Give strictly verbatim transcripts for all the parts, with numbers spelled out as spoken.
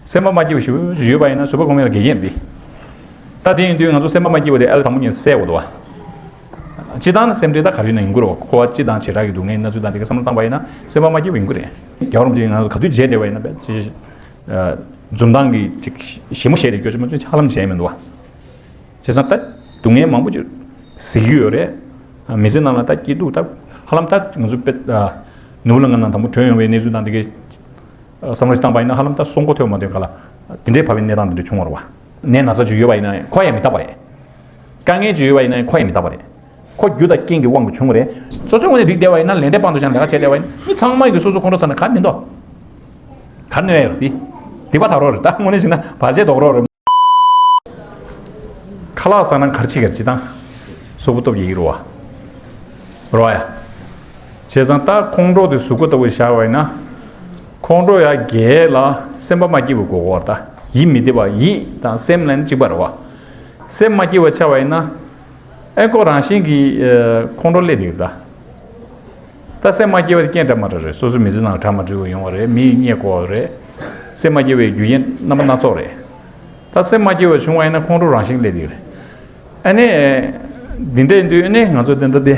སེམས་པ་མ་སྐྱིད་པ་ཞིག་ཡོད་པ་ཡིན་ན་བཟོད་པ་སྒོམ་ཡས་ལ་འགལ་རྐྱེན་འདི། ད་དེ་ཡིན་དུས་ང་ཚོ་སེམས་པ་མ་སྐྱིད་པ་དེ་ཨ་ལ་དང་པོ་ཉིད་སེལ་དགོས་འདུག་བ། སྤྱི་བཏང་ནི་སེམས་ཁྲལ་ད་ག་རེ་ཡིན་ན་ཡིན་དགོས་རེད་བ། འཁོར་བ་སྤྱི་དང་བྱེ་བྲག་གི་སྡུག་བསྔལ་སྣ་ཚོགས་དང་དེ་གའི་བསམ་བློ་བཏང་པ་ཡིན་ན་སེམས་པ་མ་སྐྱིད་པ་ཡིན་དགོས་རེད། རྒྱལ་བ་རིན་པོ་ཆེས་ང་ཚོ་ག་དུས་མཇལ་བསྡད་པ་ཡིན་ན་བས་ཅི། འཛུམ་མདངས་ཀྱི་ཅིག་ཞིབ་མོ་བྱས་ཏེ་སྐྱོ་ཅི་མ་ཅི་ཧ་ལམ་བྱས་མི་འདུག་བ། བྱས་ཙང་ད་སྡུག་བསྔལ་མང་པོ་ཅིག་གཟིགས་ཀྱི་ཡོད་རེད། མི་ཚེ་ནང་ལ་ད་སྐྱིད་སྡུག་ད་ཧ་ལམ་ད་ང་ཚོ་དཔེ་ནུབ་ལ་ང་ནང་དང་པོ་བྲོས་ཡོང་བའི་གནས་ཚུལ་དང་དེ་གའི་བསམ་བློ་ཞིག་བཏང་པ་ཡིན་ན་ཧ་ལམ་ད་སྲོག་མགོ་ཐོན་མ་ཐོན་ག་ལ་དེ་འདྲའི་བབ་པའི་གནས་སྟངས་དེ་འདྲ་བྱུང་བ་རེད་བ། ནད་ན་ཚ་ཅིག་ཡོད་པ་ཡིན་ན་ཁོ་ཡང་མི་རྟག་པ་རེད། དཀའ་ངལ་ཅིག་ཡོད་པ་ཡིན་ན་ཁོ་ཡང་མི་རྟག་པ་རེད། ཁོ་རྒྱུ་དང་རྐྱེན་གྱི་དབང་གིས་བྱུང་བ་རེད། སོ་སོའི་ངོས་ནས་འགྲིག་བསྡད་པ་ཡིན་ན་ལས་འབྲས་སྤང་ཐུབ་ཤག་ལས་ཀ་བྱས་བསྡད་པ་ཡིན་ན་མི་ཚང་མ་གིས་སོ་སོ་ཁོང་ཁྲོ་ཟ་ན་ག་མི་འདུག་ག་གནོད་ཡ་རེད་དེ། སྡིག་པ་དག་རོགས་རེད། ད་དངོས་གནས་བྱས་ན་བར་ཆད་ཟློག་རོགས་རེད། ཁ་ལག་ཟ་ན་ག་རེ་བྱེད་ཀྱི་རེད། སྤྱིར་བཏང་གཟུགས་པོ་སྟོབས་ཀྱིས་ཡིན་རུང་བ། རོ་ཡ། བྱས་ཙང་ད་ཁོང་ཁྲོ་དེ་གཟུགས་པོ་ལྟ་བུ་བཞག་པ་ཡིན་ན། ཁོང་ཁྲོ་ཡར་རྒྱས་ལ་སེམས་པ་མ་སྐྱིད་པ་དགོས་ཀྱི་རེད་ད། ཡིད་མི་བདེ་བ། ཡིད་དང་སེམས་ལ་ནི་གཅིག་པ་རེད་བ། སེམས་མ་སྐྱིད་པ་ཆགས་པ་ཡིན་ན། ཨེ་ཁོ་རང་བཞིན་གྱིས་ཁོང་ཁྲོ་སླེབས་ཀྱི་རེད་ད། ད་སེམས་མ་སྐྱིད་པ་དེ་རྐྱེན་འདྲ་མ་འདྲ་རེད། སོ་སོའི་མི་ཚེ་ནང་གྲ་མ་འགྲིག་པ་ཡོང་བ་རེད། མིས་བརྙས་བསྐོར་བ་རེད། སེམས་མ་སྐྱིད་པའི་རྒྱུ་རྐྱེན་རྣམ་པ་སྣ་ཚོགས་རེད། ད་སེམས་མ་སྐྱིད་པ་བྱུང་བ་ཡིན་ན་ཁོང་ཁྲོ་རང་བཞིན་སླེབས་ཀྱི་རེད། ཨ་ནི། འདི་འདྲ་ཡིན་དུས་ཨ་ནི་ང་ཚོ་དེ་འདྲ་དེ།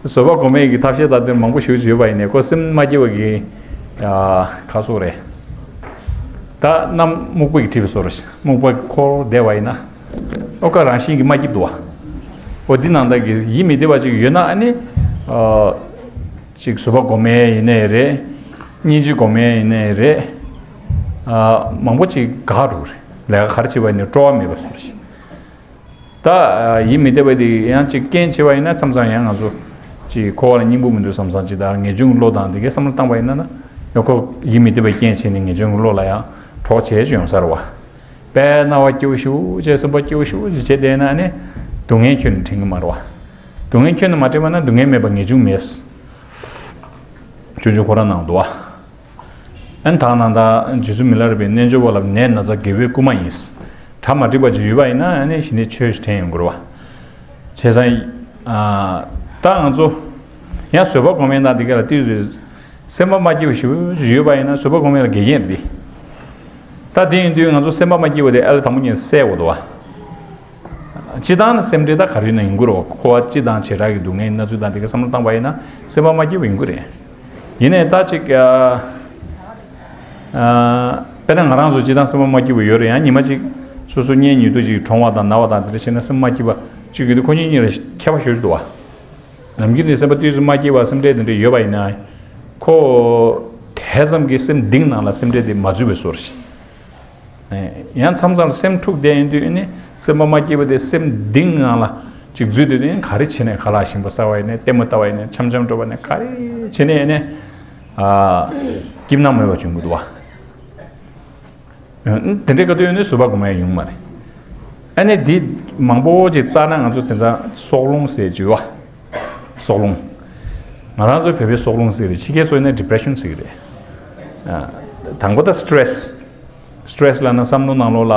བཟོད་པ་སྒོམ་ཡས་ཀྱི་ཐབས་ཤེས་དང་དེ་མང་པོ་ཞེ་པོ་ཅིག་ཡོད་པ་ཡིན་ནའི་ཁོ་སེམས་མ་སྐྱིད་པ་གི། ཁ་སོགས་རེད། ད་གནམ་སྨུག་པ་གིས་བསྒྲིབས་པའི་བཟོ་འདྲ་ཞིག་སྨུག་པ་འཁོར་བསྡད་པ་ཡིན་ན། ཨོ་ཁ་རང་བཞིན་གྱིས་མ་སྐྱིད་འདུག་བ། ཨོ་འདི་ནང་ལྟར་གྱི་ཡིད་མི་བདེ་བ་ཅིག་ཡོད་ན་ཨ་ནི། ཅིག་བཟོད་པ་སྒོམ་ཡས་ཡིན་ནའི་རེད། སྙིང་རྗེ་སྒོམ་ཡས་ཡིན་ནའི་རེད། མང་པོ་ཅིག་འགག་འགྲོ་གི་རེད། ལས་ཀ་ག་རེ་བྱེད་པ་ཡིན་ནའི་སྤྲོ་བ་མེད་པ་བཟོ་འདྲ་ཞིག་ད། ཡིད་མི་བདེ་བ་དེ་ཡང་ཅིག་རྐྱེན་བྱེད་པ་ཡིན་ན་མཚམས་མཚམས་ཡང་ང་ཚོ་ཅིག་འཁོར་བ་ལ་སྙིང་པོ་མི་འདུག་བསམ་བསམ་ཅིག་དང་ངེས་འབྱུང་བློ་དང་དེ་གའི་བསམ་བློ་བཏང་བ་ཡིན་ན་ན་ཡང་ཁོ་ཡིད་མི་བདེ་བའི་རྐྱེན་བྱས་ནས་ངེས་འབྱུང་བློ་ལ་ཡང་གྲོགས་བྱེད་ཅིག་ཡོང་ས་རེད་བ། དཔེ་སྣང་བ་སྐྱིད་པོ་ཞེ་པོ་ཅིག་སེམས་པ་སྐྱིད་པོ་ཞེ་པོ་ཅིག་བྱས་བསྡད་ན་ནི་སྡུག་བསྔལ་ཁྱོན་ནས་དྲན་གྱི་མ་རེད་བ། སྡུག་བསྔལ་ཁྱོན་ནས་མ་དྲན་པ་ན་སྡུག་བསྔལ་མེད་པ་ངེས་འབྱུང་མེད། ཆུང་ཆུང་ཁོ་རང་ནང་འདུག་བ། ཨན་ཐང་ནང་ད་རྗེ་བཙུན་མི་ལ་རས་པའི་རྣལ་འབྱོར་པ་ལ་ནད་ན་ཚ་དགེ་བའི་སྐུལ་མ་ཡིན། གྲ་མ་འགྲིག་པ་ཅིག་ཡོད་པ་ཡིན་ན་ཨ་ནི་གཞི་ནས་ཆོས་ཤིག་དྲན་ཡོང་དགོས་རེད་བ། བྱས་ཙང་། ད་ང་ཚོ། ཡང་བཟོད་པ་སྒོམ་ཡས་དང་འདི་ག་ལ་ཏོག་ཙམ། སེམས་པ་མ་སྐྱིད་པ་ཞེ་པོ་ཅིག་ཡོད་པ་ཡིན་ན་བཟོད་པ་སྒོམ་ཡས་ལ་འགལ་རྐྱེན་རེད། ད་དེ་ཡིན་དུས་ང་ཚོ་སེམས་པ་མ་སྐྱིད་པ་དེ་ཨ་ལ་དང་པོ་ཉིད་སེལ་དགོས་འདུག་བ། སྤྱིར་བཏང་ནི་སེམས་ཁྲལ་ད་ག་རེ་ཡིན་ན་ཡིན་དགོས་རེད་བ། འཁོར་བ་སྤྱི་དང་བྱེ་བྲག་གི་སྡུག་བསྔལ་སྣ་ཚོགས་དང་དེ་གའི་བསམ་བློ་བཏང་པ་ཡིན་ན་སེམས་པ་མ་སྐྱིད་པ་ཡིན་དགོས་རེད། ཡིན་ནའི་ད་ཅིག་ཨ། ཨ། དཔེར་ན་ང་རང་ཚོ་སྤྱིར་བཏང་སེམས་པ་མ་སྐྱིད་པ་ཡོད་རེད། ཡང་ཉི་མ་གཅིག་སོ་སོ་གཉེན་ཉེ་དུ་ཅིག་གྲོངས་པ་དང་ན་བ་དང་དེ་འདྲ་བྱས་ན་སེམས་པ་མ་སྐྱིད་པ་ཅིག་ཡོད་དུས་ཁོ་གཉིས་གཉིས་ལ་ཁྱད་པར་ཞེ་པོ་ཅིག་འདུག་བ། ནམ་རྒྱུན་ནས་སེམས་པ་ཏོག་ཙམ་མ་སྐྱིད་པ་སེམས་ཁྲལ་དེ་འདྲ་ཡོད་པ་ཡིན་ན། ཁོ། དེ་ཙམ་གྱི་སེམས་གཏིང་ནང་ལ་སེམས་ཁྲལ་དེ་མ་འཛུལ་བའི་བཟོ་འདྲ་ཞིག་ཡང་མཚམས་མཚམས་ལ་སེམས་འཁྲུག་བསྡད་ཡིན་དུས་ནི་སེམས་པ་མ་སྐྱིད་པ་དེ་སེམས་གཏིང་ནང་ལ་ཅིག་འཛུལ་དུས་ནི་ག་རེ་བྱས་ནས་ཁ་ལག་ཞིམ་པོ་ཟ་བ་ཡིན་ནའི་ལྟད་མོ་ལྟ་བ་ཡིན་ནའི་འཆམ་འཆམ་འགྲོ་བ་ནས་ག་རེ་བྱས་ནས་ཡིན་ནའི། ཨ། སྐྱིད་སྣང་མེད་པ་བྱུང་གི་འདུག་བ། དེ་འདྲའི་སྐབས་དུས་ནི་བཟོད་པ་སྒོམ་ཡས་ཡོང་མ་རེད། ཨ་ནི་འདི་མང་པོ་ཅིག་བཙལ་ན་ང་ཚོ་དེང་སང་སྲོག་རླུང་ཟེར་གྱི་ཡོད་བ། སྲོག་རླུང་། ང་རང་ཚོའི་བོད་པའི་སྲོག་རླུང་ཟེར་རེད། ཕྱི་རྒྱལ་ཚོ་ཡིན་ན་depression ཟེར་གྱི་རེད། ཨ། དང་པོ་ད་stress། stress ལབ་ན་བསམ་བློ་ནང་ལོགས་ལ།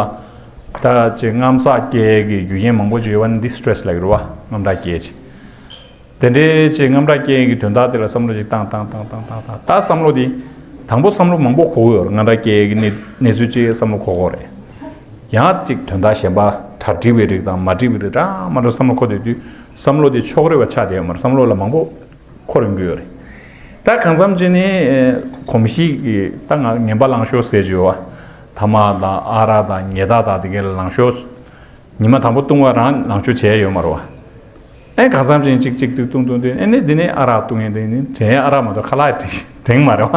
ད་ཅིག་རྔམ་སྐྲག་སྐྱེ་གི་རྒྱུ་རྐྱེན་མང་པོ་ཅིག་ཡོད་པ་ནི་འདི་stress ལབ་ཀྱི་རེད་བ། རྔམ་སྐྲག་སྐྱེ་ཅིག་དེ་འདྲའི་ཅིག་རྔམ་སྐྲག་སྐྱེ་གི་དོན་དག་དེ་ལ་བསམ་བློ་ཅིག་བཏང་བཏང་། ད་བསམ་བློ་དེ། དང་པོ་བསམ་བློ་མང་པོ་འཁོར་གྱི་ཡོད་རེད། རྔམ་སྐྲག་སྐྱེ་གི་གནས་གནས་ཚུལ་ཅིག་བསམ་བློ་འཁོར་གྱི་ཡོད་རེད། ཡང་ཅིག་དོན་དག་གཞན་པ་གྲ་འགྲིག་པའི་རིགས་དང་མ་འགྲིག་པའི་རིགས་འདྲ་མ་འདྲ་བསམ་བློ་འཁོར་བསྡད་དུས་བསམ་བློ་དེ་ཕྱོགས་རིས་པ་ཆགས་བསྡད་ཡོད་མ་རེད། བསམ་བློ་ལ་མང་པོ་འཁོར་ཡོང་གི་ཡོད་རེད། ད་གང་འཚམ་ཅིག་ནི་གོམས་གཤིས་ཀྱི་ད་ང་ངན་པ་ལངས་ཕྱོགས་ཟེར་གྱི་ཡོད་བ། ཐ་མག་དང་ཨ་རག་དང་ཉལ་ཐ་དང་དེ་གའི་ལངས་ཕྱོགས། ཉི་མ་དང་པོ་བཏུང་བ་རང་ལངས་ཕྱོགས་བྱས་ཡོད་མ་རེད་བ། ཨེ་གང་འཚམ་ཅིག་ཅིག་ཅིག་ཏུ་བཏུང་བཏུང་དུས་ཨེ་ནི་འདི་ནི་ཨ་རག་བཏུང་ཡས་འདི་ནི་དྲན་ཡས་ཨ་རག་མ་གཏོགས་ཁ་ལག་དྲན་མ་རེད་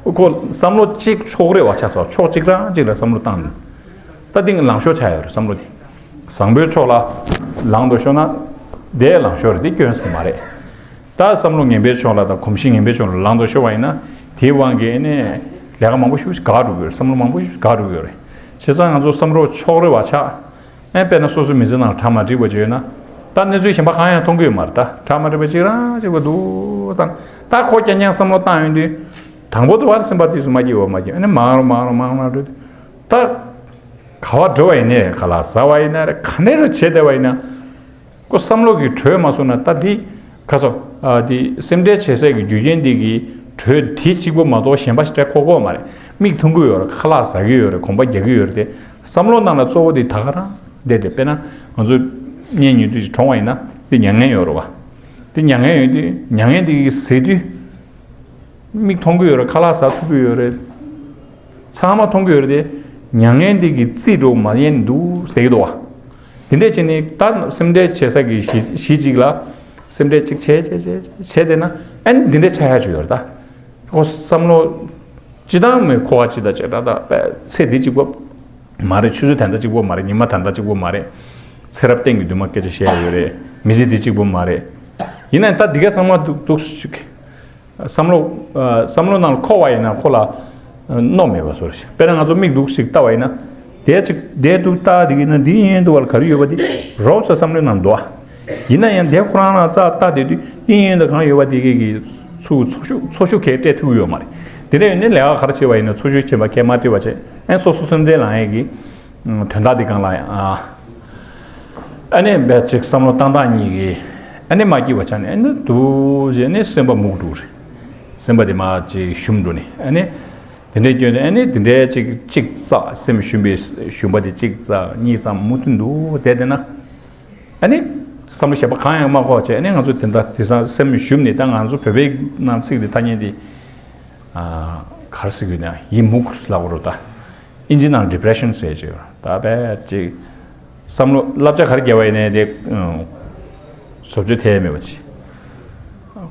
བ། ཁོ་བསམ་བློ་གཅིག་ཕྱོགས་རིས་པ་ཆགས་སོང་། ཕྱོགས་གཅིག་རང་གཅིག་ལ་བསམ་བློ་བཏང་ནས། ད་འདི་ལངས་ཕྱོགས་ཆགས་ཡོད་རེད་བསམ་བློ་དེ། བཟང་པོའི་ཕྱོགས་ལ་ལངས་འདུག་ཤོག་ན། དེ་ལངས་ཕྱོགས་རེད། དེ་སྐྱོན་ཟེར་མ་རེད། ད་བསམ་བློ་ངན་པའི་ཕྱོགས་ལ་དང་གོམས་གཤིས་ངན་པའི་ཕྱོགས་ལ་ལངས་འདུག་ཤོག་པ་ཡིན་ན། དེའི་དབང་གིས་ཨེ་ནི་ལས་ཀ་མང་པོ་ཞིག་འགག་འགྲོ་གི་ཡོད་རེད། བསམ་བློ་མང་པོ་ཞིག་འགག་འགྲོ་གི་ཡོད་རེད། བྱས་ཙང་ང་ཚོ་བསམ་བློ་ཕྱོགས་རིས་པ་ཆགས། ཨེ་དཔེར་ན་སོ་སོའི་མི་ཚེ་ནང་གྲ་མ་འགྲིག་པ་ཅིག་ཡོད་ན། ད་གནས་ཚུལ་གཞན་པ་གང་ཡང་མཐོང་གི་ཡོད་མ་རེད། ད་གྲ་མ་འགྲིག་པ་གཅིག་རང་གཅིག་པ་འདུག་ད། ད་ཁོ་རྐྱང་རྐྱང་བསམ་བློ་བཏང་ཡོང་དུས། དང་པོ་དུ་བར་སེམས་པ་དུས་སུ་མ་སྐྱིད་པ་མ་སྐྱིད་ཨ་ནི་མང་རུ་མང་རུ་མང་རུ་འགྲོ་དུས། ད། ག་བ་འགྲོ་བ་ཡིན་ནའི་ག་ལ་ཟ་བ་ཡིན་ན་རེད། ག་ནས་རུ་བྱེད་བསྡད་པ་ཡིན་ན། ཁོ་བསམ་བློ་གི་དྲོད་མ་སོང་ན་ད་འདི། ག་སོ། ཨ་འདི་སེམས་ཁྲལ་བྱེད་སའི་གི་རྒྱུ་རྐྱེན་འདི་གི་དྲོད་དེ་གཅིག་པོ་མ་གཏོགས་གཞན་པ་ཞིག་འཁོར་གོ་མ་རེད། མིག་མཐོང་གི་ཡོད་རེད། ཁ་ལག་ཟ་གི་ཡོད་རེད། གོམ་པ་རྒྱག་གི་ཡོད་རེད་དེ། བསམ་བློ་ནང་ལ་གཙོ་བོ་དེ་ད་ག་རང་བསྡད་དེ། དཔེར་ན་ང་ཚོ་གཉེན་ཉེ་དུས་ཀྱི་གྲོངས་པ་ཡིན་ན་དེ་མྱ་ངན་ཡོད་རེད་བ། དེ་མྱ་ངན་ཡོད་དུས་མྱ་ངན་དེ་གི་ཟེར་དུས། མིག་མཐོང་གི་ཡོད་རེད། ཁ་ལག་ཟ་ཐུབ་ཀྱི་ཡོད་རེད། ཚང་མ་མཐོང་གི་ཡོད་རེད་དེ། མྱ་ངན་དེ་གི་རྩིས་འགྲོ་མ་ཡིན་འདུག་བསྡད་ཀྱི་འདུག་བ། དེ་འདྲས་བྱས་ནས་ད་སེམས་ཁྲལ་བྱེད་ས་གི་གཞི་གཞི་གཅིག་ལ་སེམས་ཁྲལ་གཅིག་བྱས་བྱས་བྱས་བྱས་བྱས་བསྡད་ན། ཨ་ནི་འདི་འདྲས་ཆགས་ཡག་ཅིག་ཡོད་རེད་ད། ཁོ་བསམ་བློ་ཅི་དང་མེད། ཁོ་བ་ཅི་ད་ཅི་ད་ད་པས་ཚེ་འདི་གཅིག་པོ་མ་རེད། ཆུ་ཚོད་ད་ལྟ་གཅིག་པོ་མ་རེད། ཉི་མ་ད་ལྟ་གཅིག་པོ་མ་རེད། ཚེ་རབས་གཏན་གྱི་འདུན་མ་སྐད་ཆ་བཤད་ཡོད་རེད། མི་ཚེ་འདི་གཅིག་པོ་མ་རེད། ཡིན་ན་ད་འདི་ག་ཚང་མ་འདུག་འདུག་སུ་བཅུག་བསམ་བློ། ཨ། བསམ་བློ་ནང་ལ་འཁོར་བ་ཡིན་ན་ཁོ་ལ་གནོད་མེད་པ་བཟོ་རེད། དཔེར་ན་ང་ཚོ་མིག་འདུག་ཞིག་ལྟ་བ་ཡིན་ན། དེ་ཅིག་བསྡད་འདུག་ལྟ་འདི་ཡིན་ན་འདི་གཡས་གཡོན་དུ་བ་ལ་ག་རེ་ཡོད་པ་དེ་རོབ་ཙམ་བསམ་བློའི་ནང་འདུག་ཨ། ཡིན་ན་ཡང་དེ་ཁོ་རང་རང་ལྟ་ལྟ་བསྡད་དུས་གཡས་གཡོན་དུ་གང་ཡོད་པ་དེ་གི་གི་ཚུར་འཚོ་ཤུགས་འཚོ་ཤུགས་གས་སྤྲད་ཐུབ་ཀྱི་ཡོད་མ་རེད། དེ་འདྲ་ཡོད་ནའི་ལས་ཀ་ག་རེ་བྱེད་པ་ཡིན་ན་འཚོ་ཤུགས་ཆེན་པོ་གས་མ་སྤྲད་པ་བྱས། ཨ་ནི་སོ་སོ་སེམས་ཁྲལ་ལངས་ཡས་ཀྱི་དོན་དག་འདི་སྒང་ལ་ཡང་། ཨ་ནི་བས་ཅིག་བསམ་བློ་བཏང་སྟངས་གཉིས་ཀྱིས་ཨ་ནི་མ་སྐྱིད་པ་ཆགས་ནས། ཨ་ནི་འདུག་བྱས་ནས་སེམས་པ་མུག་འགྲོ་རེད། སེམས་པ་དེ་མར་ཅིག་ཞུམ་འགྲོ་ནས། ཨ་ནི་དེ་འདྲའི་སྐྱོན་ནས་ཨ་ནི་དེ་འདྲའི་ཅིག་ཅིག་བཙག་སེམས་ཞུམ་པའི་ཞུམ་པ་དེ་ཅིག་བཙག་གཉིས་བཙག་མུ་མཐུད་འདུག་བསྡད་བསྡད་ན། ཨ་ནི་བསམ་བློ་ཞེ་པོ་གང་ཡང་མ་འཁོར་བྱས། ཨ་ནི་ང་ཚོ་དེ་འདྲ་དེང་སང་སེམས་ཞུམ་ནས། ད་ང་ཚོ་བོད་པའི་ནང་ཚིག་དེ་ཐ་སྙད་དེ་ག་རེ་ཟེར་དགོས་ན། ཡིད་མུག་ལབ་དགོས་རེད་ད། ཨིན་ཇི་ནང་depression ཟེར་གྱི་ཡོད། ད་བས་ཅིག་བསམ་བློ་བསླབ་བྱ་ག་རེ་བརྒྱབ་པ་ཡིན་ནའི་དེ་བཟོ་བཅོས་ཐེབས་མེད་པ་ཅིག་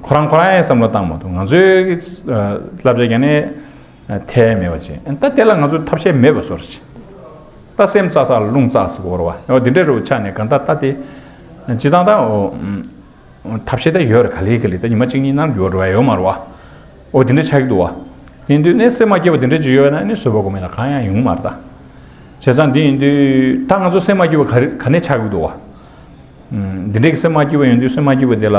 ཁོ་རང་ཁོ་རང་ཡང་བསམ་བློ་བཏང་མ་ཐུབ། ང་ཚོའི་བསླབ་བྱ་རྒྱག་ནས་ཐེབས་མེད་པ་ཅིག་ད་དེ་ལ་ང་ཚོ་ཐབས་ཤེས་མེད་པ་བཟོ་རེད་ཅིག་ད་སེམས་བཙག་བཙག་རླུང་བཙག་ཟེར་དགོས་རེད་བ། འོ་དེ་འདྲ་རུ་ཆགས་ནས་གང་ལྟར་ད་དེ་སྤྱི་བཏང་ད། འོ། ཐབས་ཤེས་ད་ཡོད་རེད། ག་ལེ་ག་ལེ་ད་ཉི་མ་གཅིག་གཉིས་ནང་འགྱུར་བ་འགྲོ་ཡ་ཡོད་མ་རེད་བ། འོ་དེ་འདྲ་ཆགས་ཀྱི་འདུག་བ། ཡིན་དུས་ནས་སེམས་མ་སྐྱིད་པ་དེ་འདྲ་ཅིག་ཡོད་ན་ནི་བཟོད་པ་སྒོམ་མེད་ལ་གང་ཡང་ཡོང་མ་རེད་ད། བྱས་ཙང་འདི་ཡིན་དུས་ད་ང་ཚོ་སེམས་མ་སྐྱིད་པ་ག་རེ་ག་ནས་ཆགས་ཀྱི་འདུག་བ། འདི་འདྲའི་གི་སེམས་མ་སྐྱིད་པ་ཡོང་དུས་སེམས་མ་སྐྱིད་པ་དེ་ལ་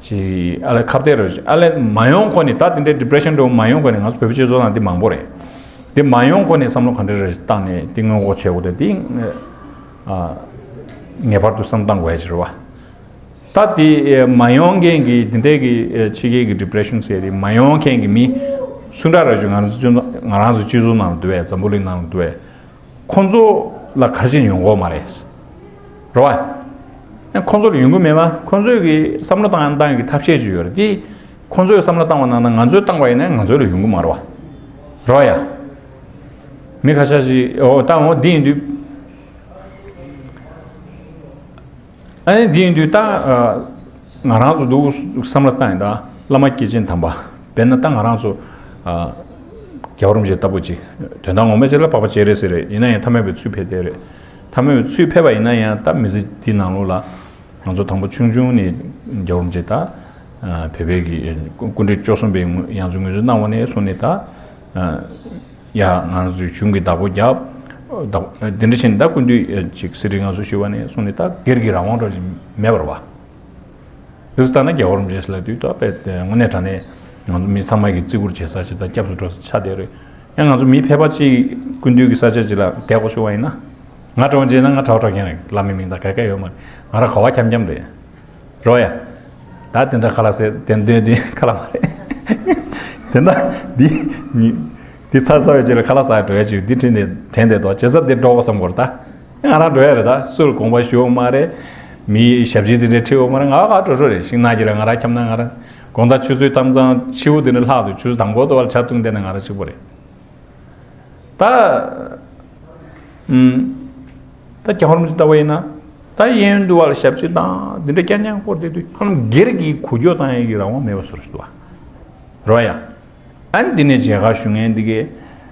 ཅི་ཨ་ལས་ཁ་གཏད་རེད། ཨ་ལས་མ་ཡོང་གོང་ནས། ད་དེ་འདྲའི་depression འདྲ་བོ་མ་ཡོང་གོང་ནས། ང་ཚོ་བོད་པའི་སྤྱི་ཚོགས་ནང་འདི་མང་པོ་རེད། འདི་མ་ཡོང་གོང་ནས་བསམ་བློ་ག་འདྲ་རེ་བཏང་ནས་འདི་སྔོན་འགོག་བྱེད་དགོས་དེ་འདི་ངེས་པར་དུ་བསམ་བཏང་དགོས་ཡ་ཅིག་རེད་བ། ད་དེ་མ་ཡོང་མཁན་གྱི་དེ་འདྲའི་གི་ཕྱི་རྒྱལ་གྱི་depression ཟེར་དེ་མ་ཡོང་མཁན་གྱི་མི་སུ་འདྲ་རེད་ཅེ་ང་རང་ཚོ་ང་རང་ཚོ་སྤྱི་ཚོགས་ནང་ལ་འདུག་བས། འཛམ་བུ་གླིང་ནང་ལ་འདུག་བས། ཁོང་ཚོ་ལ་ག་རེ་བྱས་ཡོང་གི་ཡོད་མ་རེད། རེད་བ། ཁོང་ཚོ་ལ་ཡོང་གི་མེད་པ། ཁོང་ཚོས་གི་བསམ་བློ་བཏང་བཏང་གི་ཐབས་ཤེས་ཅིག་ཡོད་རེད་དེ། ཁོང་ཚོས་བསམ་བློ་བཏང་བ་ནང་ན་ང་ཚོས་བཏང་བ་ཡིན་ན་ང་ཚོ་ལ་ཡོང་གི་མ་རེད་བ། རེད་བ་ཡ། མི་ཁ་ཤས་ཤིག་འོ་ད་འོ་འདི་ཡིན་དུས། ཨ་ནི་འདི་ཡིན་དུས་ད་ང་རང་ཚོ་འདུག་བསམ་བློ་བཏང་ཡིན་ད། བླ་མ་སྐྱེས་ཆེན་དམ་པ། དཔེར་ན་ད་ང་རང་ཚོ་རྒྱལ་བ་རིན་པོ་ཆེ་ལྟ་བུ་ཅིག་དོན་དག་ངོ་མ་ཅིག་ལ་འཕགས་པ་སྤྱན་རས་གཟིགས་རེད། ཡིན་ན་ཡང་ཐ་མལ་པའི་ཚུལ་ཕེབས་བསྡད་རེད། ཐ་མལ་པའི་ཚུལ་ཕེབས་པ་ཡིན་ན་ཡང་ད་མི་ཚེ་འདི་ནང་ལོགས་ལ་ང་ཚོ་དང་པོ་ཆུང་ཆུང་ནས་རྒྱལ་བ་རིན་པོ་ཆེ་ད་བོད་པའི་གི་སྐུ་ཕྲེང་བཅུ་གསུམ་པའི་ཡང་རྩེ་ངོས་འཛིན་གནང་བ་ནས་བཟུང་ནས་ད། ཡ་ང་ཚོའི་གཞུང་གི་བདག་པོ་རྒྱབ། བདག་དེ་འདྲ་བྱས་ནས་ད་སྐུ་མདུན་ཅིག་གསེར་ཁྲི་ང་ཚོ་ཞུ་བ་ནས་བཟུང་ནས་ད་སྒེར་གྱི་རང་དབང་འདྲ་ཞིག་མེད་པ་རེད་བ། འདུག་སེ་ལྟ་ན་རྒྱལ་བ་རིན་པོ་ཆེ་ལབ་དུས་ད་དཔེ་དངོས་གནས་དྲང་གནས་ང་ཚོ་མི་ཚང་མ་གི་བརྩི་བཀུར་བྱེད་ས་ཞིག་དང་སྐྱབས་སུ་འགྲོ་ས་ཆགས་བསྡད་རེད། ཡང་ང་ཚོ་མི་ཕལ་པ་ཅིག་སྐུ་མདུན་གྱི་ས་ཆ་ཅིག་ལ་བསྡད་དགོས་བྱུང་བ་ཡིན་ན། ང་གྲོངས་རྗེས་ན་ང་གྲྭ་པ་གྲྭ་རྒན་རེད། བླ་མའི་མིང་དང་ག་ག་ཡོད་མ་རེད། ང་རང་གོ་བ་འཁྱམ་འཁྱམ་རེད། རོ་ཡ། ད་དེ་འདྲ་ཁ་ལག་ཟས་དེ་འདོན་དེ་ཁ་ལག་མ་རེད། དེ་འདྲ་འདི་ཉི་འདི་ཚར་ཚར་བའི་རྗེས་ལ་ཁ་ལག་ཟ་འགྲོ་ཡ་ཅིག་འདི་དྲན་དེ་དྲན་དེ་དོ་བྱེད་ས་འདི་འགྲོ་དགོས་བསམ་གོ་རེད་ད། ང་རང་འགྲོ་ཡ་རེད་ད། སུ་ལ་དགོངས་པ་ཞུ་བ་མ་རེད། མི་ཞབས་ཕྱི་དེ་འདྲ་ཁྲིད་བ་མ་རེད། ང་ག་འགྲོ་འགྲོ་རེད། ཤིང་ནགས་ཀྱི་ལ་ང་རང་འཁྱམ་ན་ང་རང་དགོང་དག་ཆུ་ཚོད་ཐམ་ཚང་ཕྱི་བོ་དེ་འདྲ་ལྷག་ཏུ་ཆུ་ཚོད་དང་པོ་དོ་བར་ཇ་བཏུང་བསྡད་ན་ང་རང་གཅིག་པོ་རེད། ད། ཨུམ། ད་རྒྱལ་བ་རིན་པོ་ཆེ་ལྟ་བ་ཡིན་ན། ད་གཡས་གཡོན་འདུལ་བ་ལ་ཞབས་ཕྱི་དང་འདི་འདྲ་རྐྱང་རྐྱང་སྐོར་དེ་དུས་ཨ་ནམ་སྒེར་གྱི་འགུལ་སྐྱོད་བཏང་ཡས་ཀྱི་རང་དབང་མེད་པ་བཟོ་འདྲ་ཞིག་འདུག་བ། རོ་ཡ། ཨ་ནི་འདི་ནས་མཇལ་ཁ་ཞུ་མཁན་འདི་གས་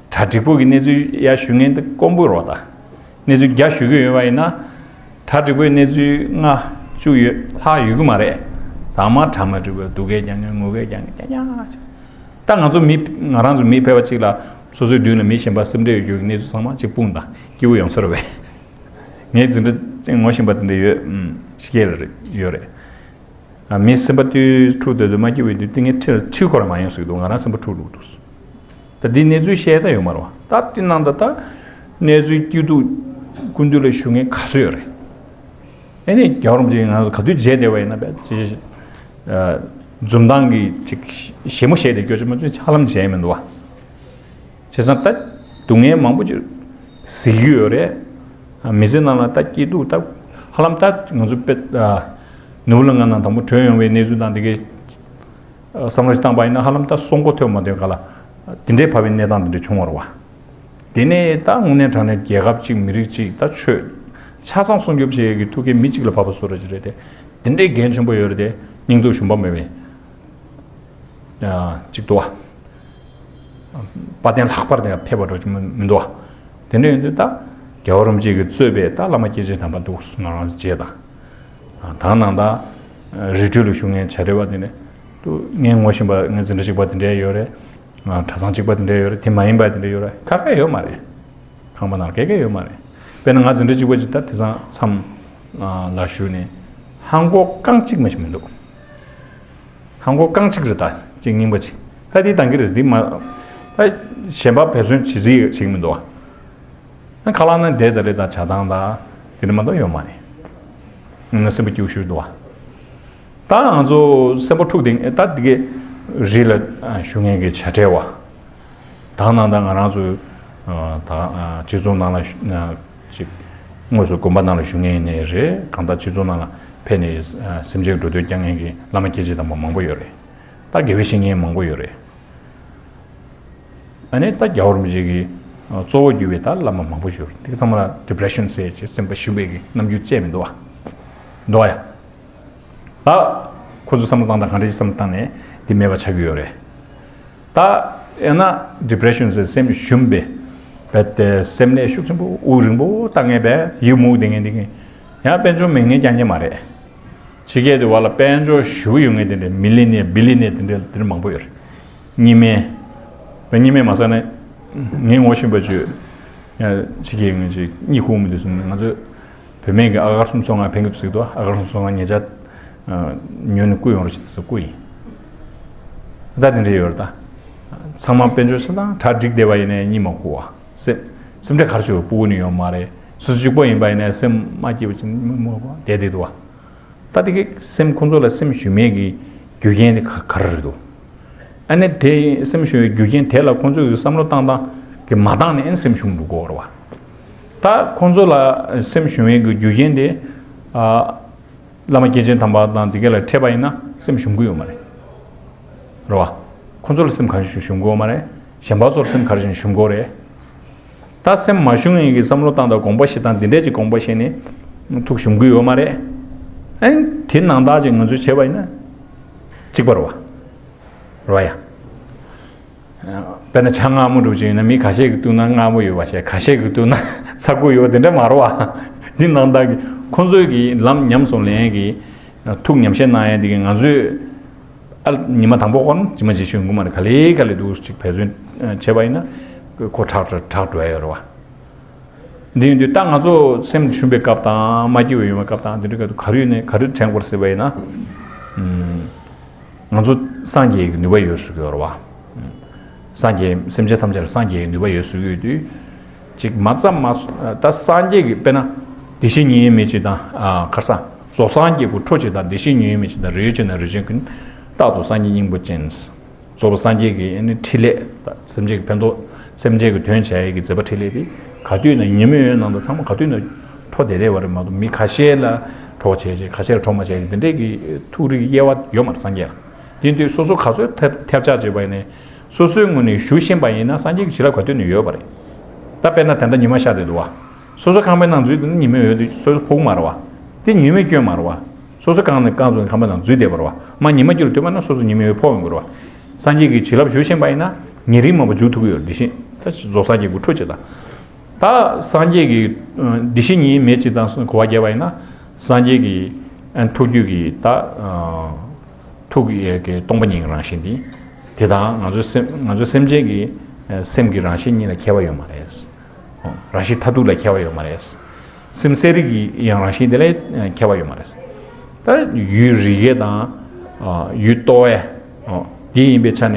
གྲ་སྒྲིག་པོ་གི་གནས་ཚུལ་ཡར་ཞུ་མཁན་འདི་དཀོན་པོ་རོ་ད། གནས་ཚུལ་བརྒྱ་ཞུ་གི་ཡོད་པ་ཡིན་ན། གྲ་སྒྲིག་པོའི་གནས་ཚུལ་ལྔ་བཅུ་ཡོད་ལྷག་ཡོད་གི་མ་རེད། ཚང་མ་གྲ་མ་སྒྲིག་པའི་སྡུག་སྐད་རྒྱག་མཁན་ངུ་སྐད་རྒྱག་མཁན་རྐྱང་རྐྱང་ཅིག་ད་ང་ཚོ་མི་ང་རང་ཚོ་མི་ཕལ་པ་ཅིག་ལ་སོ་སོའི་མདུན་ལ་མི་གཞན་པ་སེམས་ཁྲལ་ཡོད་རྒྱུ་གི་གནས་ཚུལ་ཚང་མ་ཅིག་སྤུངས་དང་སྐྱིད་པོ་ཡོང་ས་རེད་པས། ངའི་འཛིན་གྲྭ་ཅན་ངོ་ཤེས་པ་དེ་འདྲ་ཡོད། ཕྱི་རྒྱལ་ལ་རེད་ཡོད་རེད། མི་སེམས་པ་དུས་འཁྲུག་དུས་དུ་མ་སྐྱིད་པའི་དུས་དེ་ངའི་ཁྲི་ལ་ཁྲི་ཁོ་ར་མ་ཡོང་ཟེར་གི་འདུག་ང་རང་སེམས་པ་འཁྲུག་འདུག་འདུག་ད་འདི་གནས་ཚུལ་བཤད་ད་ཡོད་མ་རེད་བ། ད་དེ་ནང་ད་ད་གནས་ཚུལ་སྐྱིད་སྡུག་སྐུ་མདུན་ལ་ཞུ་མཁན་ག་ཚོད་ཡོད་རེད། ཨེ་ནས་རྒྱལ་བ་རིན་པོ་ཆེ་ང་ཚོ་ག་དུས་མཇལ་བསྡད་པ་ཡིན་ན་བས་ཅི་ཅི་འཛུམ་མདངས་ཀྱི་ཅིག་ཞེ་མོ་བཞད་དེ་སྐྱོ་ཅི་མ་ཚོད་ཆ་ལམ་མཇལ་མི་འདུག་བ། བྱས་ཙང་ད་སྡུག་བསྔལ་མང་པོ་ཅིག་གཟིགས་ཀྱི་ཡོད་རེད། མི་ཚེ་ནང་ལ་ད་སྐྱིད་སྡུག་ད་ཧ་ལམ་ད་ང་ཚོ་དཔེ་ནུབ་ལ་ང་ནང་དང་པོ་བྲོས་ཡོང་བའི་གནས་ཚུལ་དང་འདི་གའི་བསམ་བློ་ཞིག་བཏང་པ་ཡིན་ན་ཧ་ལམ་ད་སྲོག་མགོ་ཐོན་མ་ཐོན་ག་ལ་འདི་འདྲའི་བབ་པའི་གནས་སྟངས་འདི་འདྲ་བྱུང་བ་རེད་བ། དེ་ནས་ད་དངོས་གནས་དྲང་གནས་རྒྱལ་ཁབ་ཅིག་མི་རིགས་ཅིག་ད་ཆོས་ཆ་ཚང་སྲུང་སྐྱོབ་བྱེད་ཡས་ཀྱི་ཐུགས་ཀའི་མི་གཅིག་ལ་བབ་པ་བཟོ་འདྲ་ཅིག་རེད་དེ། དེ་འདྲའི་འགན་ཆེན་པོ་ཡོད་རེད་དེ། སྙིང་སྟོབས་ཞུམ་པ་མེད་པའི་ཅིག་འདུག་བ། དཔལ་ལྡན་ལྷག་པར་དུ་ཡང་ཕེབས་པ་འགྲོ་གི་མི་འདུག་བ། དེ་འདྲ་ཡིན་དུས་ད་རྒྱལ་བ་རིན་པོ་ཆེ་གིས་གཙོས་པའི་ད་བླ་མ་སྐྱེས་ཆེན་དམ་པ་འདུག་ང་རང་རྗེས་དང་། ད་ནང་ད་རི་ཁྲོད་ལ་བཞུགས་མཁན་བྱ་བྲལ་བ་དེ་ནས་ཏུ་ངའི་ངོ་ཤེས་པ་ངའི་འཛིན་གྲྭ་གཅིག་པ་དེ་འདྲ་ཡོད་རེད། གྲྭ་ཚང་གཅིག་པ་དེ་འདྲ་ཡོད་རེད། དེ་མ་ཡིན་པ་དེ་འདྲ་ཡོད་རེད། ཁ་ཁ་ཡོད་མ་རེད། ཁང་པ་ནང་ལ་ག་གེ་ཡོད་མ་རེད། དཔེར་ན་ང་འཛིན་གྲྭ་གཅིག་པ་ཅིག་ད་དེང་སང་མཚམས་ལ་བཞུགས་ནས་ཧང་གོ་རྐང་གཅིག་མ་ཞིག་མི་འདུག་ཧང་གོ་རྐང་གཅིག་རེད། ད་གཅིག་རྙིང་པ་ཅིག་ད་དེ་འདང་གི་རེད། འདི་མ་ད་གཞན་པ་འབད་བརྩོན་བྱེད་རྩིས་བྱེད་ཀྱི་མི་འདུག་བ། ཁ་ལག་ན་འདྲེ་ད་རེ་དང་ཇ་ཐང་དང་དེ་རིགས་མ་གཏོགས་ཡོད་མ་རེད། ང་སེམས་པ་སྐྱིད་པོ་ཞིག་འདུག་བ། ད་ང་ཚོ་སེམས་པ་འཁྲུག་སྟེ་ད་འདི་གའི་རི་ལ་བཞུགས་མཁན་གྱི་བྱ་བྲལ་བ། ད་ནང་ད་ང་རང་ཚོ་ད་སྤྱི་ཚོགས་ནང་ལ་ཅིག་དངོས་སུ་དགོན་པ་ནང་ལ་བཞུགས་མཁན་ཡིན་ནའི་རེད། གང་ལྟར་སྤྱི་ཚོགས་ནང་ལ་ཕེབས་ནས་སེམས་ཅན་འགྲོ་དོན་སྐྱོང་མཁན་གྱི་བླ་མ་སྐྱེས་ཆེན་དམ་པ་མང་པོ་ཡོད་རེད། ད་དགེ་བའི་བཤེས་གཉེན་མང་པོ་ཡོད་རེད། ཨ་ནི་ད་རྒྱལ་བ་རིན་པོ་ཆེ་གི་གཙོ་བོ་གྱུར་པའི་ད་བླ་མ་མང་པོ་ཞིག་ཡོད་རེད། དེ་ཚང་མ་ལ་ཌི་པི་རེ་ཤན་ཟེར་ཅིག་སེམས་པ་ཞུམ་པའི་གི་རྣམ་འགྱུར་བཅས་མི་འདུག་བ། འདུག་བ་ཡ། ད་ཁོ་ཚོ་བསམ་བློ་བཏང་དང་ག་འདྲ་ཞིག་བསམ་བློ་བཏང་ནས་དེ་མེད་པ་ཆགས་ཀྱི་ཡོད་རེད། ད་ཡང་ན་ཌི་པི་རེ་ཤན་ཟེར་སེམས་ཞུམ་པའི་རྦད་དེ་སེམས་ནད་ཤུགས་ཆེན་པོ་དབུགས་རིང་པོ་བཏང་མཁན་པས་ཡིད་མུག་བསྡད་མཁན་དེ་གིས་ཡང་དཔལ་འབྱོར་མེད་མཁན་རྐྱང་རྐྱང་མ་རེད། ཕྱི་རྒྱལ་དུ་བ་ལ་དཔལ་འབྱོར་ཞེ་པོ་ཡོད་མཁན་དེ་འདྲ་མི་ལི་ནི་ཡ་བི་ལི་ནི་ཡ་དེ་འདྲ་དེ་འདྲ་མང་པོ་ཡོད་རེད། གཉིས་སྨན། དཔེ་གཉིས་སྨན་མ་ཟེར་ན་ངའི་ངོ་ཤེས་པ་ཚོས་ཕྱི་རྒྱལ་ངོས་ཀྱི་གཉིད་ཁུག་མི་འདུག་གསུངས་ནས། ང་ཚོས་བོད་སྨན་གྱི་ཨ་གར་གསུམ་སོ་ལྔ་ཕན་གྱི་འདུག་ཟེར་གྱི་འདུག་ཨ་གར་གསུམ་སོ་ལྔ་ཉེ་ཆར་ཉོས་ནས་བསྐུར་ཡོང་རོགས་བྱེད་ཟེར་བསྐུར་ཡིན། ད་དེ་འདྲ་ཡོད་རེད། ད་ཚང་མ་དཔལ་འབྱོར་ཆ་ཚང་གྲ་སྒྲིག་བསྡད་པ་ཡིན་ནའི་གཉིད་མ་ཁུག་བ། སེམས་སེམས་ཁྲལ་ག་རེ་བྱེད་པ་སྤུ་གུ་ནི་ཡོད་མ་རེད། སོ་སོ་གཅིག་པོ་ཡིན་པ་ཡིན་ནའི་སེམས་མ་སྐྱིད་པ་ཅིག་མི་མོ་བ་བསྡད་བསྡད་འདུག་བ། ད་དེ་གི་སེམས་ཁོང་ཚོ་ལ་སེམས་ཞུམ་མེད་ཀྱི་རྒྱུ་རྐྱེན་དེ་ག་ག་རེ་རེད་འདུག་ཨ་ནི་དེ་སེམས་ཞུམ་པའི་རྒྱུ་རྐྱེན་དེ་ལ་ཁོང་ཚོས་བསམ་བློ་བཏང་སྟངས་ཀྱི་མ་བཏང་ནས་ཨ་ནི་སེམས་ཞུམ་འགྲོ་གི་ཡོད་རེད་བ། ད་ཁོང་ཚོ་ལ་སེམས་ཞུམ་པའི་རྒྱུ་རྐྱེན་དེ་ཨ་བླ་མ་སྐྱེས་ཆེན་དམ་པ་དང་དེ་ག་ལ་འཕྲད་པ་ཡིན་ན་སེམས་ཞུམ་གི་ཡོད་མ་རེད། རེད་བ། ཁོང་ཚོ་ལ་སེམས་ག་རེ་ཞུམ་ཞུམ་གི་ཡོད་མ་རེད། གཞན་པ་ཚོར་སེམས་ག་རེ་ཞུམ་ཞུམ་གི་ཡོད་རེད། ད་སེམས་མ་ཞུམ་ཡིན་གྱི་བསམ་བློ་བཏང་དང་དགོངས་པ་བཞེས་དང་འདི་འདྲས་ཀྱི་དགོངས་པ་བཞེས་ནས་ཐུགས་ཞུམ་གི་ཡོད་མ་རེད། ཨ་ནི་དེ་ནང་ལྟར་ཅིག་ང་ཚོས་བྱས་པ་ཡིན་ན་གཅིག་པ་རེད་བ། རེད་བ་ཡ། དཔེར་ན་ཇ་མངར་མོ་འདྲ་པོ་ཅིག་ཡིན་ན་མི་ཁ་ཤས་ཀྱིས་བཏུང་ན་མངར་མོ་ཡོད་པ་བྱས། ཁ་ཤས་ཀྱིས་བཏུང་ན་ཚ་ཁུག་ཡོད་པ་དེ་འདྲ་མ་རེད་བ། འདི་ནང་ལྟར་གྱི་ཁོང་ཚོའི་གི་ལམ་ཉམས་སུ་ལེན་གྱི་ཐུགས་ཉམས་བཞེས་གནང་ཡས་འདི་གི་ང་ཚོས་ཨ་ཉི་མ་དང་པོ་ཁོ་ན་ཇི་མ་ཇི་བཞིན་ཡོང་གི་མ་རེད། ག་ལེ་ག་ལེ་འདུག་ཅིག་འབད་བརྩོན་བྱས་པ་ཡིན་ན་ཁོ་དྲག་དྲག་དྲག་འགྲོ་ཡ་ཡོད་རེད་བ། འདི་ཡིན་དུས་ད་ང་ཚོ་སེམས་ཞུམ་པའི་སྐབས་དང་མ་སྐྱིད་པ་ཡོང་བའི་སྐབས་དང་འདི་འདྲ་ག་དུས་ག་རེ་ཡིན་ནའི་ག་རེ་དྲན་དགོས་ཟེར་བ་ཡིན་ན། ང་ཚོ་སངས་རྒྱས་ཀྱི་ནུས་པ་ཡོད་ཟེར་གྱི་ཡོད་རེད་བ། སངས་རྒྱས་སེམས་ཅན་ཐམས་ཅད་ལ་སངས་རྒྱས་ཀྱི་ནུས་པ་ཡོད་ཟེར་གྱི་ཡོད་དུས། ཅིག་མ་རྩ་མ་ད་སངས་རྒྱས་ཀྱི་དཔེར་ན་བདེ་གཤེགས་ཉིད་ཡིན་མིན་ཅིག་དང་ཨ་ཁར་སང་རྫོགས་སངས་རྒྱས་ཀྱི་ཁྲོ་ཅིག་དང་བདེ་གཤེགས་ཉིད་ཡིན་མིན་ཅིག་དང་རིགས་ཡོད་ཅན་དང་རིགས་ཅན་ཀུན་རྟག་ཏུ་སངས་རྒྱས་སྙིང་པོ་ཅན། རྫོགས་པ་སངས་རྒྱས་ཀྱི་ཨ་ནི་ཕྲིན་ལས་དང་སེམས་ཅན་གྱི་ཕན་ཐོགས་སེམས་ཅན་གྱི་དོན་བྱ་ཡས་ཀྱི་མཛད་པ་ཕྲིན་ལས་དེ་ག་དུས་ན་ཉོན་མོངས་ཡོད་ནང་དུ་ཚང་མ་ག་དུས་ན་ཁྲོ་བསྡད་བསྡད་པ་རེད་མ་གཏོགས་མི་ཁ་ཤས་ལ་ཁྲོ་བ་བྱས་བྱས་ཁ་ཤས་ལ་ཁྲོ་མ་བྱས་ཀྱི་འདི་འདྲས་ཀྱི་ཐུགས་རིག་དབྱེ་བ་ཡོད་མ་རེད་སངས་རྒྱས་ལ། དེ་དུས་སོ་སོ་ག་ཚོད་ཐེབས་ཐེབས་ཆག་བྱས་པ་ཡིན་ནའི་སོ་སོའི་ངོས་ནས་ཞུ་ཤེས་པ་ཡིན་ན་སངས་རྒྱས་ཀྱི་བྱིན་རླབས་ག་དུས་ནས་ཡོད་པ་རེད། ད་དཔེར་ན་ད་ལྟ་ཉི་མ་ཤར་བསྡད་འདུག་བ། སོ་སོ་ཁང་པའི་ནང་འཛུལ་དུས་ཉི་མ་ཡོད་དུས་སོ་སོ་ཕོག་མ་རེད་བ། དེ་ཉི་མའི་སྐྱོན་མ་རེད་བ། སོ་སོ་གང་ནས་གང་ཚོད་ཁང་པའི་ནང་འཛུལ་བསྡད་པ་རེད་བ། མ་ཉི་མ་སྐྱོན་ལ་ཐུག་པ་ན་སོ་སོ་ཉི་མའི་འོད་ཕོག་ཡོང་གི་རེད་བ། སངས་རྒྱས་ཀྱི་བྱིན་རླབས་ཞུ་ཤེས་པ་ཡིན་ན་ཉིན་རེ་མང་པོ་འཇུག་ཐུབ་ཀྱི་ཡོད་རེད། དེ་བཞིན་ད་རྫོགས་སངས་རྒྱས་ཀྱི་ཁྲོ་ཅིག་དང་། ད་སངས་རྒྱས་ཀྱི་བདེ་གཤེགས་ཉིད་མེད་ཅིག་དང་གོ་བ་བརྒྱབ་པ་ཡིན་ན་སངས་རྒྱས་ཀྱི་ཐུགས་རྒྱུད་ཀྱི་ད། ཐུགས་ཀྱི་སྟོང་པ་ཉིད་ཀྱི་རང་བཞིན་འདི། དེ་དང་ང་ཚོའི་སེམས་ང་ཚོའི་སེམས་ཅན་གྱི་སེམས་ཀྱི་རང་བཞིན་གཉིས་ལ་ཁྱད་པར་ཡོད་མ་རེད། རང་བཞིན་མཐར་ཐུག་ལ་ཁྱད་པར་ཡོད་མ་རེད། སེམས་གསལ་རིག་གི་ཡང་རང་བཞིན་དེ་ལ་ཁྱད་པར་ཡོད་མ་རེད། ད་ཡུལ་རིག་བྱེད་དང་ཡུལ་རྟོག་པ་འདི་ཡིན་པའི་ཆ་ནས་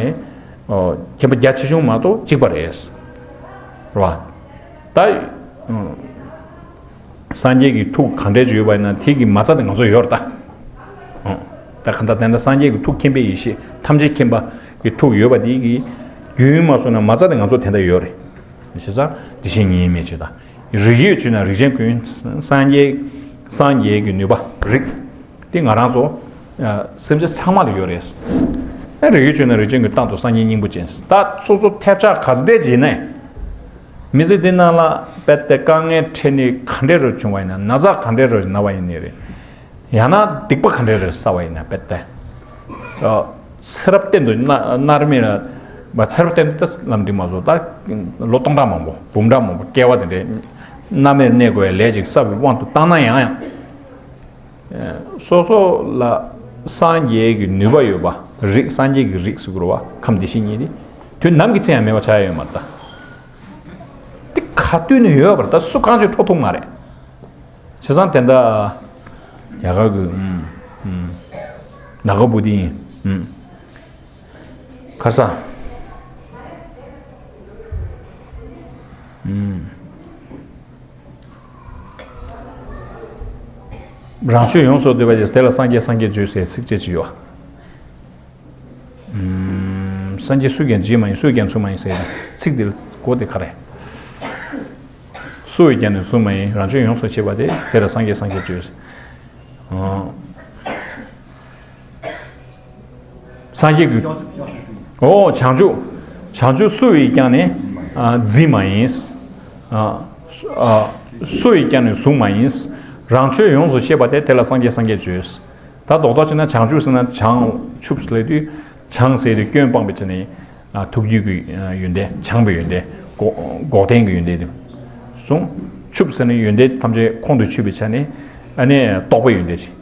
ཁྱད་པར་རྒྱ་ཆེ་ཆུང་མ་གཏོགས་གཅིག་པ་རེད། རེད་བ། ད། སངས་རྒྱས་ཀྱི་ཐུགས་གང་འདྲས་ཅིག་ཡོད་པ་ཡིན་ན་དེ་གི་མ་རྩ་དེ་ང་ཚོ་ཡོད་རེད་ད། ཨོ། ད་གང་ལྟར་དེ་འདྲ་སངས་རྒྱས་ཀྱི་ཐུགས་མཁྱེན་པའི་ཡེ་ཤེས་ཐམས་ཅད་མཁྱེན་པ་གི་ཐུགས་ཡོད་པ་དེ་གི་ རྒྱུན་མ་སོང་ན་མ་རྩ་དེ་ང་ཚོ་དེ་འདྲ་ཡོད་རེད། བྱས་ཙང་དེ་བཞིན་ཉིད་མེད་ཅེས་དང་། རིགས་ཡོད་བཅུ་ན་རིགས་ཅན་ཀུན། སངས་རྒྱས། སངས་རྒྱས་ཀྱི་ནུས་པ་རིགས། དེ་ང་རང་ཚོ་སེམས་ཅན་ཚང་མ་ལ་ཡོད་རེད། ཨ་རིགས་ཡོད་བཅུ་ན་རིགས་ཅན་ཀུན། རྟག་ཏུ་སངས་རྒྱས་སྙིང་པོ་ཅན། ད་སོ་སོ་ཐབས་ཆག་ག་ཚོད་བྱས་ནས། མི་ཚེ་འདི་ནང་ལ་དཔེ་དེ་དཀའ་ངལ་འཕྲད་ནི་ག་འདྲས་རུ་བྱུང་བ་ཡིན་ན། ན་ཚ་ག་འདྲས་རུ་ན་བ་ཡིན་ནི་རེད། ཡང་ན་སྡིག་པ་ག་འདྲས་རེ་བསགས་པ་ཡིན་ན། དཔེ་ལྟ། ཨ། ཚེ་རབས་གཏན་དུ་མནར་མནར་མེད་ལ། མ་ཚེ་རབས་གཏན་དུ་ལམ་འགྲིག་མ་བཟོ། ད་ལོ་སྟོང་ཕྲག་མང་པོ་འབུམ་ཕྲག་མང་པོ་བསྐལ་པ་དེ་འདྲའི་མནར་མེད་གནས་དགོས་པའི་ལས་ཅིག་བསགས་པའི་དབང་དུ་བཏང་ན་ཡང་ཡང་། ཨ། སོ་སོ་ལ་སངས་རྒྱས་ཀྱི་ནུས་པ་ཡོད་པ་རིགས། སངས་རྒྱས་ཀྱི་རིགས་ཟེར་དགོས་རེད་བ། ཁམས་བདེ་གཤེགས་སྙིང་རྗེ་དེ་དུས་ནམ་གྱི་ཚེ་ཡང་མེད་པ་ཆགས་ཡ་ཡོད་མ་རེད་ད། དེ་ག་དུས་ནས་ཡོད་པ་རེད། ད་སུ་གང་ཅིག་འཕྲོག་ཐུབ་མ་རེད། བྱས་ཙང་དེ་འདྲ་ཡག་ག་གི། ཨུམ། ཨུམ། ནག་པོ་འདི་ཡིན། ཨུམ། ཁ་ས། ཨུམ། རང་ཆོས་ཡོངས་སུ་བསྡུས་པ་ཡིས། དེ་ལ་སངས་རྒྱས་སངས་རྒྱས་བརྗོད་ཟེར་ཚིགས་བཅད་ཅིག་ཡོད། ཨུམ། སངས་རྒྱས་སུས་ཀྱང་བགྱིས་མ་ཡིན། སུས་ཀྱང་བཟུང་མ་ཡིན་ཟེར་ཚིག་འདིར་གོ་དེ་ག་རེ། སུ་ཡིས་ཀྱང་ནི་བཟུང་མ་ཡིན། རང་ཆོས་ཡོངས་སུ་ཤེས་པ་དེ། དེ་ལ་སངས་རྒྱས་སངས་རྒྱས་བརྗོད། ཨོ། སངས་རྒྱས་ཀྱི། ཨོ། བྱང་ཆུབ། བྱང་ཆུབ་སུ་ཡིས་ཀྱང་ནི། ཨ། བགྱིས་མ་ཡིན། ཨ། སུ། ཨ། སུ་ཡིས་ཀྱང་ནི་བཟུང་མ་ཡིན། རང་ཆོས་ཡོངས་སུ་ཤེས་པ་དེ། དེ་ལ་སངས་རྒྱས་སངས་རྒྱས་བརྗོད། ད་རྡོག་རྡོག་བྱས་ན་བྱང་ཆུབ་ཟེར་ན། བྱང་ཆུབ་ཟེར་དུས། བྱང་ཟེར་དུས་སྐྱོན་སྤངས་པའི་ཆ་ནས། ཨ། ཐུགས་རྒྱུད་ཀྱི་ཡོན་ཏན། བྱང་བའི་ཡོན་ཏན། འགོག་འགོག་བདེན་གྱི་ཡོན་ཏན་དེ་གསུངས། ཆུབ་ཟེར་ནས་ཡོན་ཏན་ཐམས་ཅད་ཁོང་དུ་ཆུད་པའི་ཆ་ནས། ཨ་ནི་རྟོགས་པའི་ཡོན་ཏན་ཅིག།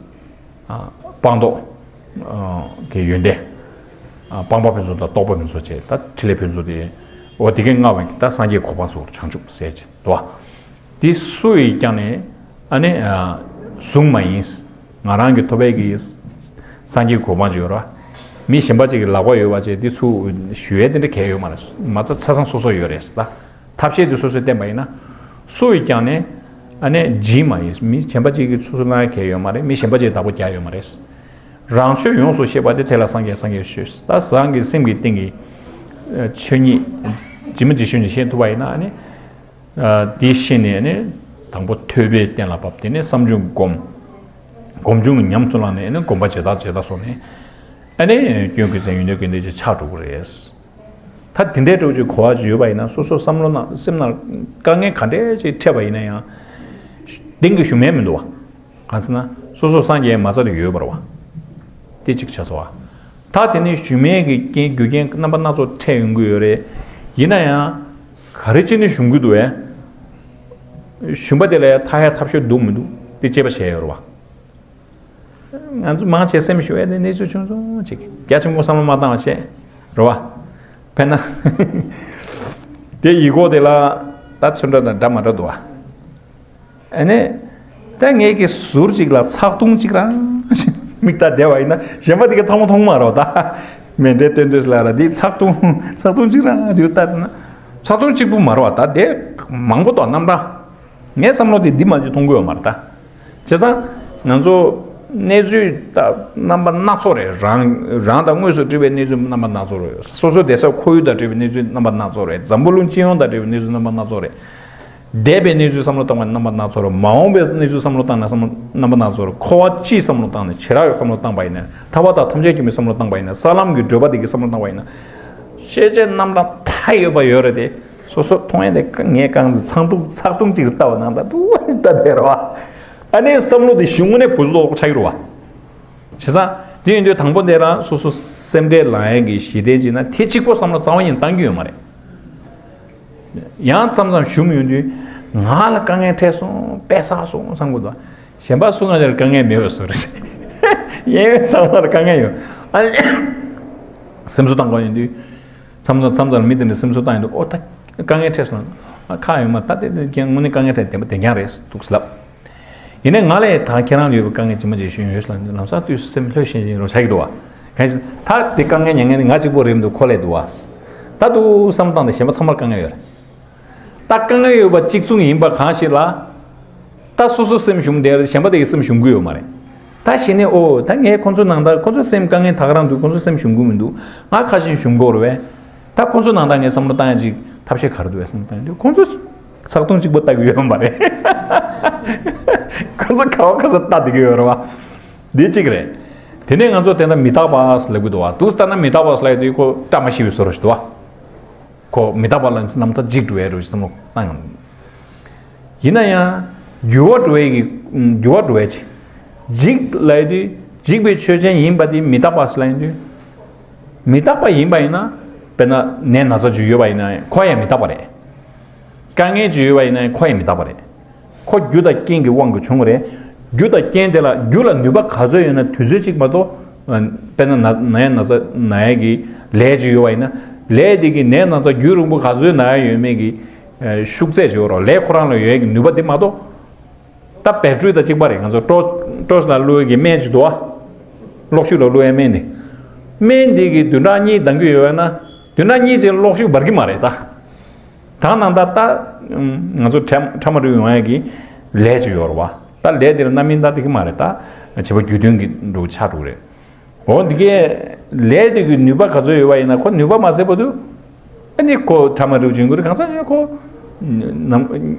ཨ། སྤངས་རྟོགས། ཨ། གི་ཡོན་ཏན། ཨ། སྤངས་པ་ཕུན་ཚོགས་དང་རྟོགས་པ་ཕུན་ཚོགས་བྱས། ད་ཕྲིན་ལས་ཕུན་ཚོགས་དེ། འོ། དེ་གའི་མངའ་བའི་ད་སངས་རྒྱས་གོ་འཕང་སོགས་བྱང་ཆུབ་ཟེར་གྱི་འདུག་བ། དེ་སུ་ཡིས་ཀྱང་ནི། ཨ་ནི། ཨ། བཟུང་མ་ཡིན། ང་རང་གི་ཐོབ་པའི་གི་སངས་རྒྱས་གོ་འཕང་ཅིག་ཡོད་རེད་བ། མི་གཞན་པ་ཅིག་གི་ལག་པ་ཡོད་པ་བྱས། དེ་ཚུར་ཞུ་ཡས་དེ་འདྲ་གལ་ཡོད་མ་རེད། མ་རྩ་ཆ་ཚང་སོ་སོ་ཡོད་རེད་ད། ཐབས་ཤེས་དེ་སོ་སོས་བསྟེན་པ་ཡིན་ན། སུ་ཡིས་ཀྱང་ནི། ཨ་ནི། བགྱིས་མ་ཡིན། མི་གཞན་པ་ཅིག་གིས་ཚུར་ཚུར་གནང་ཡ་གལ་ཡོད་མ་རེད། མི་གཞན་པ་ཅིག་གིས་བདག་པོ་རྒྱག་ཡོད་མ་རེད། རང་ཆོས་ཡོངས་སུ་ཤེས་པ་དེ། དེ་ལ་སངས་རྒྱས་སངས་རྒྱས་བརྗོད། ད་རང་གི་སེམས་ཀྱི་གཏིང་གི། ཨ། ཆོས་ཉིད་ཇི་མ་ཇི་བཞིན་ཅིག་ཤེས་ཐུབ་པ་ཡིན་ན། ཨ་ནི། ཨ། དེ་ཤེས་ནས་ནི། དང་པོ་ཐོས་པས་གཏན་ལ་ཕབ། དེ་ནས་བསམ་བྱུང་སྒོམ། སྒོམ་བྱུང་ཉམས་སུ་བླངས་ནས་ནི། སྒོམ་པ་ཇི་ལྟར་ཇི་ལྟར་སོང་ནས། ཨ་ནི། སྐྱོན་ཀུན་ཟད། ཡོན་ཏན་ཀུན་ལྡན་ཅིག་ཆགས་འགྲོ་གི་རེད། ད་དེ་འདྲའི་འདྲ་བོ་ཅིག་གོ་བ་ཅིག་ཡོད་པ་ཡིན་ན། སོ་སོ་བསམ་བློ་ནང་སེམས་ནང་དཀའ་ངལ་ག་འདྲས་ཅིག་འཕྲད་པ་ཡིན་ན་ཡང་། གཏིང་གི་ཞུམ་ཡས་མི་འདུག་བ། གང་ཟེར་ན། སོ་སོ་སངས་རྒྱས་མ་རྩ་དེ་ཡོད་པ་རེད་བ། དེ་གཅིག་ཆགས་སོང་བ། ད་དེ་ནས་ཞུམ་མེད་ཀྱི་རྐྱེན། རྒྱུ་རྐྱེན་རྣམ་པ་སྣ་ཚོགས་འཕྲད་ཡོང་གི་ཡོད་རེད། ཡིན་ན་ཡང་། ག་རེ་བྱས་ནས་ཞུམ་གྱི་འདུག་བས། ཞུམ་པ་དེ་ལ་ཡང་ཐར་ཡ་ཐབས་ཤེས་འདུག་མི་འདུག་དེ་དཔྱད་པ་བྱས་ཡོད་རེད་བ། ང་ཚོ་མང་ཆེ་སེམས་ཞུམ་ཡ་དེ་གནས་ཚུལ་ཆུང་ཆུང་ཅིག། རྒྱ་ཆེན་པོ་བསམ་བློ་མ་བཏང་བ་བྱས། རེད་བ། དཔེར་ན། དེ་ཡིག་སྐོགས་དེ་ལ་ད་ཚོན་ཁྲ་དང་འདྲ་མ་འདྲ་འདུག་བ། ཨ་ནི། ད་ངས་ཀྱི་ཟུར་གཅིག་ལ་ཚགས་ཐུང་གཅིག་རང་མིག་ལྟ་བསྡད་པ་ཡིན་ན། གཞན་པ་དེ་ག་ཐང་མོ་མཐོང་མ་རེད་ད། མཎྜལ་སྟོན་དུས་ལ་ར་འདི་ཚགས་ཐུང་། ཚགས་ཐུང་གཅིག་རང་གཅིག་ལྟ་བསྡད་ན། ཚགས་ཐུང་གཅིག་པུ་མ་རེད་བ། ད་དེ་མང་པོ་འདུག་རྣམ་གྲངས། ངའི་བསམ་བློ་དེ་འདི་མ་གཅིག་མཐོང་གི་ཡོད་མ་རེད་ད། བྱས་ཙང་ང་ཚོ་གནས་ཚུལ་ད་རྣམ་པ་སྣ་ཚོགས་རེད། རང་རང་དང་དངོས་སུ་འབྲེལ་བའི་གནས་ཚུལ་རྣམ་པ་སྣ་ཚོགས་རེད། སོ་སོ་བསྡད་ས་ཁོར་ཡུག་དང་འབྲེལ་བའི་གནས་ཚུལ་རྣམ་པ་སྣ་ཚོགས་རེད། འཛམ་བུ་གླིང་སྤྱི་ཡོངས་དང་འབྲེལ་བའི་གནས་ཚུལ་རྣམ་པ་སྣ་ཚོགས་རེད། འདས་པའི་གནས་ཚུལ་བསམ་བློ་བཏང་བ་ན་རྣམ་པ་སྣ་ཚོགས་རེད། མ་འོངས་པའི་གནས་ཚུལ་བསམ་བློ་བཏང་ན་བསམ་བློ་རྣམ་པ་སྣ་ཚོགས་རེད། འཁོར་བ་སྤྱིའི་བསམ་བློ་བཏང་ནས། བྱེ་བྲག་གི་བསམ་བློ་བཏང་པ་ཡིན་ན། ཐར་པ་དང་ཐམས་ཅད་མཁྱེན་པའི་བསམ་བློ་བཏང་པ་ཡིན་ན། ས་ལམ་གྱི་བགྲོད་པ་དེ་གི་བསམ་བློ་བཏང་པ་ཡིན་ན། ཤེས་བྱའི་རྣམ་གྲངས་མཐའ་ཡས་པ་ཡོད་རེད་དེ། སོ་སོ་མཐོང་ཡས་དེ་ངས་གང་ཚེ་ཚགས་ཐུང་ཚགས་ཐུང་གཅིག་ལ་ལྟ་བ་ནང་ལྟ་འདུག་ལྟ་བསྡད་རེད་བ། ཨ་ནི་བསམ་བློ་དེ་གཞུང་ངོ་ནས་བུ་གཟུགས་ལོག་ཆགས་ཀྱི་རེད་བ། བྱས་ཙང་དེ་ཡིན་དུས་དང་པོ་དེ་རང་སོ་སོ་སེམས་ཁྲལ་ལངས་ཡས་ཀྱི་གཞི་རྟེན་ཅིག་ན། དེ་གཅིག་པོ་བསམ་བློ་རྩ་བ་ཉིད་བཏང་གི་ཡོད་མ་རེད། ཡང་མཚམས་མཚམས་ཞུམ་ཡོང་དུས། ང་ལ་དཀའ་ངལ་འཕྲད་སོང་། དཔེ་བསགས་སོང་བསམ་གྱི་འདུག། གཞན་པ་སུ་གང་ལ་དཀའ་ངལ་མེད་པའི་བཟོ་འདྲ། གཡས་གཡོན་ཚང་མ་ལ་དཀའ་ངལ་ཡོད། ཨ། སེམས་གསོ་བཏང་དགོས་ཡོང་དུས། མཚམས་མཚམས་མཚམས་མཚམས་མི་དེ་འདྲ་སེམས་གསོ་བཏང་ཡོང་དུས། ཨོ་ད་དཀའ་ངལ་འཕྲད་སོང་། ཨ། ཁག་ཡོད་མ་རེད། ད་དེ་དེ་ཀྱང་དངོས་གནས་དཀའ་ངལ་འཕྲད་བདེན་པ་བདེན་རྐྱང་རེད་འདུག་ལབ། ཡིན་ནའི་ང་ལས་ད་ཁྱེད་རང་ལ་ཡོད་པའི་དཀའ་ངལ་ཇི་མ་ཇི་བཞིན་ཡོད་ལ། ལམ་སང་དུས་སེམས་ལྷོད་ཤིང་ཤིང་རང་ཆགས་ཀྱི་འདུག་བ། གང་ཡིན་ཟེར་ན། ད་དེ་དཀའ་ངལ་མྱ་ངན་ནི་ང་གཅིག་པོ་རེད་མི་འདུག། ཁོ་ལས་འདུག་བ། ད་འདུག་བསམ་བཏང་སྟེ་གཞན་པ་ཚང་མར་དཀའ་ངལ་ཡོད་རེད། ད་དཀའ་ངལ་ཡོད་པ་གཅིག་མཚུངས་ཡིན་པ་གང་ཞིག་ལ། ད་སོ་སོ་སེམས་ཞུམ་བསྡད་རེད། གཞན་པ་དེ་གི་སེམས་ཞུམ་གི་ཡོད་མ་རེད། ད་གཞི་ནས་ཨོ་ད་ངས་ཁོ་ཚོ་ནང་ད་ཁོ་ཚོ་སེམས་དཀའ་ངལ་ད་ག་རང་འདུག། ཁོ་ཚོ་སེམས་ཞུམ་གི་མི་འདུག། ང་ཁ་ཤས་ཞུམ་གི་ཡོད་རེད་བས། ད་ཁོང་ཚོ་ནང་ད་ངས་བསམ་བློ་བཏང་ཡ་ཅིག་ཐབས་ཤེས་ག་རེ་འདུག་བསམ་བློ་བཏང་ཡ་དུས་ཁོང་ཚོ་ཚགས་ཐུང་གཅིག་པོ་ལྟ་གི་ཡོད་མ་རེད། ཁོང་ཚོ་ག་བ་ག་ས་ལྟ་བསྡད་ཀྱི་ཡོད་རེད་བ། འདི་གཅིག་རེད། དེ་ནས་ང་ཚོ་དེ་འདྲ་མི་རྟག་པ་ལབ་གི་འདུག་བ། འདུག་ལྟ་ན་མི་རྟག་པ་ལབ་ཡ་དུས་ཁོ་བཀྲ་མ་ཤིས་པའི་བཟོ་འདྲ་ཞིག་འདུག་བ། ཁོ་མི་རྟག་པ་ལ་རྣམ་ཐར་འཇིགས་འགྲོ་ཡ་རེད་བསམ་བློ་བཏང་ཡོང་། ཡིན་ན་ཡང་འགྱུར་བ་འགྲོ་ཡ་གི་འགྱུར་བ་འགྲོ་ཡ་ཅིག་འཇིགས་ལབ་ཡ་དུས་འཇིགས་པའི་ཆོས་ཅན་ཡིན་པ་དེ་མི་རྟག་པ་ལབ་ཡ་དུས། མི་རྟག་པ་ཡིན་པ་ཡིན་ན། དཔེར་ན་ནད་ན་ཚ་ཅིག་ཡོད་པ་ཡིན་ན་ཁོ་ཡང་མི་རྟག་པ་རེད། དཀའ་ངལ་ཅིག་ཡོད་པ་ཡིན་ན་ཁོ་ཡང་མི་རྟག་པ་རེད། ཁོ་རྒྱུ་དང་རྐྱེན་གྱི་དབང་གིས་བྱུང་བ་རེད། རྒྱུ་དང་རྐྱེན་དེ་ལ་རྒྱུ་ལ་ནུས་པ་ག་ཚོད་ཡོད་ན་དུས་ཚོད་གཅིག་མ་གཏོགས། དཔེར་ན་ན་ན་ཡ་ན་ཚ་ན་ཡ་གི་ལས་ཅིག་ཡོད་པ་ཡིན་ན། ལས་དེ་གི་ནད་ན་ཚ་རྒྱུན་རིང་པོ་ག་ཚོད་ན་ཡ་ཡོད་མེད་ཀྱི་ཤུགས་ཚད་ཅིག་ཡོད་རེད། ལས་ཁོ་རང་ལ་ཡོད་ཡ་གི་ནུས་པ་དེ་མ་གཏོགས། ད་བེ་ཊི་རི་དང་གཅིག་པ་རེད། ང་ཚོ་ཊོར་ཊོར་ཆི་ལ་བླུག་ཡ་གི་སྨན་ཅིག་འདུག་བ། གློག་ཤུགས་ལ་བླུག་ཡ་སྨན་དེ། སྨན་དེ་གི་བདུན་ཕྲག་གཉིས་འདང་རྒྱུ་ཡོད་ན། བདུན་ཕྲག་གཉིས་ཅིག་གློག་ཤུགས་འབར་གི་མ་རེད་ད། ད་ནང་ད་ལྟ་ང་ཚོ་ཁྲ་ཁྲ་མ་འགྲིག་ཡོང་ཡ་གི་ལས་ཅིག་ཡོད་རེད་བ། ད་ལས་དེ་ལ་རྣམ་སྨིན་ད་དེ་གི་མ་རེད་ད། བྱེད་པ་རྒྱུ་མཐུན་གྱི་འགྲོ་ཆགས་འགྲོ་གི་རེད། འོ་འདི་གའི་ལས་དེ་གི་ནུས་པ་ག་ཚོད་ཡོད་པ་ཡིན་ན་ཁོ་ནུས་པ་མ་ཟད་པ་དུ། ཨ་ནི་ཁོ་ཁྲ་མ་འགྲིག་བྱུང་གི་རེད། གང་ཟག་ཡོད་ཁོ། ནམ།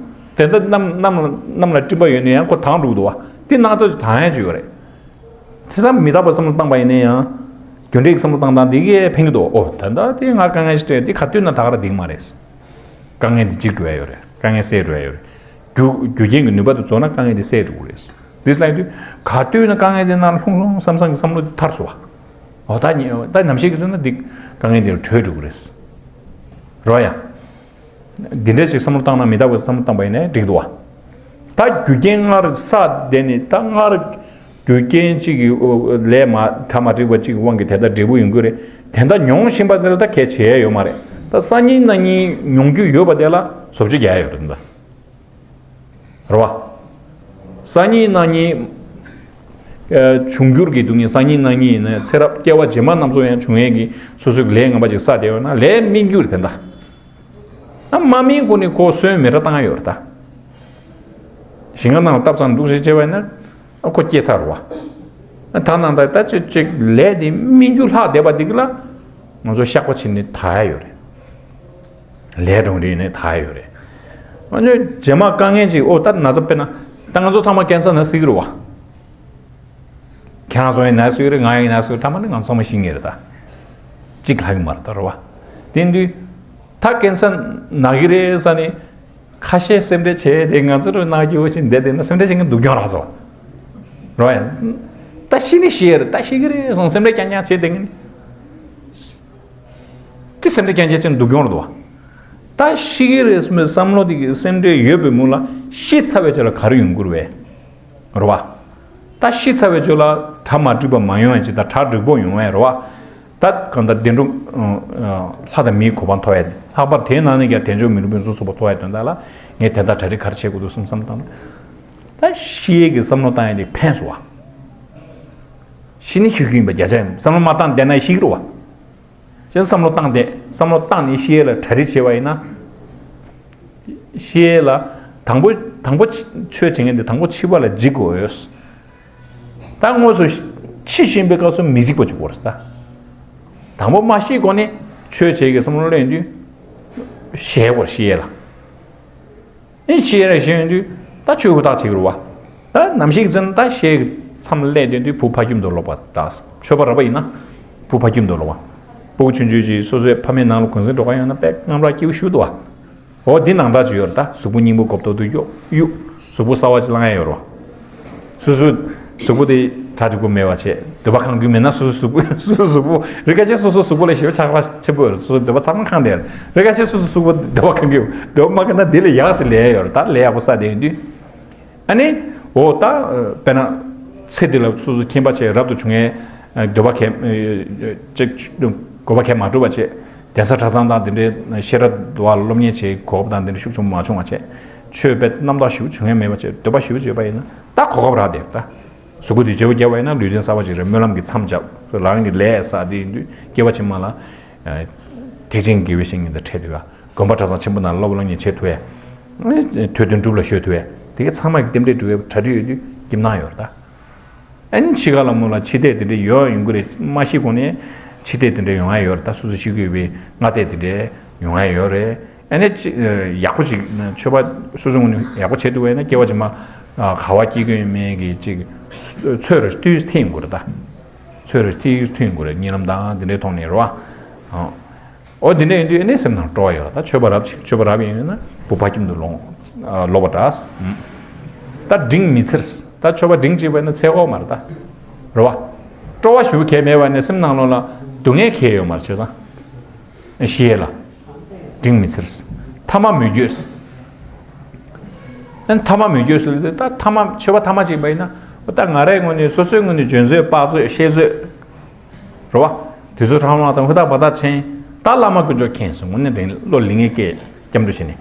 དེ་འདྲ་གནམ་གནམ་གནམ་ལ་སྤྲིན་པ་ཡོད་ན་ཡང་ཁོ་དྭངས་འགྲོ་གི་འདུག་བ། དེ་ནང་དུ་དྭངས་ཡ་ཅིག་ཡོད་རེད། དེ་ཙམ་མི་རྟག་པ་བསམ་བློ་བཏང་པ་ཡིན་ན་ཡང་། རྒྱུ་འབྲས་ཀྱི་བསམ་བློ་བཏང་སྟངས་དེ་གས་ཕན་གྱི་འདུག་ཨོ་ད་ལྟ་དེ་ང་དཀའ་ངལ་ཞིག་འཕྲད་དེ་ག་དུས་ན་ད་ག་རང་བསྡད་ཀྱི་མ་རེད། དཀའ་ངལ་འདི་འཇིག་འགྲོ་ཡ་ཡོད་རེད། དཀའ་ངལ་སེལ་འགྲོ་ཡ་ཡོད་རེད། རྒྱུ་རྒྱུ་རྐྱེན་གྱི་ནུས་པ་དེ་རྫོགས་ན་དཀའ་ངལ་དེ་སེལ་འགྲོ་གི་རེད། འདི་ལབ་དུས་ག་དུས་ན་དཀའ་ངལ་དེ་ནང་ལྷུང་སོང་བསམ་བསམ་གྱི་བསམ་བློ་དེ་ཐར་སོང་བ། འོ་ད་ཉི་ད་ནམ་ཞིག་གི་ཚེ་ན་འདི་དཀའ་ངལ་འདི་ལ་གྲོལ་འགྲོ་གི་རེད། རོ་ཡ། འདི་འདྲ་ཞིག་བསམ་བློ་བཏང་ན་མི་རྟག་པའི་བསམ་བློ་བཏང་པ་ཡིན་ན་འགྲིག་འདུག་བ། ད་རྒྱུ་རྐྱེན་སྔར་བསགས་བསྡད་ནས་ད་སྔར་རྒྱུ་རྐྱེན་གཅིག་གི་ལས་མ་གྲ་མ་འགྲིག་པ་གཅིག་གི་དབང་གིས་དེ་ལྟར་འབྲས་བུ་ཡོང་གི་རེད། དེ་འདྲ་མྱོང་བཞིན་པ་དེ་ལ་ད་གལ་ཆེ་ཡ་ཡོད་མ་རེད། ད་སང་ཉིན་གནངས་ཉིན་མྱོང་རྒྱུ་ཡོད་པ་དེ་ལ་བཟོ་བཅོས་རྒྱག་ཡ་ཡོད་རེད་ད། རེད་བ། སང་ཉིན་གནངས་ཉིན། ཨ། འབྱུང་འགྱུར་གྱི་སྡུག་བསྔལ་སང་ཉིན་གནངས་ཉིན་ཡིན་ན་ཚེ་རབས་སྐྱེ་བ་རྗེས་མ་རྣམས་སུ་ཡང་འབྱུང་ཡས་ཀྱི་སོ་སོའི་ལས་ངན་པ་ཅིག་བསགས་བསྡད་ཡོད་ན་ལས་སྨིན་རྒྱུ་རེད་དེ་འདྲ། ཨ་མ་སྨིན་གོང་ནས་ཁོ་སོན་མི་འདྲ་བཏང་ཡ་ཡོད་རེད་ད། ཞིང་ཁ་ནང་ལ་བཏབ་ཚར་འདུག་ཟེར་བྱས་པ་ཡིན་ན། ཨ་ཁོ་སྐྱེས་ཚར་རེད་བ། ཨ་ད་ནང་ད་ལྟ་ཅིག་ཅིག་ལས་དེ་སྨིན་རྒྱུ་ལྷག་བསྡད་པ་འདི་གི་ལ། ང་ཚོ་བཤགས་པ་བྱས་ནས་དག་ཡ་ཡོད་རེད། ལས་རུང་རིང་ནས་དག་ཡོད་རེད། ང་ཚོས་རྗེས་མ་དཀའ་ངལ་ཅིག་ཨོ་ད་ན་ཚ་དཔེར་ན་ད་ང་ཚོ་ཚང་མ་ཀན་སར་ན་སྲིད་ཀྱི་རེད་བ། ཁྱེད་རང་ཚོ་ཡང་ན་སྲིད་ཀྱི་རེད། ང་ཡང་ན་སྲིད་ཀྱི་རེད། ཐ་མ་ནི་ང་ཚོ་ཚང་མ་ཤི་ངེས་རེད་ད། གཅིག་ལྷག་གི་མ་རེད་ད་རེད་བ། དེ་དུས་ད་ཀན་སར་ན་གི་རེད་ས་ནི་ཁ་ཤས་སེམས་ཁྲལ་བྱས་ཏེ་ང་ཚོ་རུ་ན་གི་འོ་ཞིག་བསྡད་བསྡད་ན་སེམས་ཁྲལ་བྱེད་མཁན་སྡུག་གྱོང་རང་ཚོ་རེད་བ། ད་ཤི་ནི་ཤི་ཡ་རེད། ད་ཤི་གི་རེད་སོང་སེམས་ཁྲལ་རྐྱང་རྐྱང་བྱས་བསྡད་མཁན་ནི། དེ་སེམས་ཁྲལ་རྐྱང་རྐྱང་བྱས་ན་སྡུག་གྱོང་རེད་དོ། ད་ཤི་གི་རེད་བསམ་པའི་བསམ་བློ་དེ་གི་སེམས་ཁྲལ་ཡོད་པའི་མུ་ལ་ཤི་ཚར་བའི་རྗེས་ལ་ག་རེ་ཡོང་གི་རེད་བས། རེད་བ། ད་ཤི་ཚར་བའི་རྗེས་ལ་གྲ་མ་འགྲིག་པ་མ་ཡོང་ཡ་ཅིག་དང་གྲ་འགྲིག་པོ་ཡོང་བས་རེད་བ། ད་གང་ལྟར་བདེ་འགྲོ། ལྷ་དང་མིའི་གོ་འཕང་ཐོབ་ཡ། ལྷག་པར་དེའི་ནང་ནས་ཀྱང་དལ་འབྱོར་མི་ལུས་ཕུན་སུམ་ཚོགས་པ་ཐོབ་ཡ་དོན་དག་ལ་ངས་དེ་ལྟར་གྲ་སྒྲིག་ག་རེ་བྱེད་དགོས་འདུག་བསམ་བསམ་བཏང་ན། ད་ཤི་ཡས་ཀྱི་བསམ་བློ་བཏང་ཡ་དེ་ཕན་སོང་བ། ཤི་ནི་ཤི་རྒྱུ་ཡིན་པ་བརྒྱ་ཆ་ཡིན། བསམ་བློ་མ་བཏང་བསྡད་ན་ཤི་གི་རེད་བ། ཅེས་བསམ་བློ་བཏང་སྟེ་བསམ་བློ་བཏང་ནས་ཤི་ཡས་ལ་གྲ་སྒྲིག་བྱས་པ་ཡིན་ན། ཤི་ཡས་ལ་དང་པོ་དང་པོ་ཆོས་བྱེད་མཁན་དེ་དང་པོ་འཆི་བ་ལ་འཇིགས་དགོས་ཡོད། ད་དངོས་སུ་འཆི་བཞིན་པའི་སྐབས་སུ་མི་འཇིགས་པ་བྱེད་དགོས་རེད་ད། དང་པོ་མ་ཤི་གོང་ནས་ཆོས་བྱེད་ཀྱི་བསམ་བློ་སླེབས་དུས། ཞེད་དགོས་ཤི་ཡས་ལ། ཨེ་ཤི་ཡས་ལ་ཤི་ཡོང་དུས་ད་ཆོས་ཧུར་ཐག་བྱེད་ཀྱི་རེད་བ། ད་ནམ་ཞིག་ཚེ་ན་ད་ཤི་ཡས་ཀྱི་མཚམས་སླེབས་དུས་བུ་ཕ་ཁྱིམ་དུ་ལོག་པ་དང་ཆོས་པ་ར་བ་ཡིན་ན་བུ་ཕ་ཁྱིམ་དུ་ལོག་པ། སྤུ་གུ་ཆུང་ཆུང་ཅིག་སོ་སོའི་ཕ་མའི་ནང་ལ་གུང་སེང་འགྲོ་ག་ཡོང་ན་དཔེ་དངངས་སྐྲག་སྐྱིད་པོ་ཞེ་པོ་འདུག་བ། འོ་འདི་ནང་ལྟར་ཅིག་ཡོད་རེད་ད། གཟུགས་པོ་སྙིང་པོ་གོབ་ཏོག་ཏོ་གཡུག་གཡུག་གཟུགས་པོ་གསར་པ་ཅིག་བླང་ཡ་ཡོད་རེད་བ། སོ་སོའི་གཟུགས་པོ་དེ་གྲ་འགྲིག་པོ་མེད་པ་བྱས། འདོད་པ་ཁེངས་རྒྱུ་མེད་ན་སོ་སོའི་གཟུགས་པོ་སོ་སོའི་གཟུགས་པོ་རི་ཁ་ཆེ་སོ་སོའི་གཟུགས་པོ་ལ་ཞེ་པོ་ཆགས་པ་ཆེན་པོ་ཡོད་རེད། སོ་སོའི་འདོད་པ་ཚང་མ་ཁེངས་བསྡད་རེད། རི་ཁ་ཆེ་སོ་སོའི་གཟུགས་པོ་འདོད་པ་ཁེངས་རྒྱུ་འདོད་པ་མ་ཁེངས་ན་དེ་ལས་ཡག་ཅིག་ལས་ཡ་ཡོད་རེད། ད་ལས་ཡག་པོ་ས་དེ་ཡིན་དུས། ཨ་ནི། འོ་ད། དཔེར་ན། ཚེ་འདི་ལ་སོ་སོ་ཁྱིམ་པ་བྱས་རབ་ཏུ་བྱུང་ཡས། འདོད་པ་གས། ཅིག་དགོས་པ་གས་མ་གྲུབ་པ་བྱས། གདན་ས་གྲྭ་ཚང་དང་དེ་འདྲའི་ཤེས་རབ་འདུལ་བ་སློབ་གཉེར་བྱེད་གོ་སྐབས་དང་དེ་འདྲ་ཤུགས་ཆེན་པོ་མ་བྱུང་བ་བྱས། ཆོས་དཔེ་རྣམ་དག་ཞིག་བྱུང་ཡས་མེད་པ་བྱས་འདོད་པ་ཞིག་བྱས་པ་ཡིན་ན་ད་གོ་སྐབས་རག་དེ་ད། གཟུགས་པོ་འདི་བརྗེ་པོ་བརྒྱབ་པ་ཡིན་ན་ལུས་རྟེན་གསར་པ་ཞིག་རེད། སྨོན་ལམ་གྱི་མཚམས་བརྒྱབ། རང་གི་ལས་བསགས་དེ་ཡིན་དུས་སྐྱེ་བ་ཕྱི་མ་ལ། ཐེག་ཆེན་དགེ་བའི་བཤེས་གཉེན་དང་འཕྲད་ཐུབ་ཡ། དགོན་པ་གྲྭ་ཚང་ཆེན་པོ་ནང་སློབ་སློབ་གཉེར་བྱེད་ཐུབ་ཡ། ཐོས་དོན་སྒྲུབ་ལ་གཞོལ་ཐུབ་ཡ། དེ་ག་ཚང་མ་གི་རྟེན་འབྲེལ་སྒྲུབ་ཡ་གྲ་སྒྲིག་ཡོད་དུས་སྐྱིད་སྣང་ཡོད་རེད་ད། ཨ་ནི་འཆི་ཁ་ལ་མོ་ལ་འཆི་ལྟས་དེ་འདྲ་ཡོང་ཡོང་གི་རེད། མ་ཤི་གོང་ནས་ འཆི་ལྟས་དེ་འདྲ་ཡོང་ཡ་ཡོད་རེད། ད་སོ་སོ་འཆི་གི་ཡོད་པའི་སྔ་ལྟས་དེ་འདྲ་ཡོང་ཡ་ཡོད་རེད། ཨ་ནི་ཅི་ཡག་པོ་ཅིག་མཆོད་པ་སོ་སོའི་ངོས་ནས་ཡག་པོ་བྱེད་ཐུབ་པ་ཡིན་ན། སྐྱེ་བ་རྗེས་མ་ག་བ་སྐྱེ་གི་ཡོད་མེད་ཀྱི་ཅིག་ཚོད་ར་ཏོག་ཙམ་འཐེན་དགོས་རེད། ད་ཚོད་ར་ཏོག་ཙམ་འཐེན་དགོས་རེད། གཉིད་ལམ་དང་དེ་འདྲའི་ཐོག་ནས་རེད་བ། འོ་དེ་འདྲ་ཡིན་དུས་ཨ་ནི་སེམས་ནང་སྤྲོ་བ་ཡོད་རེད། ད་མཆོད་པ་རབ་ཅིག་མཆོད་པ་རབ་ཡིན་ན་བུ་ཕ་ཁྱིམ་དུ་ལོག་ལོག་པ་འདྲ། ད་འབྲིང་མི་ཚེར། ད་མཆོད་པ་འབྲིང་ཅིག་བས་ན་ཚེ་འགོག་མ་རེད་ད། རེད་བ། སྤྲོ་བ་ཞུ་གལ་མེད་པ་ནས་སེམས་ནང་ལོགས་ལ་སྡུག་བསྔལ་གལ་ཡོད་མ་རེད། བྱས་ཙང་ཞི་ཡས་ལ་འབྲིང་མི་ཚེར། ཐ་མ་མི་འགྱོད། ཨན་ཐ་མ་མི་འགྱོད་ཟེར་ལ་ད་ཐ་མ་མཆོད་པ་ཐ་མ་ཅིག་བས་ན། ད་ང་རའི་ངོས་ནས་སོ་སོའི་ངོས་ནས་འཇོན་ཚོད་དཔག་ཚོད་ཤེས་ཚོད། རེད་བ། དུས་ཚོད་ཧྲང་ལང་དང་ཧུར་ཐག་བ་ཐག་ཆེན། ད་བླ་མ་དཀོན་མཆོག་མཁྱེན་སོང་། དངོས་གནས་དྲང་བློ་ལིང་ངེ་སྐད་སྐྱབས་འགྲོ་བྱས་ནས་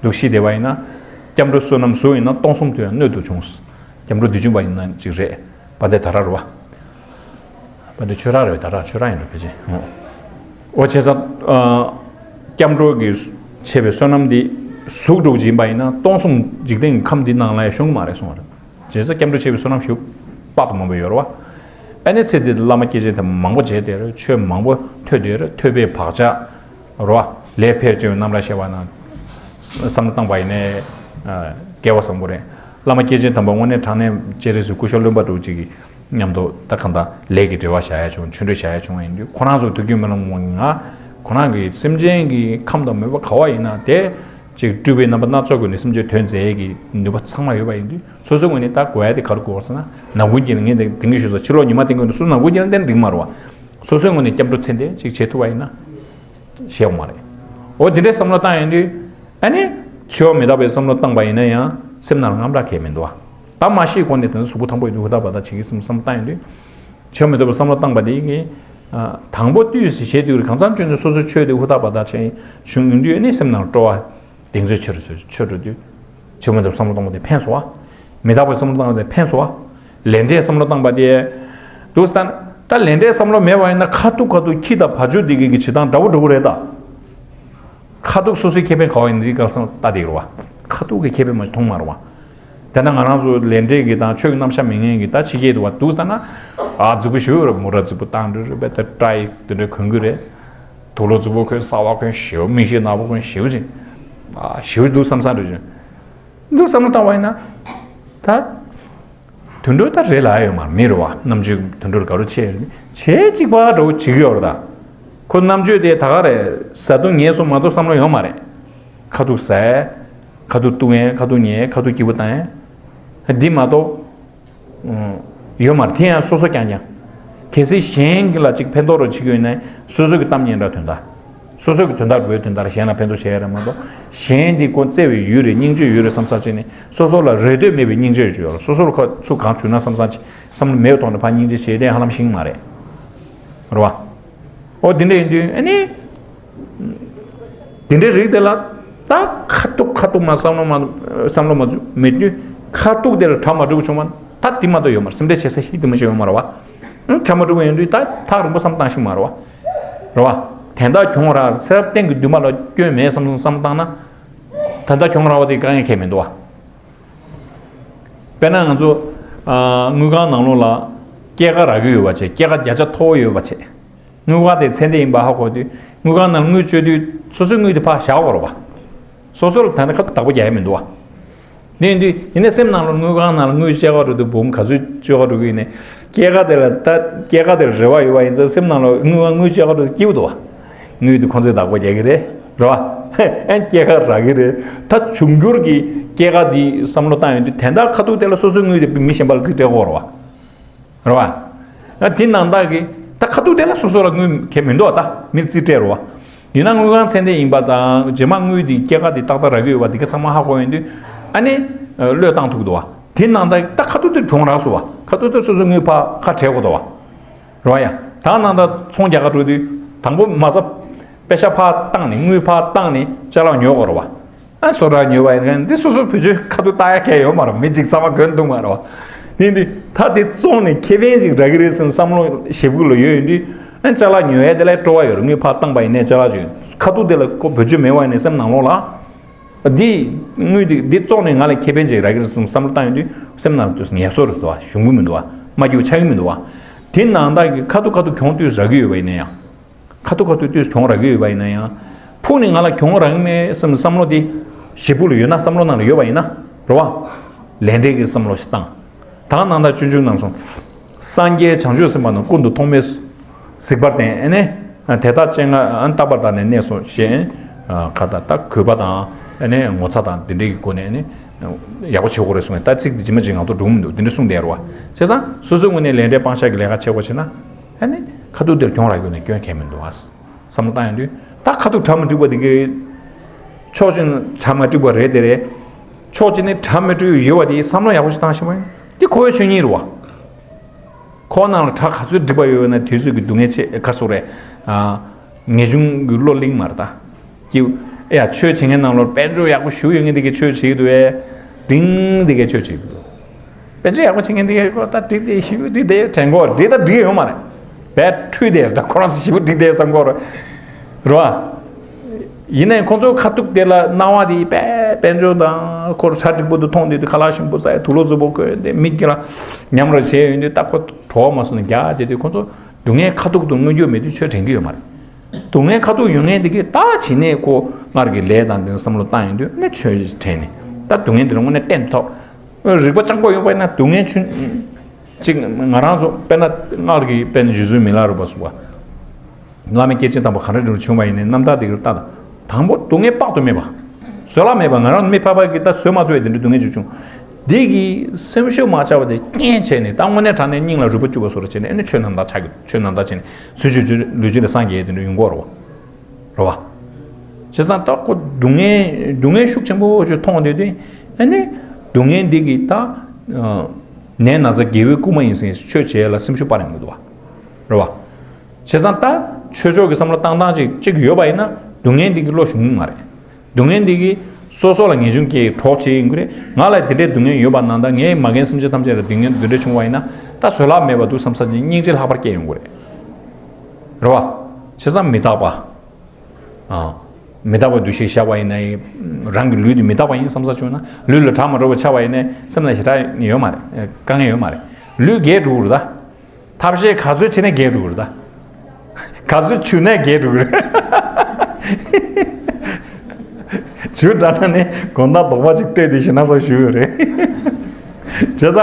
འདུག་ཤི་བསྡད་པ་ཡིན་ན། སྐྱབས་འགྲོ་བསོད་ནམས་ཟུག་ཡིན་ན་སྟོང་གསུམ་དུ་ཡང་སྣོད་དུ་ཆུང་། སྐྱབས་འགྲོ་དུས་ཆུང་པ་ཡིན་ན་ཅིག་རེད། དཔལ་ལྡན་ད་ར་རེད་བ། དཔལ་ལྡན་ཆོས་ར་རེད། ད་ར་ཆོས་ར་ཡིན་འགྲོ་ཕལ་ཆེར། འོ་བྱས་ཙང་། སྐྱབས་འགྲོ་གི་བྱས་པའི་བསོད་ནམས་འདི་ཟུག་འགྲོ་བཞིན་པ་ཡིན་ན་སྟོང་གསུམ་འཇིག་རྟེན་གྱི་ཁམས་འདི་ནང་ལ་ཡང་ཤོང་གི་མ་རེད་གསུངས་པ་རེད། རྗེས་སུ་སྐྱབས་འགྲོ་བྱེད་པའི་བསོད་ནམས་ཞུ་དཔག་ཏུ་མང་པོ་ཡོད་རེད་བ། ཨ་ནི་ཚེ་འདི་བླ་མ་སྐྱེས་ཆེན་དེ་མང་པོ་མཇལ་བསྡད་རེད། ཆོས་མང་པོ་ཐོས་བསྡད་རེད། ཐོས་པའི་བག་ཆགས་རེད་བ། ལས་ཕལ་ཆེ་བའི་རྣམ་ར་ཤེས་པ་ན། བསམ་བློ་བཏང་པ་ཡིན་ནའི་སྐལ་བ་བཟང་པོ་རེད། བླ་མ་སྐྱེས་ཆེན་དམ་པ་དངོས་གནས་དྲང་གནས་སྤྱན་རས་གཟིགས་སྐུ་ཞབས་བློན་པོ་འདྲ་བོ་ཅིག་གི་མཉམ་དུ་ད་གང་ལྟར་ལས་ཀྱི་འབྲེལ་བ་བཞག་ཡ་བྱུང་། ཆོས་འབྲེལ་བཞག་ཡ་བྱུང་བ་ཡིན་དུས། ཁོ་རང་ཚོ་ཐུགས་རྒྱུད་སྨོན་ལམ་ངང་ཁོ་རང་གི་སེམས་ཅན་གྱི་ཁམས་དང་མོས་པ་ག་བ་ཡིན་ན་དེ་ཅིག་སྤྲུལ་པའི་རྣམ་པ་སྣ་ཚོགས་ཀྱི་ནས་སེམས་ཅན་དོན་མཛད་ཀྱི་ནུས་པ་ཚང་མ་ཡོད་པ་ཡིན་དུས། སོ་སོའི་ངོས་ནས་ད་དགོས་ཡ་དེ་ག་རེ་དགོས་ཟེར་ན། ནམ་རྒྱུན་གྱི་ངས་དེ་དེང་གི་ཞུ་ས་ཕྱི་ལོགས་ཉི་མ་དེང་གི་སུ་ནམ་རྒྱུན་གྱི་ལ་དེ་འགྲིག་མ་རེད་བ། སོ་སོའི་ངོས་ནས་སྐྱབས་འགྲོ་ཚེ་འདས་ཅིག་བྱེད་ཐུབ་པ་ཡིན་ན་ཞེས་ཡོང་མ་རེད། འོ་དེ་འདྲའི་བསམ་བློ་བཏང་ཡོང་དུས། ཨ་ནི་འཆི་བ་མི་རྟག་པའི་བསམ་བློ་བཏང་པ་ཡིན་ན་ཡང་སེམས་ནང་དངངས་སྐྲག་གང་ཡང་མི་འདུག་བ། ད་མ་ཤི་གོང་ནས་དེ་ཚོ་གཟུགས་པོ་ཐང་པོ་ཡིན་དུས་ཧུར་ཐག་བ་ཐག་བྱེད་ཀྱི་བསམ་བསམ་བཏང་ཡོང་དུས། འཆི་བ་མི་རྟག་པའི་བསམ་བློ་བཏང་པ་དེ་གིས། དང་པོ་དུས་སུ་བྱེད་དུས་གང་འཚམ་བྱུང་ནས་སོ་སོ་ཆོས་དེ་ཧུར་ཐག་བ་ཐག་བྱས་བྱུང་ཡོང་དུས། ཨ་ནི་སེམས་ནང་སྤྲོ་བ། གདེང་ཚོད་ཆེ་རུ་ཆེ་རུ་འགྲོ་དུས། འཆི་བ་མི་རྟག་པའི་བསམ་བློ་བཏང་བ་དེ་ཕན་སོང་བ། མི་རྟག་པའི་བསམ་བློ་བཏང་བ་དེ་ཕན་སོང་བ། ལས་འབྲས་བསམ་བློ་བཏང་པ་དེ། འདུག་སྟན། ད་ལས་འབྲས་བསམ་བློ་མེད་པ་ཡིན་ན་ཁ་ཐུག་ཁ་ཐུག་ཁྱི་དང་བ་ཕྱུགས་འདི་གི་གི་བྱེད་སྟངས་འདྲ་བོ་འདྲ་བོ་རེད་ད། ཁ་ཐུག་སོ་སོའི་ཁེ་ཕན་ག་བ་ཡིན་འདི་གལ་སང་ལྟ་དེ་རེད་བ། ཁ་ཐུག་གི་ཁེ་ཕན་མ་ཞིག་མཐོང་མ་རེད་བ། དེ་ན་ང་རང་ཚོ་ལས་འབྲས་ཀྱི་དང་ཆོས་ཀྱི་རྣམ་གཞག་མི་ངན་གྱི་ད་ཕྱི་རྒྱལ་དུ་བ་འདུག་ལྟ་ན། ཨ་རྫིག་པོ་ཞུ་རེད། མོ་ར་རྫིག་པོ་བཏང་འདྲ་རེད་པས། ད་སྐྲ་ཡི་དེ་འདྲ་གོན་གི་རེད། དུག་ལོག་རྫིག་པོ་གོན། གསར་པ་གོན། ཞེའུ་མིག་ཤེལ་ནག་པོ་གོན། ཞེའུ་ཅིག་ཨ་ཞེའུ་འདུག་བསམ་བསམ་རེད་ཅིང་། འདུག་བསམ་བློ་བཏང་བ་ཡིན་ན། ད་དུད་འགྲོ་ད་རེད་ལ་ཡོད་མ་རེད། མི་རེད་བ། རྣམ་དཔྱོད་དུད་འགྲོར་ག་རུ་ཆེ་ཆེ་གཅིག་པ་འདྲ་བོ་བྱེད་ཀྱི་ཡོད་རེད་ད། ཁོ་རྣམ་དཔྱོད་དེ་ད་ག་རེད། བཟའ་བཏུང་ངལ་གསོ་མ་གཏོགས་བསམ་བློ་ཡོད་མ་རེད། ཁ་ཐུག་ཟ་ཡས། ཁ་ཐུག་བཏུང་ཡས། ཁ་ཐུག་ཉལ་ཡས། ཁ་ཐུག་སྐྱིད་པོ་བཏང་ཡས། འདི་མ་གཏོགས། ཨུམ། ཡོད་མ་རེད། དེ་ཡང་སོ་སོ་རྐྱང་རྐྱང་། གལ་སྲིད་གཞན་གྱི་ལ་ཅིག་ཕན་ཐོགས་རོགས་བྱེད་ཀྱི་ཡོད་ན་སོ་སོ་གི་གཏམ་སྙན་གྲགས་དོན་དག་སོ་སོ་གི་དོན་དག་དགོས། དོན་དག་ལ་གཞན་ལ་ཕན་ཐོགས་བྱེད་ཡ་རེད་མ་གཏོགས། གཞན་འདི་ཁོ་བརྩེ་བའི་ཡུལ་རེད། སྙིང་རྗེའི་ཡུལ་རེད་བསམ་ས་ཅིག་ནས་སོ་སོ་ལ་རེ་ལྟོས་མེད་པའི་སྙིང་རྗེ་ཡོད་ཅིག་ཡོད་རེད། སོ་སོར་ཁོ་ཚུར་གང་བྱུང་ན་བསམ་ས་ཅིག་བསམ་བློ་མེད་པའི་ཐོག་ནས་ཕར་སྙིང་རྗེ་བྱེད་དེ་ཧ་ལམ་ཤེས་ཀྱི་མ་རེད། རེད་བ། ཨོ་དེ་འདྲ་ཡིན་དུས་ཨ་ནི། དེ་འདྲའི་རིགས་དེ་ལ་ད་ཁ་ཐུག་ཁ་ཐུག་མ་བསམ་བློ་མ་བསམ་བློ་མ་མེད་དུས་ཁ་ཐུག་དེ་ལ་གྲ་མ་འགྲིག་པ་བྱུང་བ་ད་དེ་མ་གཏོགས་ཡོད་མ་རེད། སེམས་ཁྲལ་བྱེད་ས་ཞིག་དེ་མ་ཞིག་ཡོད་མ་རེད་བ། ཨང་གྲ་མ་འགྲིག་པ་ཡིན་དུས་ད་ཐག་རིང་པོ་བསམ་བཏང་ཞིག་མ་རེད་བ། རེད་བ། དོན་དག་གྱོང་རག་ཚེ་རབས་གཏན་གྱི་འདུན་མ་ལ་སྐྱོན་མེད་བསམ་བསམ་བསམ་བཏང་ན། དོན་དག་གྱོང་རག་པ་དེ་དཀའ་ངལ་གང་ཡང་མི་འདུག་བ། དཔེར་ན་ང་ཚོ་ཨ་དངུལ་ཁང་ནང་ལོགས་ལ་སྐྱེད་ཀ་རག་གི་ཡོད་པ་བྱས། སྐྱེད་ཀ་བརྒྱ་ཆ་མཐོ་བོ་ཡོད་པ་བྱས། དངུལ་ཁང་དེ་ཚད་ལྡན་ཡིན་པ་ཧ་གོ་དུས་དངུལ་ཁང་ནང་དངུལ་བཅོལ་དུས་སོ་སོའི་དངུལ་དེ་ཕར་བཞག་དགོས་རེད་བ། སོ་སོ་ལ་ད་ནི་ཁ་བདག་པོ་རྒྱག་ཡ་མི་འདུག་བ། དེ་ཡིན་དུས་ཡིན་ནའི་སེམས་ནང་ལ་དངུལ་ཁང་ནང་ལ་དངུལ་བཅོལ་ག་འགྲོ་དུས་འབུམ་ག་ཚོད་བཅོལ་ག་འགྲོ་གི་ཡིན་ནའི་སྐྱེད་ཀ་དེ་ལ་ད་སྐྱེད་ཀ་དེ་ལ་རེ་བ་ཡོད་པ་ཡིན་ཙང་སེམས་ནང་ལ་དངུལ་ཁང་དངུལ་བཅོལ་ག་འགྲོ་དུས་སྐྱིད་པོ་འདུག་བ། དངུལ་དེ་ཁོང་ཚོས་བདག་པོ་རྒྱག་གི་རེད། རེད་བ། ཨན་སྐྱེད་ཀ་རག་གི་རེད། ད་འབྱུང་འགྱུར་གྱི་སྐྱེད་ཀ་འདི་བསམ་བློ་བཏང་ཡོང་དུས་དེ་འདྲ་ཁ་ཐུག་དེ་ལ་སོ་སོའི་དངུལ་དེ་མི་གཞན་པ་ལ་རྩིས་སྤྲད་དགོས་རེད་བ། རེད་བ། ཨ་དེ་ནང་བདག་གི་ད་ཁ་ཐུག་དེ་ལ་སོ་སོ་ལ་དངུལ་གང་ཡང་མི་འདུག་བ། ད་མིར་རྩིས་སྤྲད་རེད་བ། ཡིན་ན་དངུལ་ཁང་ཚད་ལྡན་ཡིན་པ་དང་རྗེས་མ་དངུལ་དེ་སྐྱེད་ཀ་དེ་ཏག་ཏག་རག་གི་ཡོད་པ་དེ་ག་ཚང་མ་ཧ་གོ་ཡོང་དུས་ཨ་ནི་བློས་བཏང་ཐུབ་འདུག་བ། དེ་ནང་བདག་ད་ཁ་ཐུག་དེ་གྱོང་རག་སོང་བ། ཁ་ཐུག་དེ་སོ་སོའི་དངུལ་ཕར་ཁ་བྲལ་དགོས་འདུག་བ། རེད་བ་ཡ། ད་ནང་ད་ཚོང་རྒྱག་ག་འགྲོ་དུས་དང་པོ་མ་རྩ་པེ་ཤ་ཕར་བཏང་ནས་དངུལ་ཕར་བཏང་ནས་ཅ་ལག་ཉོ་དགོས་རེད་བ། ཨ་སོ་ར་ཉོ་བ་ཡིན་ན་འདི་སོ་སོ་བེད་སྤྱོད་ཁ་ཐུག་བཏང་ཡ་གང་ཡང་ཡོད་མ་རེད། མི་གཅིག་ཚང་མ་གྱོན་འདུག་མ་རེད་བ། དེ་འདི་ད་དེ་བཙོངས་ནས་ཁེ་ཕན་ཅིག་རག་གི་རེད་ཟེར་བསམ་བློ་ཞེ་པོ་ལ་ཡོད་ཡོང་དུས་ཨ་ཅ་ལག་ཉོ་ཡ་དེ་ལ་སྤྲོ་བ་ཡོད་རེད། དངུལ་ཕར་བཏང་པ་ཡིན་ནའི་ཅ་ལག་ཅིག་ཁ་ཐུག་དེ་ལ་ཁོ་བེད་སྤྱོད་མེད་པ་ཡིན་ནའི་སེམས་ནང་ལོགས་ལ། འདི་དངུལ་འདི་འདི་བཙོངས་ནས་ང་ལ་ཁེ་ཕན་ཅིག་རག་གི་རེད་བསམ་བསམ་བློ་བཏང་ཡོང་དུས་སེམས་ནང་དུ་ངལ་གསོ་རེད་འདུག་བ། ཞུམ་གི་མི་འདུག་བ། མ་སྐྱིད་པ་ཆགས་ཀྱི་མི་འདུག་བ། དེ་ནང་ལྟར་གྱི་ཁ་ཐུག་ཁ་ཐུག་གྱོང་ཏོག་ཙམ་རག་གི་ཡོད་པ་ཡིན་ན་ཡང་། ཁ་ཐུག་ཁ་ཐུག་ཏོག་ཙམ་གྱོང་རག་གི་ཡོད་པ་ཡིན་ན་ཡང་། ཕུགས་ནས་ང་ལ་གྱོང་རག་གི་མེད་བསམ་བསམ་བློ་དེ་ཞེ་ཕུགས་ལ་ཡོད་ན། བསམ་བློ་ནང་ལ་ཡོད་པ་ཡིན་ན། རེད་བ། ལས་འབྲས་ཀྱི་བསམ་བློ་ཞིག་བཏང་། ད་ནང་ལྟར་སྤྱོད་འཇུག་ནང་གསུངས། སངས་རྒྱས་བྱང་ཆུབ་སེམས་དཔའ་རྣམས་ཀུན་ཏུ་ཐོགས་མེད་གཟིགས་པར་བསྟན། ཨ་ནི། དེ་དག་སྤྱན་སྔར་རྟག་པར་བདག་ནི་གནས་སོ་ཞེས། ཁ་ད་ད་གུས་པ་དང་ཨ་ནི་ངོ་ཚ་དང་དེ་འདྲའི་གི་སྒོ་ནས་ཨ་ནི། ཡག་པོ་བྱེད་དགོས་རེད་གསུངས། ད་ཚིག་འདི་ཇི་མ་ཇི་ངང་དུ་འགྲོ་གི་མི་འདུག་དེ་འདྲ་གསུངས་བསྡད་རེད་བ། བྱས་ཙང་སོ་སོའི་ངོས་ནས་ལས་འབྲས་སྤང་བྱ་གི་ལས་ཀ་བྱེད་དགོས་བྱས་ན། ཨ་ནི་ཁ་ཐུག་དེར་གྱོང་རག་རྒྱུ་ནས་སྐྱོན་གང་ཡང་མི་འདུག་ཨ། བསམ་བློ་བཏང་ཡོང་དུས་ད་ཁ་ཐུག་གྲ་མ་འགྲིག་པ་དེ་གི། ཕྱོགས་གཅིག་ནས་གྲ་མ་འགྲིག་པ་རེད་དེ་རེད། ཕྱོགས་གཅིག་ནས་གྲ་མ་འགྲིག་ཡོད་པ་དེ་བསམ་བློ་ཡག་པོ་ཞིག་བཏང་ཤེས་པ་ཡིན། དེ་ཁོ་བོའི་ཆོས་ཉིད་རེད་བ། ཁོ་ནང་ལ་གྲ་ག་ཚོད་འགྲིག་པ་ཡོད་ན་དུས་ཚོད་ཀྱི་སྡུག་བསྔལ་ཆེ་ག་སོགས་རེད། ངེས་འབྱུང་གི་བློ་ལིང་མ་རེད་ད། ཀྱིའུ། ཨེ་ཡ་ཆོས་བྱེད་མཁན་ནང་ལོགས་དཔལ་འབྱོར་ཡག་པོ་ཞུ་ཡོད་མཁན་དེ་གའི་ཆོས་བྱེད་ཀྱི་འདུག་ཨེ། འབྲིང་དེ་གའི་ཆོས་བྱེད་ཀྱི་འདུག་དཔལ་འབྱོར་ཡག་པོ་བྱེད་མཁན་དེ་གའི་ཀོ་ད་འགྲིག་དེ་ཞུ་འགྲིག་དེ་དྲན་གོ་འགྲིག་ད་འགྲིག་ཡོད་མ་རེད། བས་འཁྲུལ་དེ་རེད་ད་ཁོ་རང་ཞུ་འགྲིག་དེ་བསམ་གོ་རེད། རེད་བ། ཡིན་ནའི་ཁོང་ཚོ་ཁ་ཐུག་དེ་ལ་སྣང་བ་དེ་དཔལ་དཔལ་འབྱོར་དང་ཁོར་གྲ་འགྲིག་པོ་དུ་མཐོང་དེ་དུ་ཁ་ལག་ཞིམ་པོ་ཟ་ཡ་དུག་ལོག་རྫིག་པོ་གོན་དེ་མིག་གི་ལ་ཉམས་ར་བྱས་ཡོད་དུས་ད་ཁོ་གྲོགས་མ་སོང་ནས་རྒྱག་དེ་དུས་ཁོང་ཚོ་སྡུག་བསྔལ་ཁ་ཐུག་ཏུ་མངོན་གྱུར་མེད་དུས་ཆོས་དྲན་གྱི་ཡོད་མ་རེད། སྡུག་བསྔལ་ཁ་ཐུག་ཡོད་མཁན་དེ་གིས་ད་བྱས་ནས་ཁོ་སྔར་གྱི་ལས་དང་དེ་བསམ་བློ་བཏང་ཡོང་དུས་ནས་ཆོས་དྲན་ནས་ད་སྡུག་བསྔལ་དེ་ལ་དངོས་གནས་བརྟན་ཐོག་རིག་པ་སྤྱང་པོ་ཡོང་པ་ཡིན་ན་སྡུག་བསྔལ་ཆུན། ཅིག་ང་རང་ཚོ་དཔེར་ན་སྔར་གྱི་དཔེར་ན་རྗེ་བཙུན་མི་ལ་རས་པ་སོགས་པ། བླ་མའི་སྐྱེས་ཆེན་དམ་པ་ག་འདྲ་འདྲ་བྱུང་བ་ཡིན་ནའི་རྣམ་ཐར་དེ་གར་ལྟ་དང་། དང་པོ་སྡུག་བསྔལ་དཔག་ཏུ་མེད་པ། བཟོད་གླགས་མེད་པ་ང་རང་མི་ཕལ་པ་གིས་ད་བཟོད་མ་ཐུབ་པའི་དེ་འདྲའི་སྡུག་བསྔལ་ཅིག་བྱུང་། འདི་གིས་སེམས་ཤུགས་མ་ཆག་པ་དེ་རྐྱེན་བྱས་ནས་ད་དངོས་གནས་དྲང་གནས་སྙིང་ལ་རུས་པ་བཅུག་པ་བཟོ་འདྲ་བྱས་ནས་ཨ་ནི་ཆོས་རྣམ་དག་ཆགས་ཀྱི་ཆོས་རྣམ་དག་བྱས་ནས་ཚུལ་འཆོས་ཚུལ་ལུས་ཅན་དེ་སངས་རྒྱས་དེ་འདྲ་ཡོང་གི་ཡོད་རེད་བ། རེད་བ། བྱས་ཙང་ད་ཁོ་སྡུག་བསྔལ་སྡུག་བསྔལ་ཤུགས་ཆེན་པོ་ཅིག་མཐོང་དུས་དེ་ཨ་ནི་སྡུག་བསྔལ་འདི་གིས་ད་ནད་ན་ཚ་དགེ་བའི་སྐུལ་མ་ཡིན་ཟེར་ཆོས་བྱེད་ལ་སེམས་ཤུགས་སྤར་ཡོང་གི་འདུག་བ། རེད་བ། བྱས་ཙང་ད་ཆོས་ཕྱོགས་ཀྱི་བསམ་བློ་བཏང་སྟངས་ཅིག་ཅིག་ཡོད་པ་ཡིན་ན་སྡུག་བསྔལ་འདི་གི་བློ་ཞུམ་གི་མ་རེད། སྡུག་བསྔལ་འདི་གིས་སོ་སོ་ལ་ངེས་འབྱུང་སྐྱེ་གྲོགས་བྱེད་ཡིན་གྱི་རེད། ང་ལ་དེ་འདྲའི་སྡུག་བསྔལ་ཡོད་པ་ནང་ད་ངའི་མ་རྒན་སེམས་ཅན་ཐམས་ཅད་ལ་སྡུག་བསྔལ་འདི་འདྲ་བྱུང་བ་ཡིན་ན་ད་བཟོད་གླགས་མེད་པ་འདུག་བསམ་ས་ཅིག་སྙིང་རྗེ་ལྷག་པར་སྐྱེ་ཡོང་གི་རེད། རེད་བ། བྱས་ཙང་མི་རྟག་པ། མི་རྟག་པའི་འདུ་ཤེས་བཞག་པ་ཡིན་ན་རང་གི་ལུས་འདི་མི་རྟག་པ་ཡིན་བསམ་ས་བྱུང་ན་ལུས་ལ་གྲ་མ་འགྲོ་བ་ཆགས་པ་ཡིན་ན་སེམས་ལ་ཞེ་དྲག་ཡོད་མ་རེད། དཀའ་ངལ་ཡོད་མ་རེད། ལུས་རྒས་འགྲོ་གི་རེད་ད། ཐབས་ཤེས་ག་ཚོད་བྱས་ནས་རྒས་འགྲོ་གི་རེད་ད། ག་ཚོད་བྱུག་ནས་རྒས་འགྲོ་གི་རེད། བྱུག་དྲགས་ན་ནི་དགོང་དག་དོགས་པ་ཅིག་སྤྲད་དེ་ཞེ་ན་ཚ་ཞུ་ཡོད་རེད། བྱས་ཙང་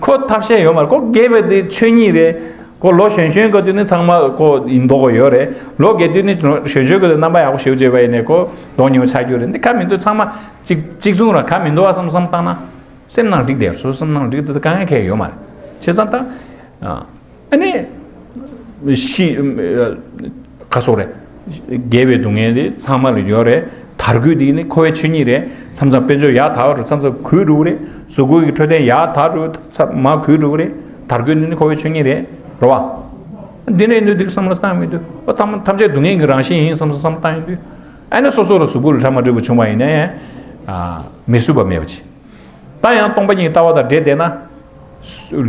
ཁོ་ཐབས་ཤེས་ཡོད་མ་རེད། ཁོ་རྒས་པའི་དེ་ཆོས་ཉིད་རེད། ཁོ་ལོ་གཞོན་གཞོན་གི་དུས་ནི་ཚང་མ་ཁོ་ཡིན་མདོག་ཁ་ཡོད་རེད། ལོ་རྒས་དུས་ནི་གཞོན་གཞོན་གི་དུས་རྣམ་པ་ཡག་པོ་ཞེ་པོ་བྱས་པ་ཡིན་ནའི་ཁོ་མདོག་ཉེས་པོ་ཆགས་རྒྱུ་རེད། འདི་ག་མི་འདུག་ཚང་མ་གཅིག་གཅིག་མཚུངས་ར་ག་མི་འདུག་ཨ་བསམ་བསམ་བཏང་ན། སེམས་ནང་འགྲིག་བསྡད་སོ་སོ་སེམས་ནང་འགྲིག་འདུག་དཀའ་ངལ་གང་ཡང་ཡོད་མ་རེད། བྱས་ཙང་ད། ཨ་ནི། ཤི། ག་སོགས་རེད། རྒས་པའི་སྡུག་བསྔལ་དེ་ཚང་མ་ལ་ཡོད་རེད། དར་གུད་དེ་ནི་འཁོར་བའི་ཆོས་ཉིད་རེད། མཚམས་མཚམས་དཔལ་འབྱོར་ཡར་དར་བ་རུ་མཚམས་མཚམས་གུད་འགྲོ་གི་རེད། གཟུགས་པོ་གི་འཕྲོད་བསྟེན་ཡར་དར་རུ་མཚམས་མར་གུད་འགྲོ་གི་རེད། དར་གུད་དེ་ནི་འཁོར་བའི་ཆོས་ཉིད་རེད། རེད་བ། འདི་འདྲ་ཡིན་དུས་འདི་བསམ་བློ་བཏང་མི་འདུག་ཨོ་ཐམས་ཐམས་ཅད་སྡུག་བསྔལ་གྱི་རང་བཞིན་ཡིན་བསམ་བསམ་བཏང་ཡོང་དུས། ཨ་ནི་སོ་སོ་རུ་གཟུགས་པོ་ལ་གྲ་མ་འགྲིག་པ་བྱུང་བ་ཡིན་ནའི། མི་བསུབ་པ་མེད་པ་བྱེད། ད་ཡང་སྟོང་པ་ཉིད་ལྟ་བ་དང་འབྲེལ་བསྡད་ན།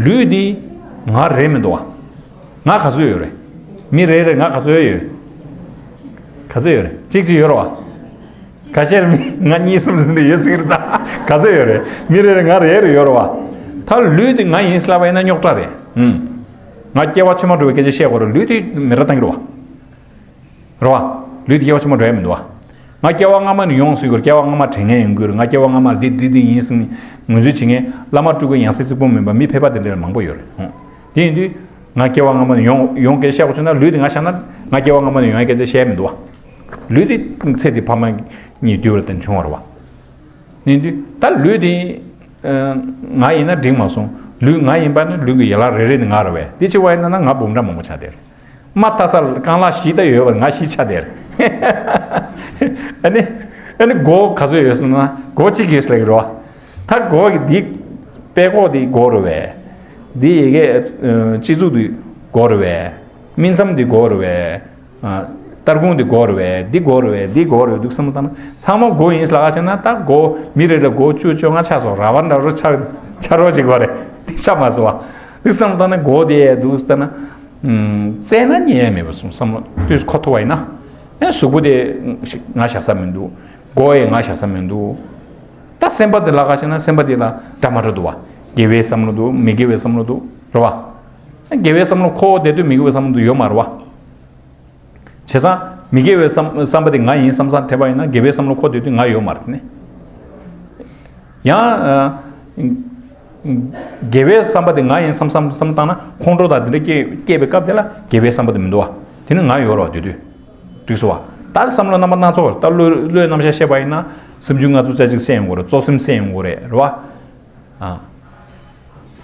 ལུས་འདི་ང་རེད་མི་འདུག་བ། ང་ག་ཚོད་ཡོད་རེད། མི་རེ་རེ་ང་ག་ཚོད་ཡོད། ག་ཚོད་ཡོད་རེད། གཅིག་གཅིག་ཡོད་རེད་བ། ཁ་ཤས་མི་ང་གཉིས་གསུམ་ཟིན་ཏེ་ཡོད་སྲིད་རེད་ད། ག་ཚོད་ཡོད་རེད། མི་རེ་རེ་ང་རེ་རེ་ཡོད་རེད་བ། ད་ལུས་འདི་ང་ཡིན་ཟེར་ལབ་པ་ཡིན་ན་རྙོག་དྲ་རེད། ཧུམ། ང་སྐྱེ་བ་ཕྱི་མ་འགྲོ་བའི་སྐད་ཆ་བཤད་དགོས་རེད། ལུས་འདི་མི་ར་བཏང་གི་རེད་བ། རེད་བ། ལུས་དེ་སྐྱེ་བ་ཕྱི་མ་འགྲོ་ཡ་མི་འདུག་བ། ང་སྐྱེ་བ་སྔ་མ་ནས་ཡོང་ཟེར་དགོས། སྐྱེ་བ་སྔ་མ་དྲན་མཁན་ཡོང་དགོས་རེད། ང་སྐྱེ་བ་སྔ་མ་འདི་འདི་འདི་ཡིན་ཟེར་ནས་ངོས་འཛིན་བྱེད་མཁན་བླ་མ་སྤྲུལ་སྐུ་ཡང་སྲིད་རྩིག་པ་མིན་པ་མི་ཕལ་པ་དེ་འདྲ་མང་པོ་ཡོད་རེད། ཧོ། དེ་ཡིན་དུས་ང་སྐྱེ་བ་སྔ་མ་ནས་ཡོང་ཡོང་སྐད་བཤད་དགོས་བྱུང་ན་ལུས་དེ་ང་བཞག་ན་ང་སྐྱེ་བ་སྔ་མ་ནས་ཡོང་ཡ་སྐད་ཆ་བཤད་ཡ་མི་འདུག་བ། ལུས་དེ་ཚེ་འདི་ཕ་མ་གཉིས་འདུལ་བ་དང་བྱུང་བ་རེད་བ། ཡིན་དུས་ད་ལུས་དེ་ང་ཡིན་ན་འགྲིག་མ་སོང་། ལུས་ང་ཡིན་པ་ནི་ལུས་ཀྱི་ཡན་ལག་རེ་རེ་ནི་ང་རེད་བས། དེ་ཆེ་བ་ཡིན་ན་ན་ང་འབུམ་ཕྲག་མང་པོ་ཆགས་བསྡད་རེད། མ་ཐ་ས་རྐང་ལག་བཞི་ད་ཡོད་པར་ང་བཞི་ཆ་དེར། ཨ་ནི། ཨ་ནི་མགོ་ག་ཚོད་ཡོད་ཟེར་ན་མགོ་གཅིག་ཡོད་ཟེར་གི་རོ། ད་མགོ་གི་འདི་དཔྲལ་ཀོག་འདི་མགོ་རུ་བས། འདི་ཡི་གེ་སྤྱི་གཙུག་འདི་མགོ་རུ་བས། སྨིན་མཚམས་འདི་མགོ་རུ་བས། སྟར་ཁུང་འདི་མགོ་རུ་བས། འདི་མགོ་རུ་བས། འདི་མགོ་རུ་བས་འདུག་བསམ་བློ་བཏང་ན་ཚང་མ་མགོ་ཡིན་ཟེར་ལབ་ཀ་བྱས་ན་ད་མགོ་མི་རེ་རེ་མགོ་བཅུ་བཅོ་ལྔ་ཆགས་སོང་། ར་བ་འདྲ་རུ་ཆགས་ཆགས་རོགས་བྱེད་དགོས་རེད། འདི་ཆགས་མ་སོང་བ། འདུག་བསམ་བློ་བཏང་ན་མགོ་དེ་འདུག་བལྟས་ན། བཙལ་ན་རྙེད་ཡ་མེད་པ་སོང་བསམ་བློ་ཏོག་ཙམ་འཁོར་ཐུབ་པ་ཡིན་ན། ཨེ་གཟུགས་པོ་དེ་ང་བཞག་ས་མི་འདུག་མགོ་ཡང་ང་བཞག་ས་མི་འདུག་ད་སེམས་པ་དེ་ལ་ག་བྱས་ན་སེམས་པ་དེ་ལ་འདྲ་མ་འདྲ་འདུག་བ། དགེ་བའི་བསམ་བློ་འདུག་མི་དགེ་བའི་བསམ་བློ་འདུག་རེད་བ། དགེ་བའི་བསམ་བློ་འཁོར་བསྡད་དུས་མི་དགེ་བའི་བསམ་བློ་དེ་ཡོད་མ་རེད་བ། བྱས་ཙང་མི་དགེ་བའི་བསམ་བསམ་པ་དེ་ང་ཡིན་བསམ་བསམ་དྲན་པ་ཡིན་ན་དགེ་བའི་བསམ་བློ་འཁོར་བསྡད་དུས་ང་ཡོད་མ་རེད་ནི། ཡང་། དགེ་བའི་བསམ་པ་དེ་ང་ཡིན་བསམ་བསམ་བསམ་བཏང་ན་ཁོང་ཁྲོ་དང་དེ་འདྲ་སྐྱེ་སྐྱེས་པའི་སྐབས་དེ་ལ་དགེ་བའི་བསམ་པ་དེ་མི་འདུག་བ། དེ་ནི་ང་ཡོད་རེད་བ་དེ་དུས། འགྲིག་སོང་བ། ད་བསམ་བློ་རྣམ་པ་སྣ་ཚོགས་ད་བློའི་བློའི་རྣམ་གཞག་བཤད་པ་ཡིན་ན་སུམ་ཅུ་ལྔ་བཅུ་རྩ་གཅིག་སེལ་ཡོང་གི་རེད། རྩོག་སེམས་སེལ་ཡོང་གི་རེད་རེད་བ། ཨ།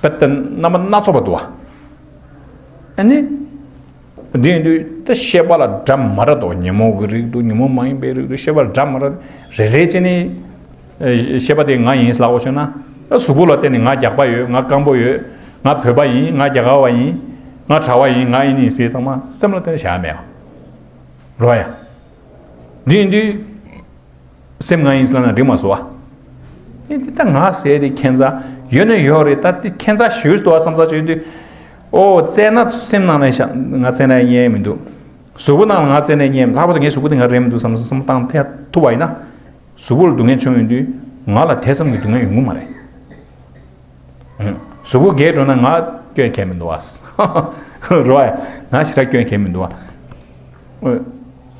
དཔེ་ལྟ་རྣམ་པ་སྣ་ཚོགས་པ་འདུག་བ། ཨ་ནི། འདི་ཡིན་དུས་ད་ཤེས་པ་ལ་འདྲ་མ་འདྲ་འདུག་ཉོན་མོངས་ཀྱི་རིགས་འདུག་ཉོན་མོངས་མ་ཡིན་པའི་རིགས་འདུག་ཤེས་པ་ལ་འདྲ་མ་འདྲ་རེ་རེ་བྱས་ནས། ཨ། ཤེས་པ་དེ་ང་ཡིན་ལབ་དགོས་བྱུང་ན། ད་གཟུགས་པོ་ལ་བརྟེན་ནས་ང་རྒྱགས་པ་ཡོད། ང་རྐང་པ་ཡོད། ང་བོད་པ་ཡིན། ང་རྒྱ་གར་བ་ཡིན། ང་གྲྭ་བ་ཡིན། ང་ཨ་ནི་ཡིན་ཟེར་ཚང་མ་སེམས་ལ་བརྟེན་ནས་བཞག་མེད་པ། རོ་ཡ། འདི་ཡིན་དུས། སེམས་ང་ཡིན་ལབ་ན་འགྲིག་མ་སོང་བ། ཨེ་འདི་ད་ང་ཟེར་དེ་ཁྱད་མཚར་ཡོད་ན་ཡོད་རེད། ད་འདི་ཁྱད་མཚར་ཞེ་པོ་ཅིག་འདུག་བ་བསམ་ཚར་བྱེད་དུས། ཨོ་བཙལ་ན་སེམས་ནང་ལ་ཤ་ང་བཙལ་ན་རྙེད་མི་འདུག་གཟུགས་པོ་ནང་ལ་ང་བཙལ་ན་རྙེད་མི་འདུག་ལྷག་པར་དུ་ངའི་གཟུགས་པོ་འདི་ང་རེད་མི་འདུག་བསམ་བསམ་བཏང་ཐལ་ཐུབ་པ་ཡིན་ན། གཟུགས་པོ་ལ་སྡུག་བསྔལ་བྱུང་ཡོང་དུས་ང་ལ་དེ་ཙམ་གྱི་སྡུག་བསྔལ་ཡོང་གི་མ་རེད། གཟུགས་པོ་རྒས་འགྲོ་ན་ང་སྐྱོན་གང་ཡང་མི་འདུག་བ། རོ་ཨ། ང་ཞེ་དྲག་སྐྱོན་གང་ཡང་མི་འདུག་བ།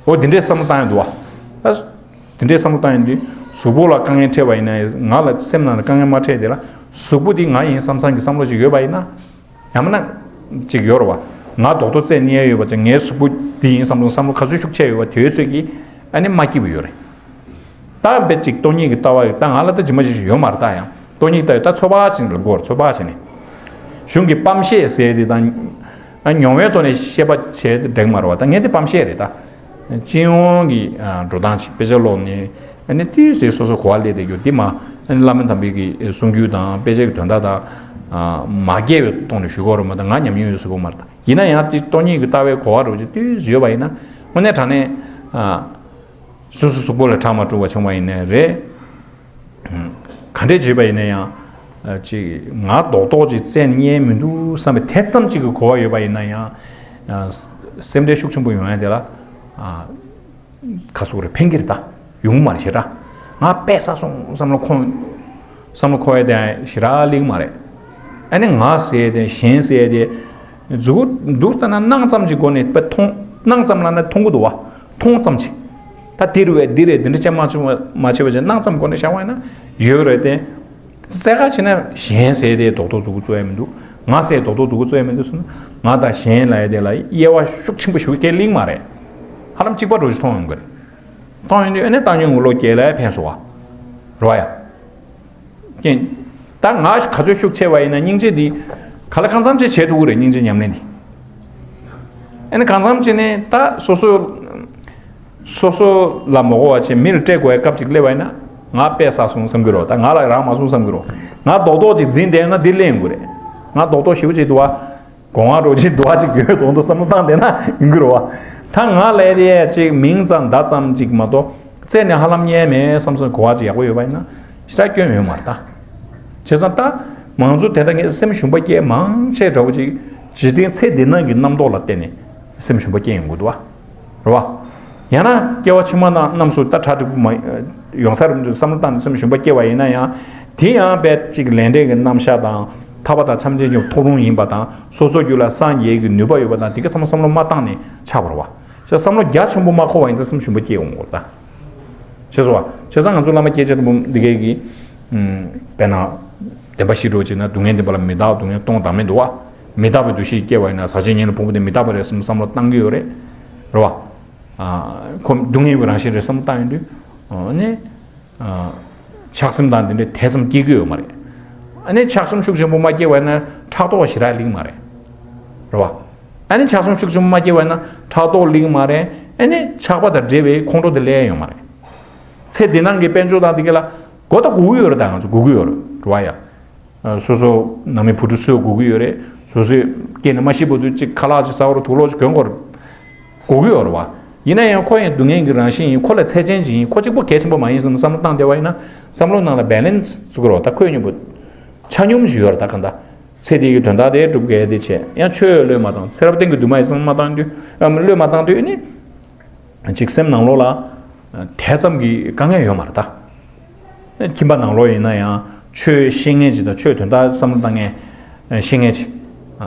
འོ་འདི་འདྲའི་བསམ་བློ་བཏང་ཡོང་དུས་བ། ད་འདི་འདྲའི་བསམ་བློ་བཏང་ཡོང་དུས་གཟུགས་པོ་ལ་དཀའ་ངལ་འཕྲད་པ་ཡིན་ན་ང་ལ་སེམས་ནང་ལ་དཀའ་ངལ་མ་འཕྲད་དེ་ལ་གཟུགས་པོ་འདི་ང་ཡིན་བསམ་བསམ་གྱི་བསམ་བློ་ཞིག་ཡོད་པ་ཡིན་ན། ཡང་མིན་ན་ཅིག་ཡོད་རེད་བ། ང་རྡོག་རྡོག་བཙལ་ནས་ཡོད་པ་ཅིག་ངའི་གཟུགས་པོ་འདི་ཡིན་བསམ་བློ་བསམ་བློ་ག་ཚོད་ཤུགས་ཆེ་ཡོད་པ་དེའི་ཚོད་ཀྱིས་ཨ་ནི་མ་སྐྱིད་པ་ཡོད་རེད། ད་དཔེ་ཅིག་སྟོང་ཉིད་ཀྱི་ལྟ་བ་ཡོད། ད་ང་ལ་ད་ཇི་མ་ཇི་བཞིན་ཡོད་མ་རེད། ད་ཡང་སྟོང་ཉིད་ལྟ་ཡོད་ད་ཚོད་དཔག་བྱེད་ལ་གོ་རེད། ཚོད་དཔག་བྱེད་ནས་གཞུང་གི་སྤམ་བཤད་ཟེར་དེ་དང་། ཨ་མྱོང་བའི་ཐོག་ནས་བཤད་པ་བྱས་ཏེ་འགྲིག་མ་རེད་བ། ད་ངས་དེ་སྤམ་བཤད་རེད་ད། སྤྱི་ཡོངས་ཀྱི་ཨ་འགྲོ་སྟངས་ཤིག་དཔེ་ཆ་ཀློག་ནས་ཨ་ནི་ཏོག་ཙམ་སོ་སོ་གོ་བ་ལེན་བསྡད་རྒྱུ་འདི་མ་ཨ་ནི་བླ་མ་དམ་པའི་གི་གསུང་རྒྱུན་དང་དཔེ་ཆ་གི་དོན་དག་དང་ཨ་མ་འགལ་བའི་ཐོག་ནས་ཞུ་གི་ཡོད་རེད་མ་གཏོགས་ང་ཉམས་མྱོང་ཡོད་ཟེར་གི་མ་རེད་ད། ཡིན་ན་ཡང་དེ་སྟོང་ཉིད་ཀྱི་ལྟ་བའི་གོ་བ་རོ་ཅིག་ཏོག་ཙམ་ཡོད་པ་ཡིན་ན་དངོས་གནས་དྲང་གནས་ཨ། སོ་སོ་གཟུགས་པོ་ལ་ཁྲག་མ་འཁྲུགས་པ་བྱུང་བ་ཡིན་ནའི་རེད། ག་འདྲས་བྱས་པ་ཡིན་ན་ཡང་ཅིག་ང་རྡོག་རྡོག་ཅིག་བཙལ་ནས་རྙེད་མི་འདུག་བསམ་པའི་དེ་ཙམ་ཅིག་གི་གོ་བ་ཡོད་པ་ཡིན་ན་ཡང་སེམས་ཁྲལ་ཤུགས་ཆེན་པོ་ཡོང་ཡ་དེ་ལ་ག་སོག་རེ་ཕན་གྱི་རེད་ད། ཡོང་གི་མ་རེད་ཞེ་དྲག་ང་པས་བསགས་སོང་བསམ་བློ་འཁོར་བསམ་བློ་འཁོར་ཡ་དེ་ཞེ་དྲག་སླེབས་ཀྱི་མ་རེད། ཨ་ནི་ང་ཟེར་ཡ་དེ་གཞན་ཟེར་ཡ་དེ་མཛུབ་གུ་འདུག་ལྟ་ན་སྣང་ཙམ་གྱི་སྒོ་ནས་དཔེ་མཐོང་སྣང་ཙམ་ལབ་ན་མཐོང་གི་འདུག་བ། མཐོང་ཙམ་གྱིས། ད་འདི་རེད་བས་འདི་རེད་འདི་འདྲ་ཅན་མ་བྱས་པ་མ་བྱས་པ་བྱས་སྣང་ཙམ་སྒོ་ནས་བཞག་པ་ཡིན་ན་ཡོད་རེད་དེ། རྩ་ཁ་བྱས་ན་གཞན་ཟེར་དེ་རྡོག་རྡོག་མཛུབ་གུ་བཙུགས་ཡ་མི་འདུག་ང་ཟེར་རྡོག་རྡོག་མཛུབ་གུ་བཙུགས་ཡ་མི་འདུག་ཟེར་ན་ང་དང་གཞན་ལབ་ཡ་དེ་ལ་དབྱེ་བ་ཤུགས་ཆེན་པོ་ཞིག་སྐྱེ་གླེང་མ་རེད། ཧ་ལམ་གཅིག་པ་འདྲ་ཞིག་མཐོང་ཡོང་གི་རེད། མཐོང་ཡོང་དུས་ཨ་ནི་བཏང་སྙོམས་ངོ་ལོག་རྒྱལ་ལ་ཕན་སོང་བ། རེད་བ་ཡ། རྐྱེན། ད་ང་ག་ཚོད་ཤུགས་ཆེ་བ་ཡིན་ན་སྙིང་རྗེ་འདི། ག་ལ་གང་འཚམ་ཅིག་བྱེད་ཐུབ་ཀྱི་རེད་སྙིང་རྗེ་ཉམས་ལེན་འདི། ཨ་ནི་གང་འཚམ་ཅིག་ནི་ད་སོ་སོ། སོ་སོ་ལ་མ་གོ་བ་བྱས་མི་ལ་སྤྲད་དགོས་པའི་སྐབས་ཅིག་སླེབས་པ་ཡིན་ན། ང་པས་བསགས་སོང་བསམ་གྱི་རེད་བ། ད་ང་ལ་རག་མ་སོང་བསམ་གྱི་རེད་བ། ང་རྡོག་རྡོག་ཅིག་འཛིན་བསྡད་ན་འདི་གླེང་དགོས་རེད། ང་རྡོག་རྡོག་ཞེ་པོ་ཅིག་འདུག་བ། སྒོ་ང་རོ་ཅིག་འདུག་བ་ཅིག་ཡོད་མདོག་མདོག་བསམ་བློ་བཏང་བསྡད་ན་ཡོང་གི་རེད་བ། ད་ང་ལ་དེ་ཅིག་མིང་ཙམ་བརྡ་ཙམ་ཅིག་མ་གཏོགས། རྩད་ནས་ཧ་ལམ་རྙེད་མེད་བསམ་སོང་གོ་བ་ཅིག་ཡག་པོ་ཡོད་པ་ཡིན་ན་ཞེ་དྲག་སྐྱོན་ཡོད་མ་རེད་ད། བྱས་ཙང་ད་མང་ཚོགས་དེ་ལྟར་ངས་སེམས་ཞུམ་པ་སྐྱེས་མང་ཆེ་འདྲ་བོ་ཅིག་འཇིག་རྟེན་ཚེ་འདི་ནང་གི་རྣམ་རྟོག་ལ་བརྟེན་ནས་སེམས་ཞུམ་པ་སྐྱེས་ཡོང་གི་འདུག་བ། རེད་བ། ཡང་ན་སྐྱེ་བ་ཕྱི་མ་ནང་རྣམས་སུ་ད་གྲ་འགྲིག་པོ་མ་ཡོང་ས་རུ་བསམ་བློ་བཏང་ནས་སེམས་ཞུམ་པ་སྐྱེས་པ་ཡིན་ན་ཡང་དེ་ཡང་དཔེ་ཅིག་ལས་འབྲས་ཀྱི་རྣམ་གཞག་དང་ཐར་པ་དང་འཆམ་མཐུན་གྱི་ཐོབ་རུང་ཡིན་པ་དང་སོ་སོ་རྒྱུད་ལ་སངས་རྒྱས་ཀྱི་ནུས་པ་ཡོད་པ་དང་དེ་ག་ཚང་མ་བསམ་བློ་མ་བཏང་ནས་ཆགས་པ་རེད་བ། ཅེས་བསམ་བློ་རྒྱ་ཆེན་པོ་མ་འཁོར་བ་ཡིན་ཙང་སེམས་ཞུམ་པ་སྐྱེ་འོང་གི་རེད་ད། ཞེས་སོ། བྱས་ཙང་ང་ཚོ་བླ་མ་སྐྱེས་ཆེན་པོ་འདི་གས་ཀྱིས། ཨུམ། དཔེར་ན། བདེན་པ་བཞི་འགྲོ་བྱེད་ན་སྡུག་བསྔལ་བདེན་པ་ལ་མི་རྟག་སྡུག་བསྔལ་སྟོང་བདག་མེད་འདུག་བ། མི་རྟག་པའི་འདུ་ཤེས་སྐྱེ་བ་ཡིན་ན་ཟག་བཅས་ཉེ་ལ་ཕོངས་པ་དེ་མི་རྟག་པ་རེད་བསམ་བསམ་བློ་བཏང་གི་ཡོད་རེད། རེད་བ། ཨ། ཁོ་སྡུག་བསྔལ་བའི་རང་བཞིན་རེད་བསམ་བློ་བཏང་ཡོང་དུས། ཨ་ནི། ཨ། ཆགས་སེམས་དང་དེ་འདྲའི་དེ་ཙམ་སྐྱེ་གི་ཡོད་མ་རེད། ཨ་ནི་ཆགས་སེམས་ཤུགས་ཆེན་པོ་མ་སྐྱེ་བ་ཡིན་ན་ཕྲག་དོག་ཞེ་དྲག་སླེབས་མ་རེད། རེད་བ། ཨ་ནི་ཆགས་སེམས་ཤུགས་ཆེན་པོ་མ་སྐྱེ་བ་ཡིན་ན་ཕྲག་དོག་སླེབས་མ་རེད། ཨ་ནི་ཆགས་པ་དང་འབྲེལ་བའི་ཁོང་ཁྲོ་དེ་སླེབས་ཡོང་མ་རེད། ཚེ་འདི་ནང་གི་དཔལ་འབྱོར་དང་དེ་ག་ལ་སྒོ་ད་སྒུག་གི་ཡོད་རེད། ད་ང་ཚོ་སྒུག་གི་ཡོད་རེད། རེད་བ་ཡ། སོ་སོ་ནང་མི་བུ་ཕྲུག་གསོ་དགོས་ཀྱི་ཡོད་རེད། སོ་སོས་སྐྱེས་ནས་མ་ཤི་བར་དུ་ཅིག་ཁ་ལག་ཅིག་ཟ་བར་དུག་ལོག་ཅིག་གྱོན་དགོས་དགོས་ཀྱི་ཡོད་རེད་བ། ཡིན་ན་ཡང་ཁོ་ཡང་སྡུག་བསྔལ་གྱི་རང་བཞིན་ཡིན། ཁོ་ལ་ཚད་ཅན་ཅིག་ཡིན། ཁོ་གཅིག་པོ་གལ་ཆེན་པོ་མ་ཡིན་བསམ་བསམ་བློ་བཏང་བསྡད་པ་ཡིན་ན་བསམ་བློ་ནང་ལ་བེ་ལེན་སི་བཟོ་དགོས་རེད་བ། ད་ཁོའི་སྙིང་པོ་ཆ་སྙོམས་ཤིག་ཡོད་རེད། ད་གང་ལྟར་ཚེ་འདི་གི་དོན་དག་དེ་སྒྲུབ་དགོས་དེ་བྱས་ཡང་ཆོས་བློས་མ་བཏང་། ཚེ་རབས་གཏན་གྱི་འདུན་མ་ཡིན་བསམ་བློ་མ་བཏང་དུས་བློས་མ་བཏང་དུས་ནི། ཅིག་སེམས་ནང་ལོགས་ལ་དེ་ཙམ་གྱི་དཀའ་ངལ་ཡོད་མ་རེད་ད། ཁྱིམ་པ་ནང་ལོགས་ཡིན་ན་ཡང་ཆོས་ཤེས་མཁན་ཅིག་དང་ཆོས་དོན་དག་བསམ་བློ་བཏང་མཁན་ཤེས་མཁན་ཅིག་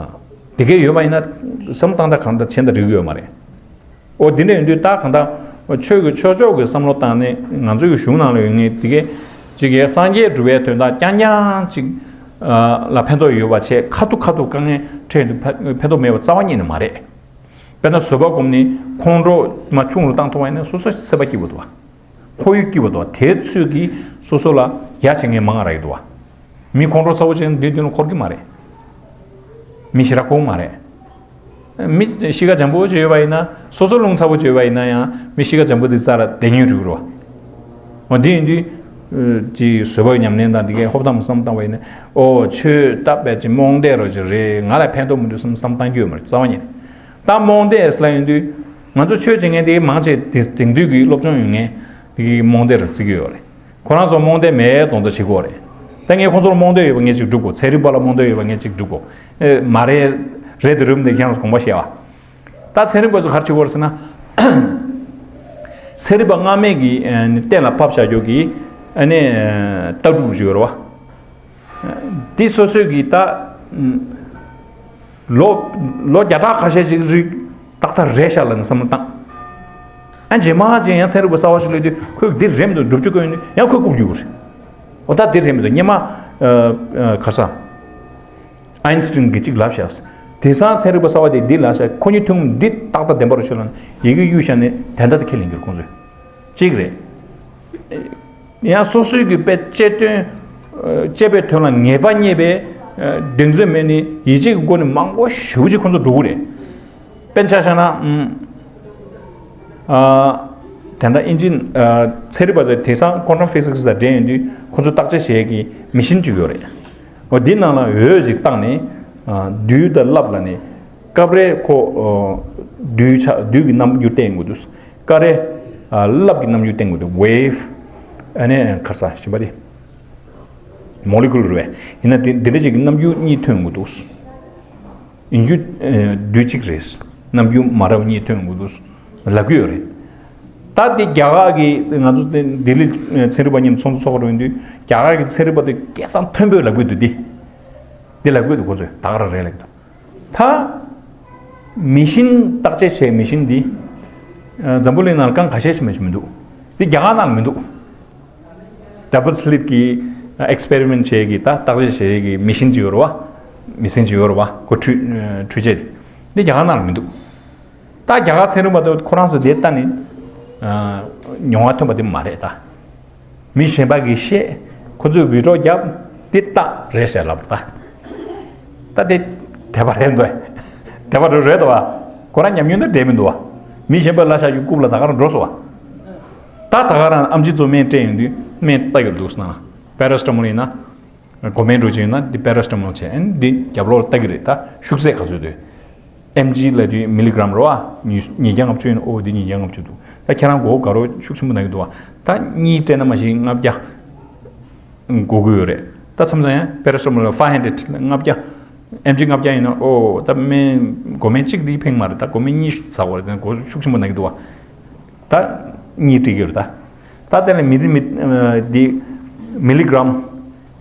དེ་གས་ཡོད་པ་ཡིན་ན་བསམ་བློ་བཏང་སྟངས་གང་ལྟར་གཞན་དང་འགྲིག་གི་ཡོད་མ་རེད། འོ་དེ་འདྲ་ཡིན་དུས་ད་གང་ལྟར་ཆོས་ཀྱི་ཆོས་ཕྱོགས་ཀྱི་བསམ་བློ་བཏང་ནས་ང་ཚོའི་གཞུང་ནང་ལ་ཡོད་མཁན་དེ་གས་ཅིག་གས་སངས་རྒྱས་སྒྲུབ་པའི་དོན་དག་རྐྱང་རྐྱང་ཅིག་ལ་ཕན་ཐོགས་ཡོད་པ་བྱས། ཁ་ཐུག་ཁ་ཐུག་དཀའ་ངལ་འཕྲད་དུས་ཕན་ཐོགས་མེད་པ་རྩ་བ་ཉིད་ནས་མ་རེད། དཔེར་ན་བཟོད་པ་སྒོམ་ནས་ཁོང་ཁྲོ་མ་ཆུང་རུ་བཏང་ཐུབ་པ་ཡིན་ན་སོ་སོ་སེམས་པ་སྐྱིད་པོ་འདུག་བ། ཁོར་ཡུག་སྐྱིད་པོ་འདུག་བ། དེ་ཚོས་ཀྱིས་སོ་སོ་ལ་ཡ་བྱེད་མཁན་མང་རག་གི་འདུག་བ། མི་ཁོང་ཁྲོ་ཚ་བོ་ཅན་འདི་མདུན་ལ་འཁོར་གྱི་མ་རེད། མི་ཞེ་དྲག་ཁོང་མ་རེད། མི་གཤིས་ཀ་འཇམ་པོ་བྱས་ཡོད་པ་ཡིན་ན། སོ་སོ་རླུང་ཚ་བོ་བྱས་ཡོད་པ་ཡིན་ན་ཡང་མི་གཤིས་ཀ་འཇམ་པོ་འདི་རྩ་ལ་བསྡད་ཉན་འགྲོ་གི་རེད་བ། འོ་འདི་ཡིན་དུས་ཅིག་བཟོད་པ་ཉམས་ལེན་དང་འདི་གའི་ཧོབ་ཐང་བསམ་བཏང་བ་ཡིན་ན། ཨོ་ཆོས་ལྟ་བས་ཅིག་རྨོངས་དད་རོ་ཅིག་རེད། ང་ལ་ཕན་ཐོགས་མི་འདུག་བསམ་བསམ་བཏང་རྒྱུ་ཡོད་མ་རེད། རྩ་བ་ཉིད་ནས། ད་རྨོངས་དད་ལ་ཡིན་དུས་ང་ཚོ་ཆོས་བྱེད་མཁན་དེ་མང་ཆེ་དེ་དེང་དུས་ཀྱི་སློབ་སྦྱོང་ཡོད་མཁན་དེ་གི་རྨོངས་དད་རུ་བརྩི་གི་ཡོད་རེད། ཁོ་རང་ཚོ་རྨོངས་དད་མེད་མདོག་མདོག་བྱེད་ཀྱི་ཡོད་རེད། ད་ངས་ཁོ་ཚོར་རྨོངས་དད་ཡོད་པ་ངས་ཅིག་སྒྲུབ་དགོས། ཚན་རིག་པ་ལ་རྨོངས་དད་ཡོད་པ་ངས་ཅིག་སྒྲུབ་དགོས། ཨེ་མ་རེད། རེད་དེ་རུམ་དེ་ཁྱེད་རང་ཚོ་དགོངས་པ་བཞེས་བ། ད་ཚན་རིག་པ་ཚོ་ག་རེ་བྱེད་ཀྱི་ཡོད་རེད་ཟེར་ན། ཚན་རིག་པ་སྔ་མས་ཀྱི་ཨ་ནི་གཏན་ལ་ཕབ་བཞག་རྒྱུ་གི་ཨ་ནི་ལྟ་གྲུབ་ཅིག་ཡོད་རེད་བ། འདི་སོ་སོས་ཀྱིས་ད་ལོ་ལོ་བརྒྱ་ཕྲག་ཁ་ཤས་ཅིག་རིག་ཏག་ཏག་རེད་ཤག་ལབ་ནས་བསམ་བློ་བཏང་། ཨ་རྗེས་མ་ཅིག་ཡང་ཚན་རིག་པ་གསར་པ་ཞིག་སླེབས་དུས་ཁོས་འདི་རེད་མི་འདུག་སྒྲུབ་བྱེད་དགོས་ཡོད་ནི་ཡང་ཁོས་རྐུབ་རྒྱུག་རེད། འོ་ད་འདི་རེད་མི་འདུག་སྔོན་མ་ཨ་ཨ་ག་ས་ཨའིན་སི་ཊིན་གྱིས་ཅིག་ལབ་ཤག། དེང་སང་ཚན་རིག་པ་གསར་པ་དེས་འདི་ལབ་ཤག། ཁོ་གཉིས་ཐུན་མོང་འདི་ཏག་ཏག་བདེན་པ་རེད་ཤག་ལབ་ནས་ཡི་གེ་གཡུག་བཞག་ནས་དོན་དག་དེ་ཁས་ལེན་རྒྱུ་རེད་ཁོང་ཚོས། གཅིག་རེད། ཡང་སོ་སོའི་གི་དཔེ་དཔྱད་དོན། ཨ་དཔྱད་པའི་དོན་ལ་ངེས་པ་རྙེད་པའི་ཨ་གདེང་ཚོད་མེད་ནི་ཡིད་ཆེས་ཀྱི་སྒོ་ནས་མང་པོ་ཞེ་པོ་ཅིག་ཁོང་ཚོ་འགྲོ་གི་རེད། དཔེར་ན་ཆ་བཞག་ན་ཨམ། ཨ་དེ་འདྲ་ཨིན་ཇི་ཨ་ཚན་རིག་པ་ཚོས་དེང་སང་ཀོན་ཊམ་ཕི་ཟིག་སི་དང་འབྲེལ་ཡོད་དུས་ཁོང་ཚོ་བརྟག་དཔྱད་བྱེད་ཡས་ཀྱི་མེ་ཤིན་ཅིག་ཡོད་རེད། འོ་འདི་ནང་ལ་འོད་ཅིག་བཏང་ནས་ཨ་རྡུལ་དང་རླབས་ལ་ནི་སྐབས་རེ་ཁོ་ཨ་རྡུལ་ཆ་རྡུལ་གྱི་རྣམ་འགྱུར་བསྟན་དགོས་འདུག། སྐབས་རེ་ཨ་རླབས་ཀྱི་རྣམ་འགྱུར་བསྟན་དགོས་འདུག། ཝེབ། ཨ་ནི་ག་རེ་ཟ་གཞན་པ་དེ་མོ་ལེ་ཀུལ་རེད་པས། ཡིན་ན་དེ་འདི་འདྲ་ཅིག་གི་རྣམ་འགྱུར་གཉིས་ཐོན་དགོས་འདུག། ཡིན་རྒྱུ་ཨ་རྡུལ་གཅིག་རེད། རྣམ་འགྱུར་མ་འདྲ་བ་གཉིས་ཐོན་དགོས་འདུག་ལབ་ཀྱི་ཡོད་རེད། ད་དེ་རྒྱ་གར་གྱི་ང་ཚོ་དེ་ལྡི་ལི་ཚན་རིག་པ་གཉིས་ཚོགས་འདུ་ཚོགས་རོགས་ཡིན་དུས་རྒྱ་གར་གྱི་ཚན་རིག་པ་དེ་སྐད་གསང་མཐོན་པོས་ལབ་ཀྱི་འདུག། དེ་དེ་ལབ་ཀྱི་འདུག། ཁོ་ཚོས་ད་ག་རང་རེད་ལབ་ཀྱི་འདུག། ད་མེ་ཤིན་བརྟག་དཔྱད་བྱས་མེ་ཤིན་འདི་ཨ་འཛམ་བུ་གླིང་ནང་ལ་རྐང་ཁ་ཤས་ཤིག་མ་ཞིག་མི་འདུག། འདི་རྒྱ་གར་ནང་ལ་མི་འདུག། ཌབ་བལ་སི་ལིཊ་གི་ཨེག་སི་པེ་རི་མེན་ཊི་བྱེད་ཀྱི་ད་བརྟག་དཔྱད་བྱེད་ཀྱི་མེ་ཤིན་ཅིག་ཡོད་རེད་བ། མེ་ཤིན་ཅིག་ཡོད་རེད་བ། ཁོ་འཕྲུལ་འཕྲུལ་ཆས་དེ། འདི་རྒྱ་གར་ནང་ལ་མི་འདུག། ད་རྒྱ་གར་ཚན་རིག་པ་དེ་ཁོ་རང་ཚོ་དེ་ལྟ་ནས་ཨ་མྱོང་བ་ཐོན་པ་དེ་མ་རེད་ད། མི་གཞན་པ་གིས་བཤད། ཁོ་ཚོས་བི་ཌི་ཡོ་བརྒྱབ། དེ་རྟགས་རེད་ཟེར་ལབ་པ་ད། ད་དེ་དད་པ་རེད་འདུག། དད་པ་རེད་རེད་འདུག་བ། ཁོ་རང་ཉམས་མྱོང་དང་འབྲེལ་མི་འདུག་བ། མི་གཞན་པ་ལ་བཞག་རྒྱུ་རྐུབ་ལ་ད་ག་རང་འགྲོ་སོང་བ། ད་ད་ག་རང་ཨེམ་ཆི་ཚོ་སྨན་སྤྲད་ཡོང་དུས་སྨན་ལྟ་གི་འདུག་ཟེར་ན། པེ་ར་སི་ཊ་མོལ་ཡིན་ན། མགོ་སྨན་འགྲོ་ཆེན་ཡིན་ན་འདི་པེ་ར་སི་ཊ་མོལ་བྱས། ཨ་ནི་འདི་རྒྱབ་ལོགས་ལ་ལྟ་གི་རེད། ད་ཤུགས་ཚད་ག་ཚོད་འདུག། ཨེམ་ཇི་ལབ་དུས་མི་ལི་གྷ་རམ་རེད་བ། ཉིས་ཉིས་བརྒྱ་ལྔ་བཅུ་ཡིན་ན། ཨོ་འདི་ཉིས་བརྒྱ་ལྔ་བཅུ་འདུག། ད་ཁྱེད་རང་མགོ་དགའ་རོགས་ཤུགས་ཆེན་པོ་ན་གི་འདུག་བ། ད་གཉིས་སྤྲད་ན་མ་གཞི་ལྔ་བརྒྱ་དགོས་ཀྱི་ཡོད་རེད། ད་མཚམས་མཚམས་ཡང་པེ་ར་སི་ཊ་མོལ་ལ་ཕའི་ཧན་ཌེ་རེཌ་ལྔ་བརྒྱ། ཨེམ་ཇི་ལྔ་བརྒྱ་ཡིན་ན་ཨོ་ད་སྨན་མགོ་སྨན་གཅིག་འདི་ཕན་མ་རེད། ད་མགོ་སྨན་གཉིས་ཟ་དགོས་རེད། ད་མགོ་ཤུགས་ཆེན་པོ་ན་གི་འདུག་བ། ད་གཉིས་སྤྲད་ཀྱི་ཡོད་རེད་ད། ད་དེ་ལ་མི་རི་མི་འདི་མི་ལི་གྷ་རམ་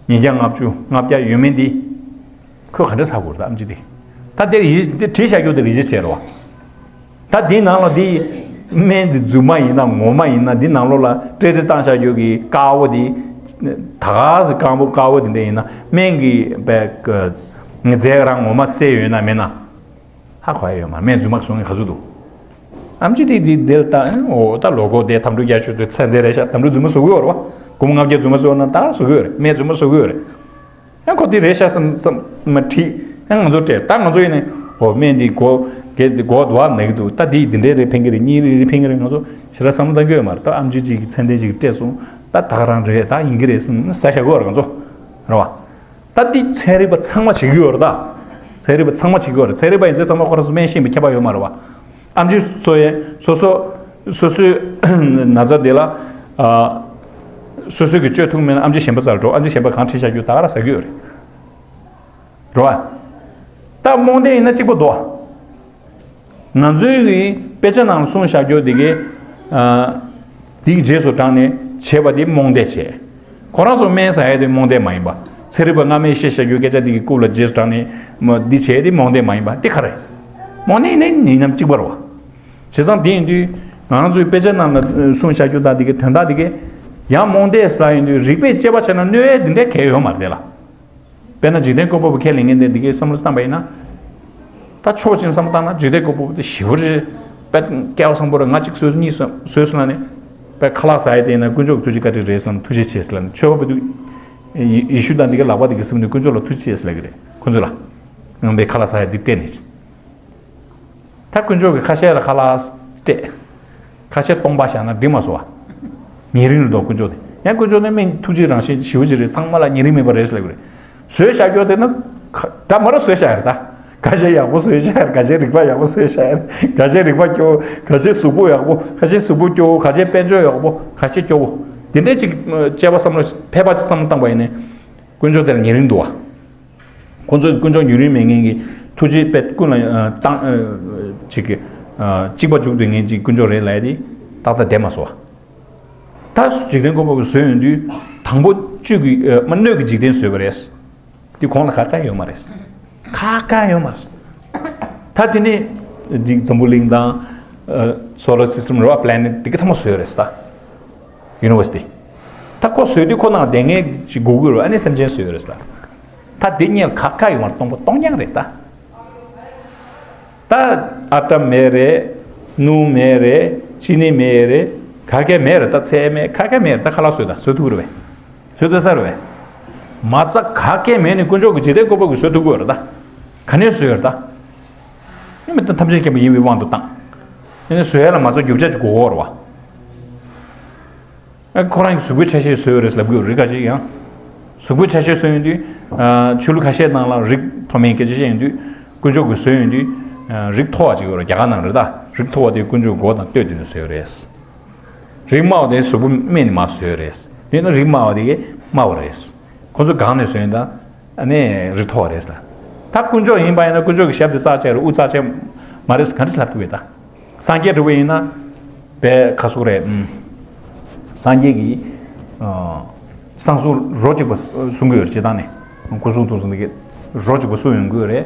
ཉིས་བརྒྱ་ལྔ་བཅུ་ལྔ་བརྒྱ་ཡོད་མེད་འདི། ཁོས་ག་འདྲ་ཟ་དགོས་རེད་ད་ཨེམ་ཆི་དེ། ད་དེར་ཡི་དེ་བྲིས་བཞག་རྒྱུ་དེ་རེ་ཞིག་བྱས་རོགས། ད་དེའི་ནང་ལ་དེ་སྨན་དེ་རྫུན་མ་ཡིན་ན་ངོ་མ་ཡིན་ན། དེ་ནང་ལོགས་ལ་སྤྲད་སྤྲད་བཏང་བཞག་རྒྱུ་གི་དཀར་པོ་དེ། ད་ག་ཟེ་དཀར་པོ་དཀར་པོ་དེ་འདྲ་ཡིན་ན་སྨན་གྱི་པའི་ངི་རྫས་རང་ངོ་མ་བསྲེས་ཡོད་ན་མེད་ན། ཧ་གོ་ཡ་ཡོད་མ་རེད། སྨན་རྫུན་མ་བཟོ་མཁན་ག་ཚོད་འདུག། ཨེམ་ཆི་དེ་དེ་དེར་ད་ཨོ་ད་ལོ་གོ་དེ་དམ་ཕྲུག་བརྒྱད་ཅུ་དེ་ཚད་དེ་རེད་ཤག། དམ་ཕྲུག་རྫུན་མ་བཟོ་གི་ཡོད་རེད་བ། སྒོར་མོ་ལྔ་བརྒྱ་རྫུན་མ་བཟོ་ན་ད་བཟོ་གི་ཡོད་རེད། སྨན་རྫུན་མ་བཟོ་གི་ཡོད་རེད། ཡང་ཁོ་དེ་རེད་ཤག་བསམ་བསམ་མ་དྲིས། ཡང་ང་ཚོ་སྤྲད། ད་ང་ཚོ་ཡིན་ནས་ཨོ་སྨན་འདི་གོ་གེ་འདི་གོ་དུ་བ་ནག་གི་འདུག། ད་དེ་འདི་འདྲའི་རེད་ཕན་གི་རེད། གཉིས་རེད་ཕན་གི་རེད། ང་ཚོ་ཞེ་དྲག་བསམ་བློ་བཏང་གི་ཡོད་མ་རེད། ད་ཨེམ་ཆི་ཅིག་གི་ཚད་ལྡན་ཅིག་སྤྲད་སོང་། ད་ད་ག་རང་རེད། ད་ཡིན་གི་རེད་བསམ་ཟ་བཞག་གི་ཡོད་རེད་ང་ཚོ། རེད་བ། ད་འདི་ཚན་རིག་པ་ཚང་མ་བྱེད་ཀྱི་ཡོད་རེད་ད། ཚན་རིག་པ་ཚང་མ་བྱེད་ཀྱི་ཡོད་རེད། ཚན་རིག་པ་ཡིན་ཚེ་ཚང་མ་ཁོ་རང་ཚོ་སྨན་ཤེས་པའི་ཁྱད་པར་ཡོད་མ་རེད་བ། ཨེམ་ཆི་ཚོ་ཡས་སོ་སོ་སོ་སོའི་ན་ཚ་དེ་ལ་ཨ་སོ་སོས་ཀྱི་བཅོས་ཐུབ་མེད་ན་ཨེམ་ཆི་གཞན་པ་རྩར་འགྲོ། ཨེམ་ཆི་གཞན་པ་གང་ཁྲིད་བཞག་རྒྱུ་ད་ག་རང་ཟ་གི་ཡོད་རེད། རེད་བ། ད་རྨོངས་དད་ཡིན་ན་གཅིག་པ་འདུག། ང་ཚོའི་གི་དཔེ་ཆ་ནང་ལ་གསུངས་བཞག་རྒྱུ་དེ་གའི་ཨ་དེའི་རྗེས་སུ་འབྲངས་ནས་བྱས་པ་དེ་རྨོངས་དད་བྱས། ཁོ་རང་ཚོ་སྨན་ཟ་ཡས་དེ་རྨོངས་དད་མ་ཡིན་པ། ཚན་རིག་པ་སྔ་མས་བཤད་བཞག་རྒྱུ་སྐད་ཆ་འདི་གི་རྐུབ་ལ་རྗེས་སུ་འབྲངས་ནས་མ་འདི་བྱས་ཏེ་རྨོངས་དད་མ་ཡིན་པ་འདི་ག་རེད། རྨོངས་དད་ནི་ཡིན་ནམ་གཅིག་པ་རེད་བ། བྱས་ཙང་དེ་ཡིན་དུས་ང་རང་ཚོའི་དཔེ་ཆ་ནང་ལ་གསུངས་བཞག་རྒྱུ་དང་འདི་གི་དོན་དག་འདི་གི་ཡང་རྨོངས་དད་ཟེར་ལབ་ཡོང་དུས་རིགས་པས་དཔྱད་པ་བྱས་ན་གནོད་ཡས་འདི་འདྲའི་གལ་ཡོད་མ་རེད་ལ། དཔེར་ན་འཇིག་རྟེན་བཀོད་པ་པོ་ཁས་ལེན་མཁན་དེ་འདི་གའི་བསམ་བློ་བཏང་པ་ཡིན་ན། ད་ཕྱོགས་གཅིག་ནས་བསམ་བློ་བཏང་ན་འཇིག་རྟེན་བཀོད་པ་པོ་དེ་ཞེ་པོ་རེད། དཔེ་སྐལ་བ་བཟང་པོ་རེད། ང་གཅིག་བཟོས་གཉིས་བཟོས་བཟོས་སོང་ན་ནི། དཔེ་ཁ་ལག་ཟ་ཡས་དེ་ཡིན་ན་དཀོན་མཆོག་གི་ཐུགས་རྗེ་བཀའ་དྲིན་རེད་བསམ་ཐུགས་རྗེ་ཆེ་ཟེར་ལབ་ནས་མཆོད་པ་པོ་དུ། ཡེ་ཡེ་ཤུ་དང་འདི་གའི་ལག་པ་འདི་གའི་སེམས་ནས་དཀོན་མཆོག་ལ་ཐུགས་རྗེ་ཆེ་ཟེར་ལབ་ཀྱི་རེད་ཁོ་ཚོ་ལ། ང་པའི་ཁ་ལག་ཟ་ཡས་འདི་སྤྲད་ནས། ད་དཀོན་མཆོག་གི་ཁ་ཤས་ལ་ཁ་ལག་སྤྲད། ཁ་ཤས་སྟོང་པ་བཞག་ན་འགྲིག་མ་སོང་བ། ཉེ་རིང་རེད་དོ་དཀོན་མཆོག་དེ། ཡང་དཀོན་མཆོག་ནི་མི་ཐུགས་རྗེ་རང་བཞིན་ཞེ་པོ་ཅིག་རེད། ཚང་མ་ལ་ཉེ་རིང་མེད་པ་རེད་ཟེར་ལབ་ཀྱི་རེད། བཟོས་བཞག་རྒྱུ་དེ་ནི་ཁ་འདྲ་མ་རུ་བཟོས་བཞག་ཡོད་རེད་ད། ཁ་ཤས་ཡག་པོ་བཟོས་བཞག་ཡོད་རེད། ཁ་ཤས་རིག་པ་ཡག་པོ་བཟོས་བཞག་ཡོད་རེད། ཁ་ཤས་རིག་པ་སྐྱོ་བོ། ཁ་ཤས་གཟུགས་པོ་ཡག་པོ། ཁ་ཤས་གཟུགས་པོ་སྐྱོ་བོ། ཁ་ཤས་དཔལ་འབྱོར་ཡག་པོ། ཁ་ཤས་སྐྱོ་བོ། དེ་འདྲས་ཅིག་དཔྱད་པ་བསམ་བློ་ཕལ་པ་ཅིག་བསམ་བློ་བཏང་པ་ཡིན་ནའི། དཀོན་མཆོག་དེ་ལ་ཉེ་རིང་འདུག་བ། ཁོ་ཚོས་དཀོན་མཆོག་ཉེ་རིང་མེད་མཁན་གྱི་ཐུགས་རྗེ་དཔེ་ཀུན་ལ་ཨ་བཏང་ཨ་ཅིག་གི་ཨ་གཅིག་པ་འཇུག་འདོད་མཁན་ཅིག་དཀོན་མཆོག་རེད་ལབ་ཡ་དེ་ཏག་ཏག་བསྡད་མ་སོང་བ། ད་འཇིག་རྟེན་བཀོད་པ་པོ་བཟོས་ཡོང་དུས་དང་པོ་བཅུད་ཀྱི་ཨ་མ་སྣོད་ཀྱི་འཇིག་རྟེན་བཟོས་པ་རེད། དེ་གོང་ལ་ཁ་ཁ་ཡོད་མ་རེད། ཁ་ཁ་ཡོད་མ་རེད། ད་དེ་ནས་འདི་འཛམ་བུ་གླིང་དང་ཨ་solar system་རེད་བ། planet་དེ་ག་ཚང་མ་བཟོས་རེད་ད། University། ད་ཁོ་བཟོས་དུས་ཁོ་ནང་བསྡད་མཁན་ཅིག་དགོས་ཀྱི་རེད། ཨ་ནི་སེམས་ཅན་བཟོས་ཡོད་རེད་ཟེར། ད་དེ་གཉིས་ལ་ཁ་ཁ་ཡོད་མ་རེད། སྟོང་པ་སྟོང་རྐྱང་རེད་ད། ད་ཨ་ཊམ་མེད་རེད། སྣུམ་མེད་རེད། ཅི་ནི་མེད་རེད། ག་གེ་མེད་རེད། ད་ཚལ་མེད། ག་གེ་མེད་རེད། ད་ཁ་ལག་བཟོས་ད་བཟོས་ཐུབ་ཀྱི་རེད་པས། བཟོས་ཐུབ་ས་རེད་པས། མ་རྩ་ག་གེ་མེད་ནི་དཀོན་མཆོག་གི་འཇིག་རྟེན་བཀོད་པ་པོས་བཟོས་ཐུབ་ཀྱི་ཡོད་རེད་ད། ག་ནས་བཟོས་ཡོད་རེད་ད། ཨེ་མི་ད་ཐམས་ཅད་མཁྱེན་པ་ཡིན་པའི་དབང་དུ་བཏང་། ཨེ་ནི་བཟོ་ཡ་ལ་མ་རྩ་རྒྱུ་ཆ་ཅིག་དགོས་ཀྱི་རེད་པ། ཨེ་ཁོ་རང་གི་གཟུགས་པོའི་ཆ་ཤས་བཟོས་ཡོད་རེད་ལབ་ཀྱི་ཡོད་རེད། ཁ་ཅིག་ཡང་། གཟུགས་པོའི་ཆ་ཤས་བཟོས་ཡོང་དུས། ཨ་ཆོས་ལུགས་ཁ་ཤས་ནང་ལ་རིགས་མཐོ་དམན་སྐད་ཆ་བཤད་ཡོང་དུས། དཀོན་མཆོག་གིས་བཟོས་ཡོང་དུས། ཨ་རིགས་མཐོ་བ་ཅིག་ཡོད་རེད། རྒྱ་གར་ནང་རེད་ད། རིགས་མཐོ་བ་དེ་དཀོན་མཆོག་མགོ་དང་སྟོད་དེ་ནས་བཟོས་ཡོད་རེད། རིགས་དམའ་བ་དེ་གཟུགས་པོ་སྨད་ནས་མར་བཟོས་ཡོད་རེད། ཡིན་ན་རིགས་དམའ་བ་དེ་གས་དམའ་བ་རེད། ཁོ་ཚོ་སྒང་ནས་བཟོས་ཡིན་ད། ཨ་ནི་རིགས་མཐོ་བ་རེད་ལ། ད་དཀོན་མཆོག་ཡིན་པ་ཡིན་ན་དཀོན་མཆོག་གི་ཞབས་དེ་རྩ་ཆེ་རེད། དབུ་རྩ་ཆེ་མ་རེད། ག་འདྲས་ལབ་ཐུབ་པས་ད། སངས་རྒྱས་འདྲ་བོ་ཡིན་ན། དཔེ་ཁ་སོག་རེད། ཨུམ། སངས་རྒྱས་ཀྱི། ཨ་སངས་གསུམ་རོ་གཅིག་པ་གསུང་གི་ཡོད་རེད། སྤྱིར་བཏང་ནས། སྐུ་གསུང་ཐུགས་གསུམ་དེ་གས་རོ་གཅིག་པ་གསུང་ཡོང་གི་ཡོད་རེད།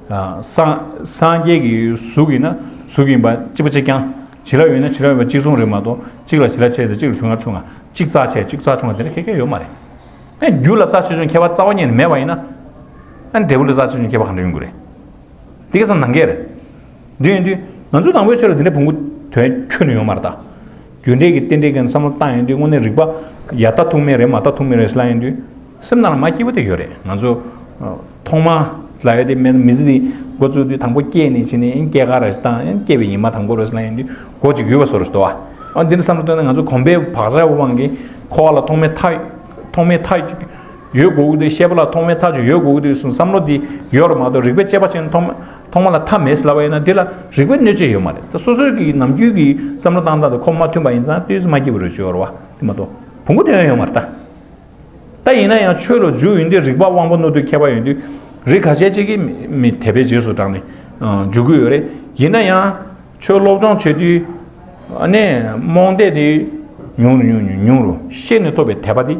ཨ་སངས་སངས་རྒྱས་ཀྱི་གཟུགས་ཡིན་ན་གཟུགས་ཡིན་པ་གཅིག་པ་གཅིག་རྐྱང་། བྱིན་རླབས་ཡོད་ན་བྱིན་རླབས་ཡོད་པ་གཅིག་མཚུངས་རེད་མ་གཏོགས། གཅིག་ལ་བྱིན་རླབས་ཆེ་དང་གཅིག་ལ་བྱིན་རླབས་ཆུང་ང་། གཅིག་རྩ་ཆེ་གཅིག་རྩ་ཆུང་ང་དེ་འདྲ་ཁྱད་ཁྱད་ཡོད་མ་རེད། ཨ་རྒྱུ་ལ་རྩ་ཆེ་ཆུང་ཁྱད་པར་རྩ་བ་ཉིད་ནས་མེད་པ་ཡིན་ན། ཨ་འབྲས་བུ་ལ་རྩ་ཆེ་ཆུང་ཁྱད་པར་གང་འདྲ་ཡོང་གི་རེད། དེ་ག་ཚང་ནང་འགལ་རེད། འདི་ཡིན་དུས་ང་ཚོ་ནང་པའི་ཆོས་ལ་འདི་འདྲ་བོང་གུ་དོན་ཁྱོན་ནས་ཡོད་མ་རེད་ད། རྒྱུ་འབྲས་ཀྱི་རྟེན་འབྲེལ་གྱི་བསམ་བློ་བཏང་ཡོང་དུས་དངོས་གནས་རིགས་པ་ཡ་ལྟ་ཐུག་མེད་རེད། མ་ལྟ་ཐུག་མེད་རེད་ཟེར་ལབ་ཡོང་དུས། སེམས་ནང་ལ་མ་སྐྱིད་པོ་དེ་ཡོད་རེད། ང་ཚོ་ཐོག་མ་ལབ་ཡ་དེ་མེད་མི་ཚེ་འདི་འགོ་བཙུགས་དུས་དང་པོ་སྐྱེས་ནས་བྱས་ནས་སྐྱེས་སྐར་རེ་བཏང་། སྐྱེས་པའི་ཉི་མ་དང་པོ་རེད་ཟེར་ལབ་ཡོང་དུས་མགོ་གཅིག་ཡོད་པ་བཟོ་རེད་ཟེར་བ། ཨ་འདི་འདྲ་བསམ་བློ་བཏང་ན་ང་ཚོ་གོམས་པའི་བག་ཆགས་དབང་གིས་འཁོར་བ་ལ་ཐོག་མའི་མཐའ། ཐོག་མའི་མཐའ་ཡོད་དགོས་ཀྱི་འདུག་ཤེས་པ་ལ་ཐོག་མའི་མཐའ་ཅིག་ཡོད་དགོས་ཀྱི་འདུག་གསུངས། བསམ་བློ་འདི་ཡོད་རེད་མ་གཏོགས་རིགས་པས་དཔྱད་པ་བྱས་ན་ཐོག་མ་ཐོག་མ་ལ་མཐའ་མེད་ཟེར་ལབ་པ་ཡིན་ན་འདི་ལ་རིགས་པའི་གནོད་བྱེད་ཡོད་མ་རེད། ད་སོ་སོའི་གི་ནམ་རྒྱུན་གྱི་བསམ་བློ་བཏང་སྟངས་དང་ཁོ་མ་མཐུན་པ་ཡིན་ཙང་ཏོག་ཙམ་མ་སྐྱིད་པ་རེད་བརྗོད་རེད་བ། དེ་མ་གཏོགས་བོང་གུ་དོན་ཡོད་མ་རེད་ད། ད་ཡིན་ན་ཡང་ཆོས་ལ་འཇུག་ཡོང་དུས་རིགས་པ་དབང་པོ་རྣོ་རྟུལ་མཁས་པ་ཡོང་དུས་རིགས་ཁ་ཤས་ཅིག་གིས་མི་མི་དད་པའི་རྗེས་སུ་འབྲངས་ནས་འཇུག་གི་ཡོད་རེད། ཡིན་ན་ཡང་ཆོས་སློབ་སྦྱོང་བྱེད་དུས་ཨ་ནི་རྨོངས་དད་དེ་ཉུང་རུ་ཉུང་རུ་ཉུང་རུ་ཤེས་ནས་ཐོབ་པའི་དད་པ་དེ།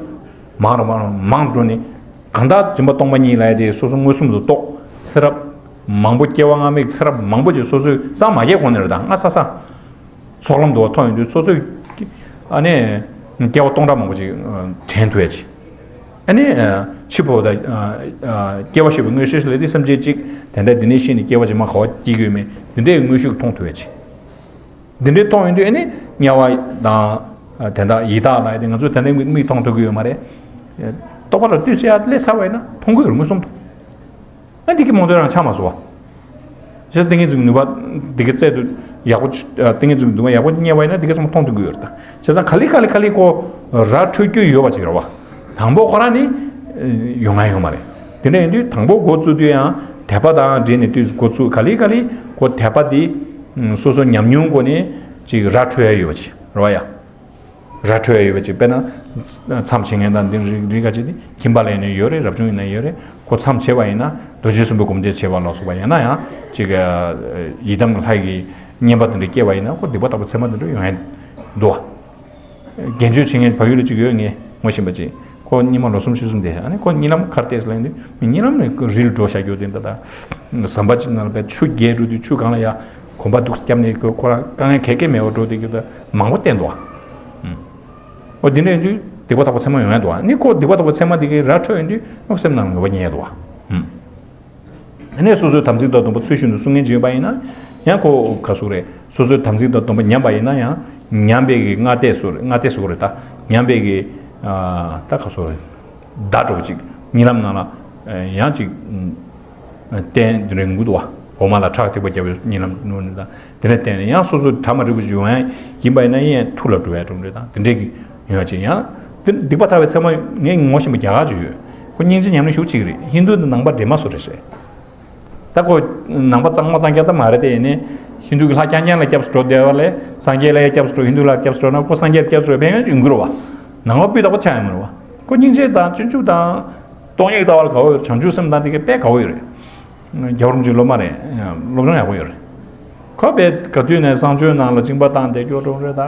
མང་རུ་མང་རུ་མང་འགྲོ་ནས། གང་ལྟར་སྦྱིན་པ་སྟོང་པ་ཉིད་ལབ་ཡ་དེ་སོ་སོ་མངོན་སུམ་དུ་རྟོགས། ཚེ་རབས་མང་པོ་སྐྱེ་བ་སྔ་མའི་ཚེ་རབས་མང་པོ་ཅིག་སོ་སོས་སངས་མ་རྒྱས་གོང་ནས་རེད་ད། སྔ་ས་ས་ཚོགས་ལམ་དུ་བ་མཐོང་ཡོང་དུས་སོ་སོས་ཨ་ནི་སྐྱེ་བ་སྟོང་ཕྲག་མང་པོ་ཅིག་དྲན་ཐུབ་ཡ་ཅིག་ཨ་ནི་འཆི་འཕོ་དང་སྐྱེ་བ་ཤེས་པའི་མངོན་ཤེས་ལས་དེ་སེམས་ཅན་གཅིག་དེ་འདྲ་འདི་ནས་ཤི་ནས་སྐྱེ་བ་ཅིག་མ་ག་བ་སྐྱེ་གི་ཡོད་མེད་དེ་འདྲའི་མངོན་ཤེས་མཐོང་ཐུབ་ཡ་ཅིག་འདི་འདྲའི་མཐོང་ཡོང་དུས་ཨ་ནི་དམྱལ་བ་དང་། དེ་འདྲ་ཡི་དྭགས་ལ་ཡ་དེ་ང་ཚོས་དེ་འདྲའི་མིག་མཐོང་ཐུབ་ཀྱི་ཡོད་མ་རེད། རྟོག་པ་ལ་ལྟོས་ཟེར་ཡ་སླེབས་ཚར་བ་ཡིན་ན་མཐོང་གི་ཡོད་རེད་མངོན་སུམ་དུ། ཨ་འདི་གི་རྨོངས་དད་རང་ཆགས་མ་སོང་བ། ཞེས་ཏིང་ངེ་འཛིན་གྱི་ནུས་པ་འདི་གི་རྩལ་དུ་ཡག་པོ་ཏིང་ངེ་འཛིན་གྱི་ནུས་པ་ཡག་པོ་རྙེད་པ་ཡིན་ན་འདི་ག་ཚང་མ་མཐོང་ཐུབ་ཀྱི་ཡོད་རེད་ད། བྱས་ཙང་ག་ལེ་ག་ལེ་ག་ལེ་ཁོ་ར་འཕྲོད་རྒྱུ་ཡོད་པ་ཅིག་རེད་བ། དང་པོ་ཁོ་རང་ནི་ཡོང་ང་ཡོད་མ་རེད། དེ་འདྲ་ཡིན་དུས་དང་པོ་འགོ་བཙུགས་དུས་ཡང་དད་པ་དང་འབྲེལ་ནས་དུས་འགོ་བཙུགས་ག་ལེ་ག་ལེ་ཁོ་དད་པ་འདི་སོ་སོ་ཉམས་མྱོང་སྒོ་ནས་ཅིག་ར་འཕྲོད་ཡ་ཡོད་པ་ཅིག་རེད་བ་ཡ། ར་འཕྲོད་ཡ་ཡོད་པ་ཅིག་དཔེར་ན། མཚམས་བྱེད་མཁན་དང་འདི་རིགས་རིགས་ག་ཅིག་དེ་ཁྱིམ་པ་ལ་ཡིན་ན་ཡོད་རེད། རབ་བྱུང་ཡིན་ན་ཡོད་རེད། ཁོ་མཚམས་བྱེད་པ་ཡིན་ན་རྡོ་རྗེ་གསུམ་པོའི་སྒོམ་བཟླས་བྱེད་པ་ལ་སོགས་པ་ཡང་ན་ཡང་ཅིག་ཡི་དམ་ལྷ་ཡི་བསྙེན་པ་དེ་འདྲ་སྐྱེས་པ་ཡིན་ན་ཁོ་སྡིག་པ་དག་པ་ཚད་མ་དེ་འདྲ་ཡོང་ཡ་འདུག་བ། དགེ་སྦྱོར་བྱེད་མཁན་བལ་ཡུལ་ལ་ཅིག་ཡོད། ངས་ངོ་ཤེས་པ་ཅིག་ཁོ་ ཁོ་སྔོན་མ་ལོ་གསུམ་བཞི་གསུམ་བསྡད་བཞག་ཨ་ནི་ཁོ་གཉིད་ལམ་ག་རེ་བལྟས་སོང་ལབ་དུས་མི་གཉིད་ལམ་ནས་རི་ལ་འགྲོ་བཞག་རྒྱུ་དེ་འདྲ་དང་། ཟམ་པ་གཅིག་ནང་ལ་བས་ཆུ་རྒལ་འགྲོ་དུས་ཆུ་སྒང་ལ་ཡ་གོམ་པ་འདུག་བརྒྱབ་ནས་ཁོ་ཁོ་རང་དཀའ་ངལ་ག་གེ་མེད་པར་འགྲོ་བསྡད་རྒྱུ་དང་མང་པོ་བསྟན་འདུག་ཨ། ཨོ་དེ་འདྲ་ཡིན་དུས་སྡིག་པ་དག་པ་ཚད་མ་ཡོང་ཡ་འདུག་ཨ་ནི་ཁོ་སྡིག་པ་དག་པ་ཚད་མ་དེ་གའི་ར་འཕྲོད་ཡོང་དུས་ཨོ་སེམས་ནང་ལ་ངོ་བ་རྙེད་ཡ་འདུག་ཨ། ཨ་ནི་སོ་སོའི་དམ་ཚིག་དང་སྡོམ་པ་ཚུལ་བཞིན་དུ་སྲུང་མཁན་ཅིག་ཡོད་པ་ཡིན་ན་ཡང་ཁོ་ག་ཟེར་རེད། སོ་སོའི་དམ་ཚིག་དང་སྡོམ་པ་ཉམས་པ་ཡིན་ན་ཡང་ཉམས་པའི་གི་སྔ་ལྟས་སུ་རེད། སྔ་ལྟས་སུ་རེད་ད། ཉམས་པའི་གི་ད་ག་ཟེར་རེད། བརྡ་འདྲ་བོ་ཅིག་གཉིད་ལམ་ནང་ལ་ཡང་ཅིག་བསྟན་དེ་འདྲ་ཡོང་གི་འདུག་བ། འོ་མ་ལ་ཁྲག་ཐིགས་པ་བརྒྱབ་པའི་གཉིད་ལམ་ནང་ནས་ད་དེ་འདྲ་བསྟན་ནས་ཡང་སོ་སོ་གྲ་མ་འགྲིག་པ་ཅིག་ཡོང་ཡ་ཡིན་པ་ཡིན་ན་ཡང་ཐུགས་ལ་འགྲོ་ཡ་འགྲོ་འདྲ་དང་དེ་འདྲས་ཀྱི་ཡོང་ཡ་ཅིག་ཡང་དེ་སྡིག་པ་དག་པའི་ཚད་མ་ངས་ངོ་ཤེས་པ་རྒྱ་གར་ཅིག་ཡོད། ཁོ་སྙིང་རྗེ་ཉམས་ལེན་ཞེ་པོ་བྱེད་ཀྱི་རེད། ཧིན་རྡུ་དང་ནང་པ་འདྲེས་མ་བཟོ་འདྲ་རེད། ད་ཁོ་ནང་པ་གཙང་མ་གཙང་རྐྱང་ད་མ་རེད་དེ་ཡིན་ནའི་ཧིན་རྡུ་གི་ལྷ་རྐྱང་རྐྱང་ལ་སྐྱབས་སུ་འགྲོ་བསྡད་པ་ལས་སངས་རྒྱས་ལ་སྐྱབས་སུ་འགྲོ་ཧིན་རྡུ་ལ་སྐྱབས་སུ་འགྲོ་ན་ཁོ་སངས་རྒྱས་ལ་སྐྱབས་སུ་འགྲོ་ཕན་ཡོན་ཅིག་ཡོང་གི་རེད་བ། ནང་པ་སྤུས་དག་པོ་ཆགས་ཡོང་གི་རེད་བ། ཁོ་སྙིང་རྗེ་དང་སྤྱོད་འཇུག་དང་སྟོང་ཉིད་ལྟ་བ་ལ་དགའ་བོ་ཡོད་རེད། བྱང་ཆུབ་སེམས་དང་དེ་གའི་དཔེ་དགའ་བོ་ཡོད་རེད། རྒྱལ་བ་རིན་པོ་ཆེའི་སློབ་མ་རེད། སློབ་སྦྱོང་ཡག་པོ་ཡོད་རེད། ཁོ་དཔེ་ག་དུས་ནས་བསང་མཆོད་ནང་ལ་གཅིན་པ་བཏང་བསྡད་རྒྱུ་འགྲོ་རེད་ད།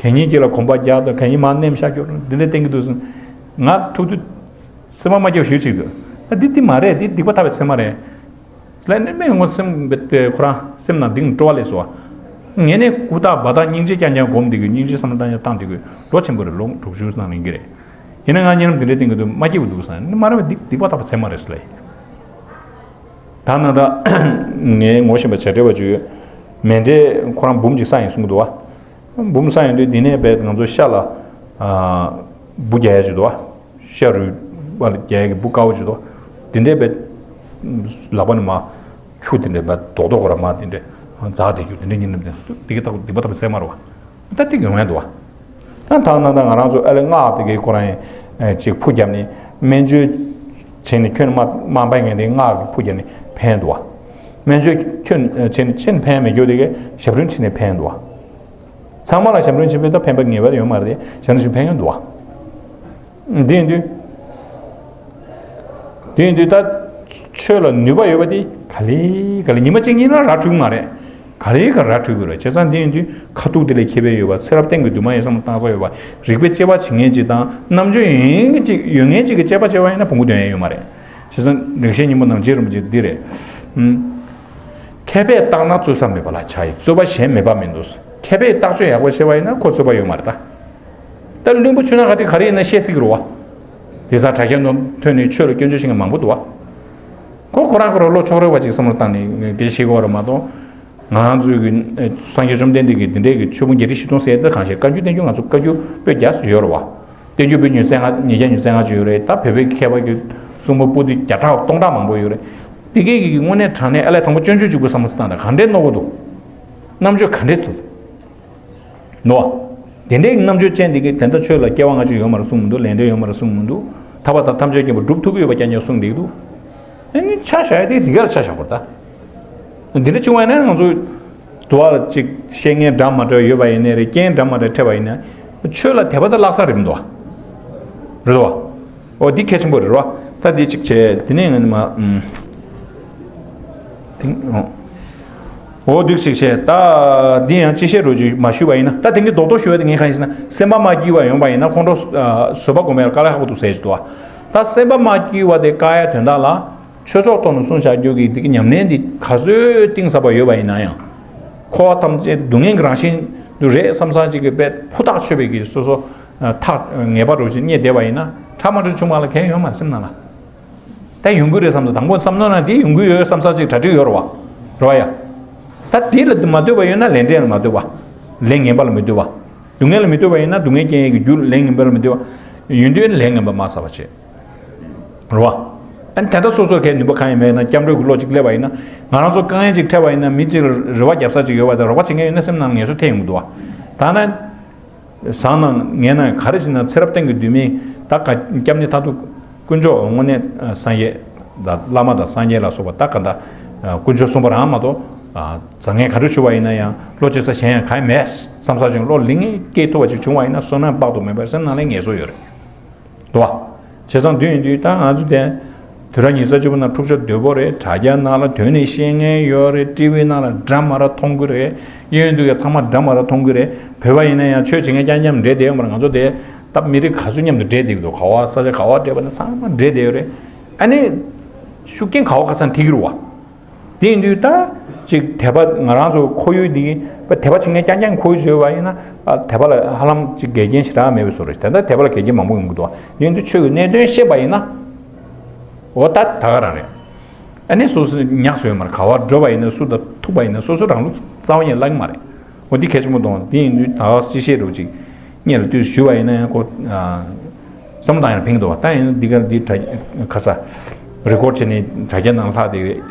གད་སྙིགས་ཀྱི་ལ་གོམ་པ་རྒྱག་དང་གད་སྙིགས་མར་མནན་བཞག་རྒྱུ་འགྲོ་འདི་འདྲ་བསྟན་གྱི་འདུག་ཟེར། ང་ཐུག་དུས་སེམས་པ་མ་སྐྱིད་པ་ཞེ་པོ་ཅིག་འདུག་ད་འདི་འདི་མ་རེད། འདི་སྡིག་པ་དག་པའི་ཚད་མ་རེད། ལས་ནི་མི་ངོ་སེམས་དེ་ཁོ་རང་སེམས་ནང་གཏིང་སྤྲོ་བ་ལས་སོ། ངས་ནི་ཀུ་དག་བ་དག་སྙིང་རྗེ་རྐྱང་རྐྱང་སྒོམ་འདི་གི་སྙིང་རྗེ་བསམ་བློ་བཏང་ཡ་བཏང་འདི་གི་ལོ་ཆེན་པོ་རེད། ལོ་དྲུག་ཅུ་ནང་ལ་ཡིན་གྱི་རེད། ཡིན་ན་ང་གཉིད་ལམ་འདི་འདྲའི་སྟེང་གི་འདུག་མ་སྐྱིད་པོ་འདུག་བསམ་ནི་མ་རེད་པས། འདི་སྡིག་པ་དག་པའི་ཚད་མ་རེད་ཟེར་ལེ། ད་ན་ད་ངས་ངོ་ཤེས་པ་བྱ་བྲལ་བ་ཅིག་ཡོད། མཎྜལ་ཁོ་རང་འབུམ་གཅིག་བསགས་ཡིན་གསུང་གི་འདུག་བ། འབུམ་བསགས་ཡོང་དུས་འདི་ནས་བས་ང་ཚོ་ཤ་ལ་འབུ་རྒྱག་ཡ་ཅིག་འདུག་བ། ཤ་རུས་པ་ལ་རྒྱག་ཡ་གི་འབུ་དཀར་པོ་ཅིག་འདུག་འདི་འདྲས་བས་ལག་པ་ནས་མ་ཆུ་འདི་འདྲས་བས་རྡོག་རྡོག་ཁོ་ར་མ་འདི་འདྲས་འཛག་བསྡད་རྒྱུ་འདི་འདྲས་ཉིན་ནམ་འདི་འདི་གི་ཐག་འདི་པ་ཐག་པའི་ཚད་མ་རེད་བ། ད་ཏིག་ཡོང་ཡ་འདུག་བ། ད་ཐང་ན་ད་ང་རང་ཚོ་ཨ་ལེ་སྔགས་དེ་གའི་ཁོ་རང་ཡང་ཅིག་ཕུ་བརྒྱབ་ནས་སྨན་བཅོས་བྱས་ནས་ཁྱོན་མ་མ་ཕན་མཁན་དེ་སྔགས་ཀྱི་ཕུ་བརྒྱབ་ནས་ཕན་འདུག་བ། སྨན་བཅོས་ཁྱོན་བྱས་ནས་ཕྱིན་ཕན་མེད་རྒྱུ་དེ་གའི་ཞབས་དྲུང་ཁྲིད་ནས་ཕན་འདུག་བ། ཚང་མ་ལ་ཞབས་དྲུང་ཆེན་པོའི་ད་ཕན་པ་ངེས་པར་ཡོད་མ་རེད་དེ་ཞབས་དྲུང་ཆེན་ཕན་ཡོན་འདུག་བ། འདི་ཡིན་དུས། དེ་ཡིན་དུས་ད་ཆོས་ལ་ནུས་པ་ཡོད་པ་དེ་ག་ལེ་ག་ལེ་ཉི་མ་གཅིག་གཉིས་ན་ར་འཕྲོད་ཀྱི་མ་རེད། ག་ལེ་ག་ར་འཕྲོད་ཀྱི་རེད། བྱས་ཙང་འདི་ཡིན་དུས་ཁ་ཐུག་དེ་ལས་མཁས་པའི་ཡོད་པ་ཚེ་རབས་གཏན་གྱི་འདུན་མ་ཡིན་བསམ་བློ་བཏང་ས་ཡོད་པ་རིག་པའི་དཔྱད་པ་བྱེད་མཁན་ཅིག་དང་རྣམ་དཔྱོད་ཡོད་མཁན་ཅིག་ཡོད་མཁན་ཅིག་གི་དཔྱད་པ་བྱས་པ་ཡིན་ན་བོང་གུ་འདོན་ཡ་ཡོད་མ་རེད། བྱས་ཙང་རིན་ཆེན་སྙིང་པོ་ནང་རྗེ་རིན་པོ་ཆེ་འདི་རེད། ཨུམ། མཁས་པས་བརྟགས་ན་རྩོད་ས་མེད་པ་ལ་བྱ་ཡི་རྩོད་པ་གཞན་མེད་པ་མིན་འདུག་མཁས་པས་བརྟག་དཔྱད་ཡག་པོ་བྱས་པ་ཡིན་ན་ཁོ་རྩོད་པ་ཡོད་མ་རེད་ད། ད་བླུན་པོ་ཆུ་ནང་ག་དུས་ག་རེ་ཡིན་ན་བཤད་སྲིད་ཀྱི་རེད་བ། དེང་སང་དྲ་རྒྱ་ནང་ཐོན་ནས་ཆོས་ལ་སྐྱོན་བརྗོད་བྱེད་མཁན་མང་པོ་འདུག་བ། ཁོ་ཁོ་རང་ཁོ་རང་བློ་ཕྱོགས་རིས་པ་ཅིག་བསམ་བློ་བཏང་ནས་དེ་བཤད་ཀྱི་ཡོད་རེད་མ་གཏོགས། ང་རང་ཚོའི་གི་སངས་རྒྱས་བཅོམ་ལྡན་འདས་ཀྱིས་འདི་འདྲའི་གི་ཆོས་ཕུང་བརྒྱད་ཁྲི་བཞི་སྟོང་ཟེར་ཏེ་གང་བཤད་བཀའ་འགྱུར་བསྟན་འགྱུར་ང་ཚོ་བཀའ་འགྱུར་པོད་བརྒྱ་ཙམ་ཡོད་རེད་བ། བསྟན་འགྱུར་པོད་ཉི་ཤུ་རྩ་ལྔ་ཉིས་བརྒྱ་ཉི་ཤུ་རྩ་ལྔ་ཅིག་ཡོད་རེད། ད་བོད་པའི་མཁས་པ་གི་གསུང་འབུམ་པོ་ཏི་བརྒྱ་ཕྲག་སྟོང་ཕྲག་མང་པོ་ཡོད་རེད། དེ་གའི་གི་དངོས་གནས་དྲང་གནས་ཨ་ལས་དང་པོ་སྐྱོན་བརྗོད་གཅིག་པུ་བསམ་བློ་བཏང་དང་ག་འདྲའི་རྣོ་པོ་འདུག་རྣམ་དཔྱོད་ག་འདྲའི་འདུག་ནོ། དེ་འདྲའི་རྣམ་དཔྱོད་ཅན་དེ་གིས་དེ་འདྲ་ཆོས་ལ་སྐྱེ་བ་སྔ་ཕྱི་ཡོད་མ་རེད་གསུངས་མི་འདུག་ལས་འབྲས་ཡོད་མ་རེད་གསུངས་མི་འདུག་ཐར་པ་དང་ཐམས་ཅད་མཁྱེན་པ་སྒྲུབ་ཐུབ་ཀྱི་ཡོད་པ་རྐྱང་རྐྱང་གསུངས་བསྡད་ཀྱི་འདུག་ཨ་ནི་ཆ་བཞག་ཡ་དེ་འདི་གར་ཆ་བཞག་དགོས་རེད་ད། འདི་འདྲ་བྱུང་བ་ཡིན་ན་ང་ཚོ་དུ་བ་ལ་ཅིག་བཤད་མཁན་འདྲ་མ་འདྲ་ཡོད་པ་ཡིན་ནའི་རེད། རྐྱེན་འདྲ་མ་འདྲ་འཕྲད་པ་ཡིན་ན་ཆོས་ལ་དད་པ་དང་ལྷག་བསམ་རེད་མི་འདུག་བ། རེད་དོ་བ། ཨོ་འདི་གལ་ཆེན་པོ་རེད་རོ། ད་འདི་གཅིག་བྱས་དེ་ནས་ང་ནི་མ་ཨུམ། དེང་ཨོ། ཨོ་འདུག་ཅིག་བྱས་ད་འདི་ཡང་ཅི་བཤད་རོ་ཅིག་མ་ཞུས་པ་ཡིན་ན། ད་དེང་གི་རྡོག་རྡོག་ཞུ་བ་དེ་ངས་གང་ཡིན་ཟེར་ན་སེམས་པ་མ་སྐྱིད་པ་ཡོང་པ་ཡིན་ན་ཁོང་ཁྲོ་བཟོད་པ་སྒོམ་ཡར་དཀའ་ལས་ཁག་པོ་འདུག་ཟེར་གྱི་འདུག་བ། ད་སེམས་པ་མ་སྐྱིད་པ་དེ་བཀག་ཡ་དོན་དག་ལ་ཆོས་ཚོགས་ཐོག་ནས་གསུངས་བཞག་རྒྱུ་གི་འདི་གི་ཉམས་ལེན་འདི་ག་ཚོད་གཏིང་ཟབ་པ་ཡོད་པ་ཡིན་ན་ཡང་། འཁོར་བ་ཐམས་ཅད་སྡུག་བསྔལ་གྱི་རང་བཞིན་དུ་རེད་བསམ་བསམ་ཅིག་གི་དཔེ་ཕུ་ཐག་ཆོད་པའི་གི་སོ་སོ། ཐག་ངེས་པ་རུ་ཅིག་རྙེད་བསྡད་པ་ཡིན་ན་ཁྲ་མ་འདྲ་བྱུང་བ་ལ་གལ་ཡོད་མ་སེམས་ནང་ལ། ད་ཡོང་གི་རེད་བསམ་ཚོ་དང་པོ་བསམ་མནོ་ན་དེ་ཡོང་གི་ཡོད་བསམ་ས་ཅིག་གྲ་སྒྲིག་ཡོད་རེད་བ། རེད་བ་ཡ། ད་དེ་ལ་མ་ལྟོས་པ་ཡོད་ན་ལས་འབྲས་ལ་མ་ལྟོས་པ། ལས་ངན་པ་ལ་མི་ལྟོས་པ། སྡུག་བསྔལ་ལ་མི་ལྟོས་པ་ཡིན་ན་སྡུག་བསྔལ་རྐྱེན་ཡས་ཀྱི་རྒྱུ་ལས་ངན་པ་ལ་མི་ལྟོས་པ། ཡོན་ཏན་ལས་ངན་པ་མ་བསགས་པ་བྱེད། རེད་བ། ཨ་ནི་ད་ལྟ་སོ་སོར་གལ་ནུས་པ་གང་ཡང་མེད་ན་སྐྱབས་འགྲོ་གི་བློ་ཅིག་སླེབས་པ་ཡིན་ན། ང་རང་ཚོ་དཀའ་ངལ་ཅིག་འཕྲད་པ་ཡིན་ན་མི་གཅིག་ལ་རེ་བ་རྒྱབ་ས་ཅིག་ཡོད་པ་དང་རོགས་པ་བྱེད་མཁན་ཡོད་ན་སེམས་ནང་ངལ་གསོ་ཐེབས་ཡོང་གི་འདུག་བ། ད་ནི། བཟང་ན་ངན་ན་ག་རེ་བྱེད་ན་ཚེ་རབས་གཏན་གྱི་འདུན་མའི་ད་ག་སྐྱབས་གནས་མཐར་ཐུག་དཀོན་མཆོག་དངོས་གནས་སངས་རྒྱས་དང་བླ་མ་དང་སངས་རྒྱས་ལ་སོགས་པ་ད་ག་ད་དཀོན་མཆོག་གསུམ་པོ་རང་མ་གཏོགས། བཟང་ངན་ག་རེ་བྱུང་བ་ཡིན་ན་ཡང་བློ་ཆོས་ས་གཞན་ཡང་གང་ཡང་མེད་བསམ་ས་ཅིག་བློ་ལིང་ངེ་སྐྱེ་ཐུབ་པ་ཅིག་བྱུང་བ་ཡིན་ན་བསོད་ནམས་དཔག་ཏུ་མེད་པར་སེམས་ནང་ལ་ངལ་གསོ་ཡོད་རེད། འདུག་བ། བྱས་ཙང་དུས་ཡིན་དུས་ད་ང་ཚོ་དེ། དུས་རབས་ཉི་ཤུ་རྩ་གཅིག་པ་ནང་འཁྲུག་ཆ་དོད་པོ་རེད། དྲ་རྒྱ་ནང་ལ་དོན་ནས་བཤད་མཁན་ཡོད་རེད། ཊི་ཝི་ནང་ལ་འདྲ་མ་འདྲ་མཐོང་གི་རེད། གཡས་གཡོན་དུ་ཡང་ཚང་མ་འདྲ་མ་འདྲ་མཐོང་གི་རེད། བོད་པ་ཡིན་ན་ཡང་ཆོས་བྱེད་མཁན་རྐྱང་རྐྱང་འདྲ་བསྡད་ཡོད་མ་རེད། ང་ཚོ་དེ། ད་མི་རིགས་ག་ཚོད་མཉམ་དུ་འདྲེས་བསྡད་ཀྱི་འདུག་ག་བ་ས་ཆ་ག་བ་འདྲེས་པ་ན་ཚང་མ་འདྲེས་བསྡད་ཡོད་རེད། ཨ་ནི་ཤུགས་རྐྱེན་ག་བ་ག་ས་ཐེབས་ཀྱི་རེད་བ། དེ་ཡིན་དུས་ད་ཅིག་དད་པ་ང་རང་ཚོ་ཁོར་ཡུག་འདི་དད་པ་བྱེད་མཁན་རྐྱང་རྐྱང་ཁོར་ཡུག་བཟོས་པ་ཡིན་ན། ཨ་དད་པ་ལ་ཧ་ལམ་ཅིག་འགལ་རྐྱེན་ཞེ་དྲག་མེད་པའི་བཟོ་འདྲ་ཞིག་ད་ལྟ་དད་པ་ལ་འགལ་རྐྱེན་མང་པོ་ཡོང་གི་འདུག་ཡིན་དུས་ཆོས་ཀྱི་གནད་དོན་ཤེས་པ་ཡིན་ན། འོ་ད་ད་ག་རང་རེད། ཨ་ནི་སོ་སོ་ཉག་བཟོས་མ་རེད། ག་བར་འགྲོ་བ་ཡིན་ན་སུ་དང་ཐུག་པ་ཡིན་ན་སོ་སོ་རང་ལུགས་རྩ་བ་ཉིད་བརླག་གི་མ་རེད། འོ་འདི་གལ་ཆེན་པོ་མཐོང་། འདི་ཡིན་དུས་ད་ག་སྤྱི་བཤད་རོགས་ཅིག་སྔོན་ལ་དུས་ཞུ་བ་ཡིན་ན་ཡང་ཁོ་བསམ་བློ་བཏང་ཡང་ཕན་གྱི་འདུག་བ། ད་ཡིན་འདི་ག་འདི་དྲ་ཁ་ས་རེ་ཀོར་བྱས་ནས་དྲ་རྒྱ་ནང་ལྷག་དེ་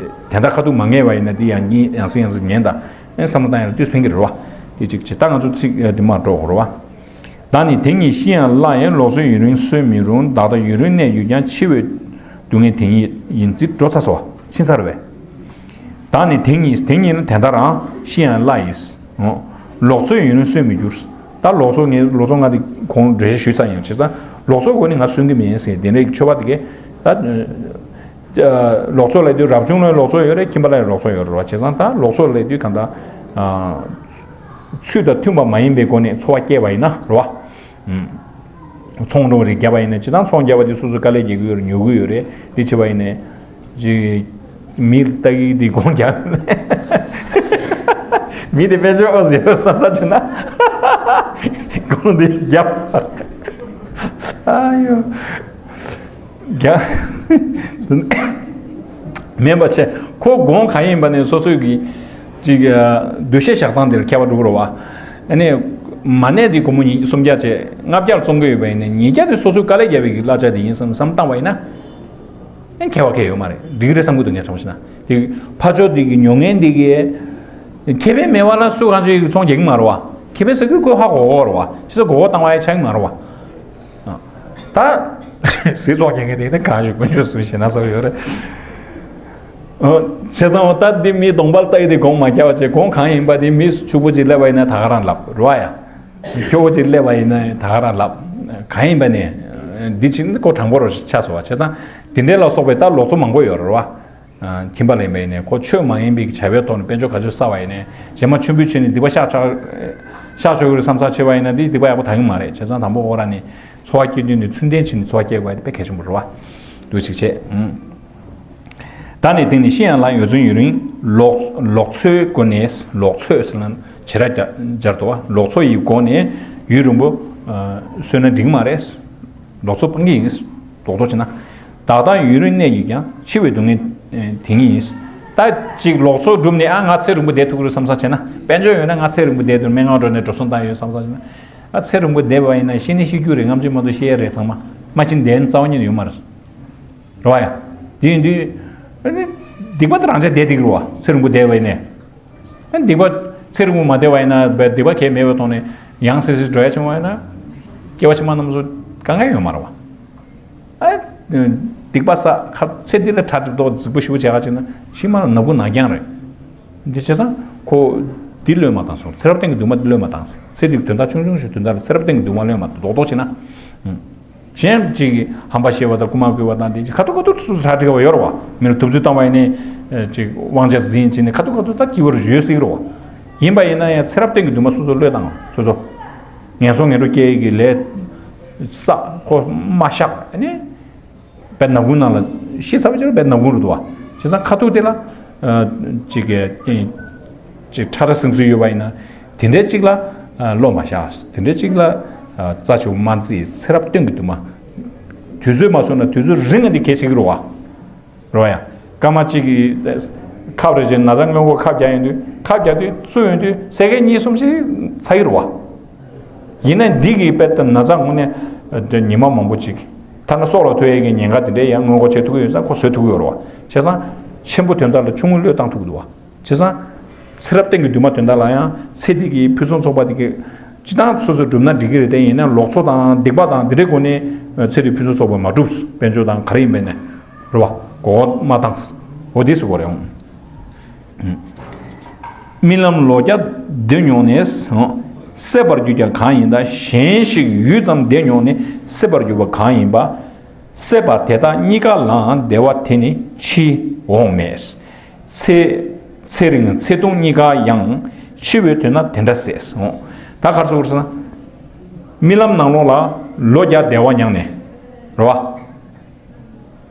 དེ་འདྲ་ཁ་ཐུག་མ་ངེས་པ་ཡིན་ན་འདི་ཡང་གཉིས་ཡང་སེ་ཡང་སེ་ཉན་ད། ཨེ་བསམ་བློ་བཏང་ཡང་དུས་ཕན་གྱི་རེད་བ། དེ་ཅིག་བྱེད་ད་ང་ཚོ་ཚིག་འདི་མ་འགྲོ་དགོས་རེད་བ། བདག་ནི་དེ་ཉིད་ཤི་ཡང་སླ་ཡིན། ལོག་འཚོ་ཡུན་རིང་གསོན་མི་རུང་། བདག་ལྟ་ཡུན་རིང་གནས་གྱུར་ཀྱང་། འཆི་བའི་སྡུག་བསྔལ་དེ་ཉིད་ཡིན། འདི་འགྲོ་ཚར་སོང་བ་ཕྱིན་ཚར་བས། བདག་ནི་དེ་ཉིད་དེ་ཉིད་ལ་དེ་ལྟར་རང་། ཤི་ཡང་སླ་ཡིས། ལོག་འཚོ་ཡུན་རིང་གསོན་མི་འགྱུར། ད་ལོག་འཚོ་ངས་ལོག་འཚོ་ང་དེ་གོང་འགྲེལ་བཤད་ཞུས་ཚར་ཡིན། བྱས་ཙང་ལོག་འཚོ་སྒོ་ནས་ང་གསོན་གྱི་མིན་ཟེར་དེ་འདྲའི་ཆོས་པ་དེ་གས་ད། ལོག་འཚོ་ལབ་དུས་རབ་བྱུང་ལ་ལོག་འཚོ་ཡོད་རེད། ཁྱིམ་པ་ལ་ལོག་འཚོ་ཡོད་རེད་བ། བྱས་ཙང་ད་ལོག་འཚོ་ལབ་དུས་གང་ལྟར། ཚུལ་དང་མཐུན་པ་མ་ཡིན་པའི་སྒོ་ནས་འཚོ་བ་སྐྱེལ་བ་ཡིན་ན་རེད་བ། ཚོང་འགྲོ་རིགས་བརྒྱབ་པ་ཡིན་ན་སྤྱིར་བཏང་ཚོང་བརྒྱབ་པ་དེ་སོ་སོ་དཀའ་ལས་རྒྱག་གི་ཡོད་རེད། ཉོ་གི་ཡོད་རེད། དེ་བྱས་པ་ཡིན་ན་ཅིག་མི་ལྟ་གི་དེ་སྒོང་རྒྱབ། མི་དེ་དཔལ་འབྱོར་ཨོ་ཟེར་བསམ་ས་བྱུང་ན་སྒོང་དེ་རྒྱབ། ཨ་ཡོ། རྒྱ། མེད་པ་བྱས་ཁོ་གོང་གང་ཡིན་པ་ནས་སོ་སོའི་གི་ཅིག་འདུ་ཤེས་བཞག་སྟངས་དེར་ཁྱད་པར་འགྲོ་གི་རེད་བ། ཨ་ནི་མ་ཎི་དེ་སྒོར་མོ་ཉིས་སུམ་བརྒྱ་བྱས་ལྔ་བརྒྱར་བཙོང་གི་ཡོད་པ་ཡིན་ན་ཉིས་བརྒྱ་དེ་སོ་སོའི་དཀའ་ལས་བརྒྱབ་པའི་གི་གླ་ཆ་དེ་ཡིན་བསམ་བསམ་བཏང་བ་ཡིན་ན། ཨ་ཁྱད་པར་གང་ཡང་ཡོད་མ་རེད། འགྲིག་གི་རེད་བསམ་གི་འདུག་ངས་ཆ་བཞག་ན་དེ་ཕར་ཕྱོགས་དེ་གི་ཉོ་མཁན་དེ་གི་ཁེ་ཕན་མེད་པ་ལ་སུ་གང་ཅིག་ཚོང་རྒྱག་གི་མ་རེད་བ། ཁེ་ཕན་ཟེར་གི་ཁོས་ཧ་གོ་གོ་རེད་བ། ཅི་ཟེར་གོ་གོ་བཏང་བ་ཡང་ཆགས་ཀྱི་མ་རེད་བ། ད་སྲིད་ཚོགས་ཀྱི་ངས་དེ་ནི་གང་ཞིག་དཀོན་མཆོག་སུ་ཞེ་ན་ཟེར་ཡོད་རེད། བྱས་ཙང་ད་འདི་མི་གདོང་པ་ལྟ་ཡི་དེ་གོང་མ་རྒྱབ་བྱས་གོང་གང་ཡིན་པ་དེ་མི་ཕྱུག་པོ་ཅིག་སླེབས་པ་ཡིན་ན་ད་ག་རང་ལབ་རེད་བ་ཡ། སྐྱོ་བོ་ཅིག་སླེབས་པ་ཡིན་ན་ད་ག་རང་ལབ། གང་ཡིན་པ་ནས་འདི་ཕྱིན་ཁོ་དྲང་པོ་རུ་ཆགས་སོང་བ། བྱས་ཙང་དེ་འདྲའི་ལ་སོགས་པའི་ད་ལོག་འཚོ་མང་པོ་ཡོད་རེད་བ། ཁྱིམ་པ་ལེན་པ་ཡིན་ནའི་ཁོ་ཆོས་མ་ཡིན་པའི་བྱ་བའི་ཐོག་ནས་དཔལ་འབྱོར་ག་ཚོད་བསགས་པ་ཡིན་ནའི་རྗེས་མ་མཆོད་འབུལ་བྱས་ནས་སྡིག་པ་བཤགས་བྱ་བཤགས་ཆོག་གི་རེད་བསམ་ས་བྱས་པ་ཡིན་ན་དེ་སྡིག་པ་ཡག་པོ་དག་གི་མ་རེད། བྱས་ཙང་དང་པོ་ཁོ་རང་ནས་འཚོ་བ་སྐྱེལ་དུས་ནས་ཚུལ་ལྡན་བྱས་ནས་འཚོ་བ་སྐྱེལ་དགོས་ཡ་དེ་དཔེ་གལ་ཆེན་པོ་རེད་བ། འདུག་ཅིག་བྱས། ད་ནི་དེང་ནི་ཤི་ཡང་ལ་ཡོད་ཚུལ་ཡུན་རིང་ལོག་ལོག་འཚོའི་སྒོ་ནས་ལོག་འཚོ་ཟེར་ན་བྱེ་བྲག་སྦྱར་འདུག་བ། ལོག་འཚོ་ཡི་སྒོ་ནས་ཡུན་རིང་པོ་གསོན་ན་འགྲིག་མ་རེད། ལོག་འཚོ་སྤང་གི་ཡིན། རྡོག་རྡོག་བྱས་ན། བདག་ལྟ་ཡུན་རིང་གནས་ཀྱིས་ཀྱང་། འཆི་བའི་སྡུག་བསྔལ་དེ་ཉིད་ཡིན། ད་ཅིག་ལོག་འཚོ་བསྒྲུབས་ནས་ཨ་ང་ཚེ་རིང་པོ་བསྡད་ཐུབ་ཀྱི་རེད་བསམ་ས་བྱས་ན་དཔལ་འབྱོར་ཡོད་ན་ང་ཚེ་རིང་པོ་བསྡད་ཐུབ་སྨན་ཁང་འགྲོ་ནས་འགྲོ་སོང་བཏང་ཡོད་བསམ་ས་བྱས་ན། ཨ་ཚེ་རིང་པོ་བསྡད་པ་ཡིན་ན་ཤི་ནི་ཤི་རྒྱུ་རེད། སྔ་ཕྱི་མ་གཏོགས་ཤི་ཡ་རེད། ཚང་མ་མ་ཕྱིན་བསྡད་ན་རྩ་བ་ཉིད་ནས་ཡོད་མ་རེད། རེད་བ་ཡ། དེ་ཡིན་དུས། ཨ་ནི། སྡིག་པ་དེ་རང་ཅག་བསྡད་འགྲིག་གི་རེད་བ། ཚེ་རིང་པོ་བསྡད་པ་ཡིན་ནས། ཨ་ནི་སྡིག་པ་ཚེ་རིང་པོ་མ་བསྡད་པ་ཡིན་ན་སྡིག་པ་གས་མེད་པའི་ཐོག་ནས་ཡང་སེ་སེ་འགྲོ་ཡ་བྱུང་བ་ཡིན་ན། སྐྱེ་བ་ཕྱི་མ་རྣམས་སུ་དཀའ་ངལ་ཡོད་མ་རེད་བ། ཨ། སྡིག་པ་བསགས་ཁ་ཚེ་འདི་ལ་གྲ་སྒྲིག་ཏོག་རྫིག་པོ་ཞེ་པོ་བྱས་ཁ་ཅིག་ན་ཕྱི་མ་ལ་ན་བུ་ན་རྐྱང་རེད། འདི་བྱས་ཙང་ཁོ། འདི་བློས་མ་བཏང་སོང་། ཚེ་རབས་གཏན་གྱི་འདུན་མ་འདི་བློས་མ་བཏང་ཟེར། ཚེ་འདི་དོན་དག་ཆུང་ཆུང་ཞིག་དོན་དག་ལ་ཚེ་རབས་གཏན་གྱི་འདུན་མ་བློས་མ་བཏང་རྡོག་རྡོག་བྱས་ན། གཞན་ཅིག་གིས་ཧམ་པ་བཤད་པ་དང་རྐུ་མ་བརྐུས་པ་དང་དེ་ཅིག་ཁ་ཐུག་ཁ་ཐུག་སོ་སོ་གྲ་སྒྲིག་པ་ཡོད་རེད་བ། མི་ལ་དུབ་ཚོད་བཏང་བ་ཡིན་ནའི་ཅིག་དབང་ཆ་འཛིན་བྱས་ནས་ཁ་ཐུག་ཁ་ཐུག་ད་སྐྱིད་པོ་རེད་ཡོད་སྲིད་རེད་བ། ཡིན་པ་ཡིན་ན་ཡང་ཚེ་རབས་གཏན་གྱི་འདུན་མ་སོ་སོ་བློས་བཏང་སོ་སོ། ངན་སོང་ངན་འགྲོ་སྐྱེ་ཡི་གི་ལས་བསགས་ཁོ་མ་བཤགས་ནས་དཔེ་ནག་ཁུང་ནང་ལ་ཤི་ཚར་བ་ཅིག་ལ་དཔེ་ནག་ཁུང་རེད་འདུག་བ། བྱས་ཙང་ཁ་ཐུག་དེ་ལ་ཅིག་གི་ཅིག་ཁྲ་ཁྲ་ཟིང་ཟིང་ཡོད་པ་ཡིན་ན་དེ་འདྲའི་ཅིག་ལ་བློ་མ་བཞག་དེ་འདྲའི་ཅིག་ལ་རྩ་ཆེ་བོ་མ་བརྩིས། ཚེ་རབས་གཏན་གྱི་འདུན་མ་དུས་ཚོད་མ་སོང་ན་དུས་ཚོད་རིང་ང་འདི་གལ་ཆེ་གི་རེད་བ། རེད་བ་ཡ། སྐར་མ་གཅིག་གི་ཁབ་རེ་བྱས་ན་ཚ་སྔོན་འགོག་ཁབ་རྒྱག་ཡོང་དུས་ཁབ་རྒྱག་དུས་བཙུགས་ཡོང་དུས་སེ་ཀེན་གཉིས་གསུམ་ཞིག་ཚར་གི་རེད་བ། ཡིན་ན་འདི་གི་དཔེ་ལྟ་ན་ཚ་དངོས་གནས་ཉི་མ་མང་པོ་ཅིག་ཐ་ན་སྲོག་ལ་ཐུག་ཡས་ཀྱི་ཉེན་ཁ་དེ་འདྲའི་ཡང་སྔོན་འགོག་བྱེད་ཐུབ་ཀྱི་ཡོད་ཙང་ཁོ་བཟོད་ཐུབ་ཀྱི་ཡོད་རེད་བ། བྱས་ཙང་ཆེན་པོ་དོན་དག་ལ་ཆུང་ངུ་བློས་བཏང་ཐུབ་ཀྱི་འདུག་བ། བྱས་ཙང་། ཚེ་རབས་གཏན་གྱི་འདུན་མ་དོན་དག་ལ་ཡང་ཚེ་འདི་གི་ཕུན་སུམ་ཚོགས་པ་འདི་གི་སྤྱི་བཏང་སོ་སོས་བསྒྲུབས་ན་འགྲིག་གི་རེད་དེ་ཡིན་ན་ལོག་འཚོ་དང་སྡིག་པ་དང་འདི་འདྲའི་སྒོ་ནས་ཚེ་འདི་ཕུན་སུམ་ཚོགས་པ་མ་བསྒྲུབས་དཔལ་འབྱོར་དང་ག་རེ་ཡིན་པས་ནས་རེད་བ། མགོ་སྐོར་མ་བཏང་། འོ་འདི་སུ་གོ་རེད་འོང་། རྨི་ལམ་ལོ་བརྒྱ་བསྡད་མྱོང་ནས་སད་པར་གྱུར་ཀྱང་གང་ཡིན་ད། གཞན་ཞིག་ཡུད་ཙམ་བསྡད་མྱོང་ནས་སད་པར་གྱུར་པ་གང་ཡིན་པ། སད་པ་དེ་དག་གཉིས་ཀ་ལའང་བདེ་བ་དེ་ནི་ཕྱིར་འོང་མེད། ཚེ་ཚེ་རིང་ཚེ་ཐུང་གཉིས་ཀ་ཡང་། འཆི་བའི་དུས་ན་དེ་འདྲ་ཟད། འོང་། ད་ག་རེ་ཟེར་ན། རྨི་ལམ་ནང་ལོགས་ལ་ལོ་བརྒྱ་བདེ་བ་མྱངས་ནས། རེད་བ།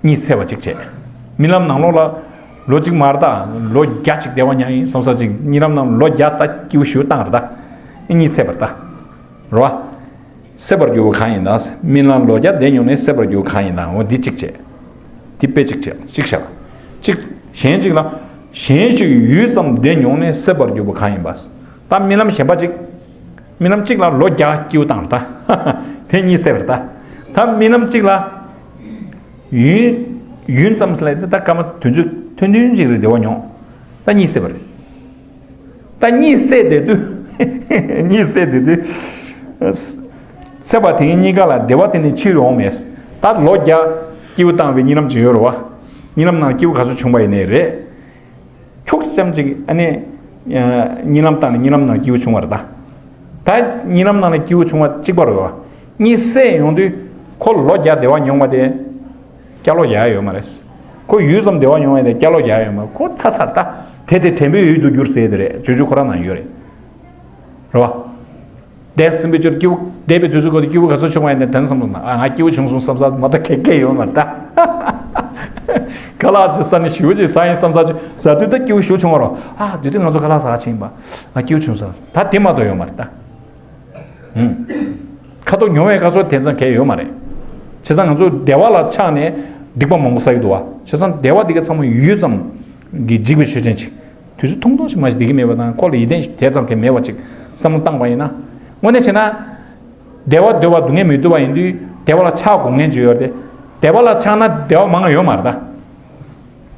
གཉིད་སད་པ་གཅིག་བྱས། རྨི་ལམ་ནང་ལོགས་ལ་ལོ་གཅིག་མ་རེད་ད། ལོ་བརྒྱ་གཅིག་བདེ་བ་མྱངས་ཡིན་བསམ་ས་གཅིག། གཉིད་ལམ་ནང་ལོ་བརྒྱ་ད་སྐྱིད་པོ་ཞེ་པོ་བཏང་རེད་ད། གཉིད་སད་པ་རེད་ད། རེད་བ། སད་པར་གྱུར་པ་གང་ཡིན་དང་། རྨི་ལམ་ལོ་བརྒྱ་བདེ་མྱོང་ནས་སད་པར་གྱུར་པ་གང་ཡིན་དང་། འོ་འདི་གཅིག་བྱས། འདི་དཔེ་གཅིག་བྱས། གཅིག་བྱས། གཅིག་གཞན་གཅིག་ལ། གཞན་ཞིག་ཡུད་ཙམ་བདེ་མྱོང་ནས་སད་པར་གྱུར་པ་གང་ཡིན་པ། ད་རྨི་ལམ་གཞན་པ་གཅིག་རྨི་ལམ་གཅིག་ལ་ལོ་བརྒྱ་སྐྱིད་པོ་བཏང་རེད་ད། དེ་གཉིད་སད་པ་རེད་ད། ད་རྨི་ལམ་གཅིག་ལ། ཡུན། ཡུན་ཙམ་ཟེར་ལ་ད་སྐར་མ་དུས་ཚོད་ཐུང་ཐུང་ཅིག་རེད་བདེ་བ་མྱོང་། ད་གཉིད་སད་པ་རེད། ད་གཉིད་སད་བསྡད་དུས། གཉིད་སད་བསྡད་དུས། སད་པ་དེ་གཉིས་ཀ་ལ་བདེ་བ་དེ་ནི་ཕྱིར་འོང་མེད། ད་ལོ་བརྒྱ་སྐྱིད་པོ་བཏང་བའི་གཉིད་ལམ་ཅིག་ཡོད་རེད་བ། གཉིད་ལམ་ནང་སྐྱིད་པོ་ག་ཚོད་བྱུང་བ་ཡིན་ནའི་རེད། ཁྱུག་ཙམ་ཅིག་ཨ་ནི། གཉིད་ལམ་བཏང་ནས་གཉིད་ལམ་ནང་སྐྱིད་པོ་བྱུང་བ་རེད་ད། ད་གཉིད་ལམ་ནང་ལ་སྐྱིད་པོ་བྱུང་བ་གཅིག་པ་རེད་བ། གཉིད་སད་ཡོང་དུས་ཁོ་ལོ་བརྒྱ་བདེ་བ་མྱོང་བ་དེ། བསྐྱར་ལོག་རྒྱག་ཡ་ཡོད་མ་རེད། ཁོ་ཡུད་ཙམ་བདེ་བ་མྱོང་བ་དེ་བསྐྱར་ལོག་རྒྱག་ཡ་ཡོད་མ་རེད། ཁོ་ཚར་ཚར་ད། དེ་དེ་དྲན་པའི་ཡུལ་དུ་འགྱུར་ཟེར་དེ་རེད། སྤྱོད་འཇུག་ཁོ་རང་ནང་ཡོད་རེད། རེད་བ། འདས་ཟིན་པའི་ཆར་སྐྱིད་པོ་བསྡད་པའི་དུས་ཚོད་ཁོ་དེ་སྐྱིད་པོ་ག་ཚོད་བྱུང་བ་ཡིན་ན་དེ་ནས་བསམ་བློ་ན་ཨ་ང་སྐྱིད་པོ་བྱུང་སོང་བསམ་ས་མ་གཏོགས་ག་གེ་ཡོད་མ་རེད་ད། ཁ་ལག་ཅིག་ཟ་ནས་ཞེ་པོ་ཅིག་ཟ་ཡིན་བསམ་ས་ཅིག་ཟ་དུས་ད་སྐྱིད་པོ་ཞེ་པོ་བྱུང་བ་རེད། ཨ་དེ་དུས་ང་ཚོ་ཁ་ལག་ཟ་ཕྱིན་པ། ང་སྐྱིད་པོ་བྱུང་སོང་ད་དེ་མ་གཏོགས་ཡོད་མ་རེད་ད། ཧུམ། ཁ་ཐུག་མྱོང་བའི་སྐབས་སུ་དེང་སང་གལ་ཡོད་མ་རེད། བྱས་ཙང་ང་ཚོ་བདེ་བ་ལ་ཆགས་ནས་སྡིག་པ་མང་པོ་བསགས་ཀྱི་འདུག་བ། བྱས་ཙང་བདེ་བ་འདི་ག་ཚང་མ་ཡུད་ཙམ་གྱི་འཇིག་པའི་ཆོས་ཅན་ཅིག་དུས་ཚོད་ཐུང་ཐུང་ཞིག་མ་ཞིག་བསྡད་ཀྱི་མེད་པ་དང་ཁོ་ལ་ཡིད་བརྟན་ཞིག་དེ་ཙམ་གྱི་མེད་པ་ཅིག་བསམ་བློ་བཏང་པ་ཡིན་ན། དངོས་གནས་བྱས་ན། བདེ་བ་འདོད་པ་སྡུག་བསྔལ་མི་འདོད་པ་ཡིན་དུས་བདེ་བ་ལ་ཆགས་དགོས་ངེས་ཅིག་ཡོད་རེད། བདེ་བ་ལ་ཆགས་ན་བདེ་བ་མང་ང་ཡོད་མ་རེད་ད།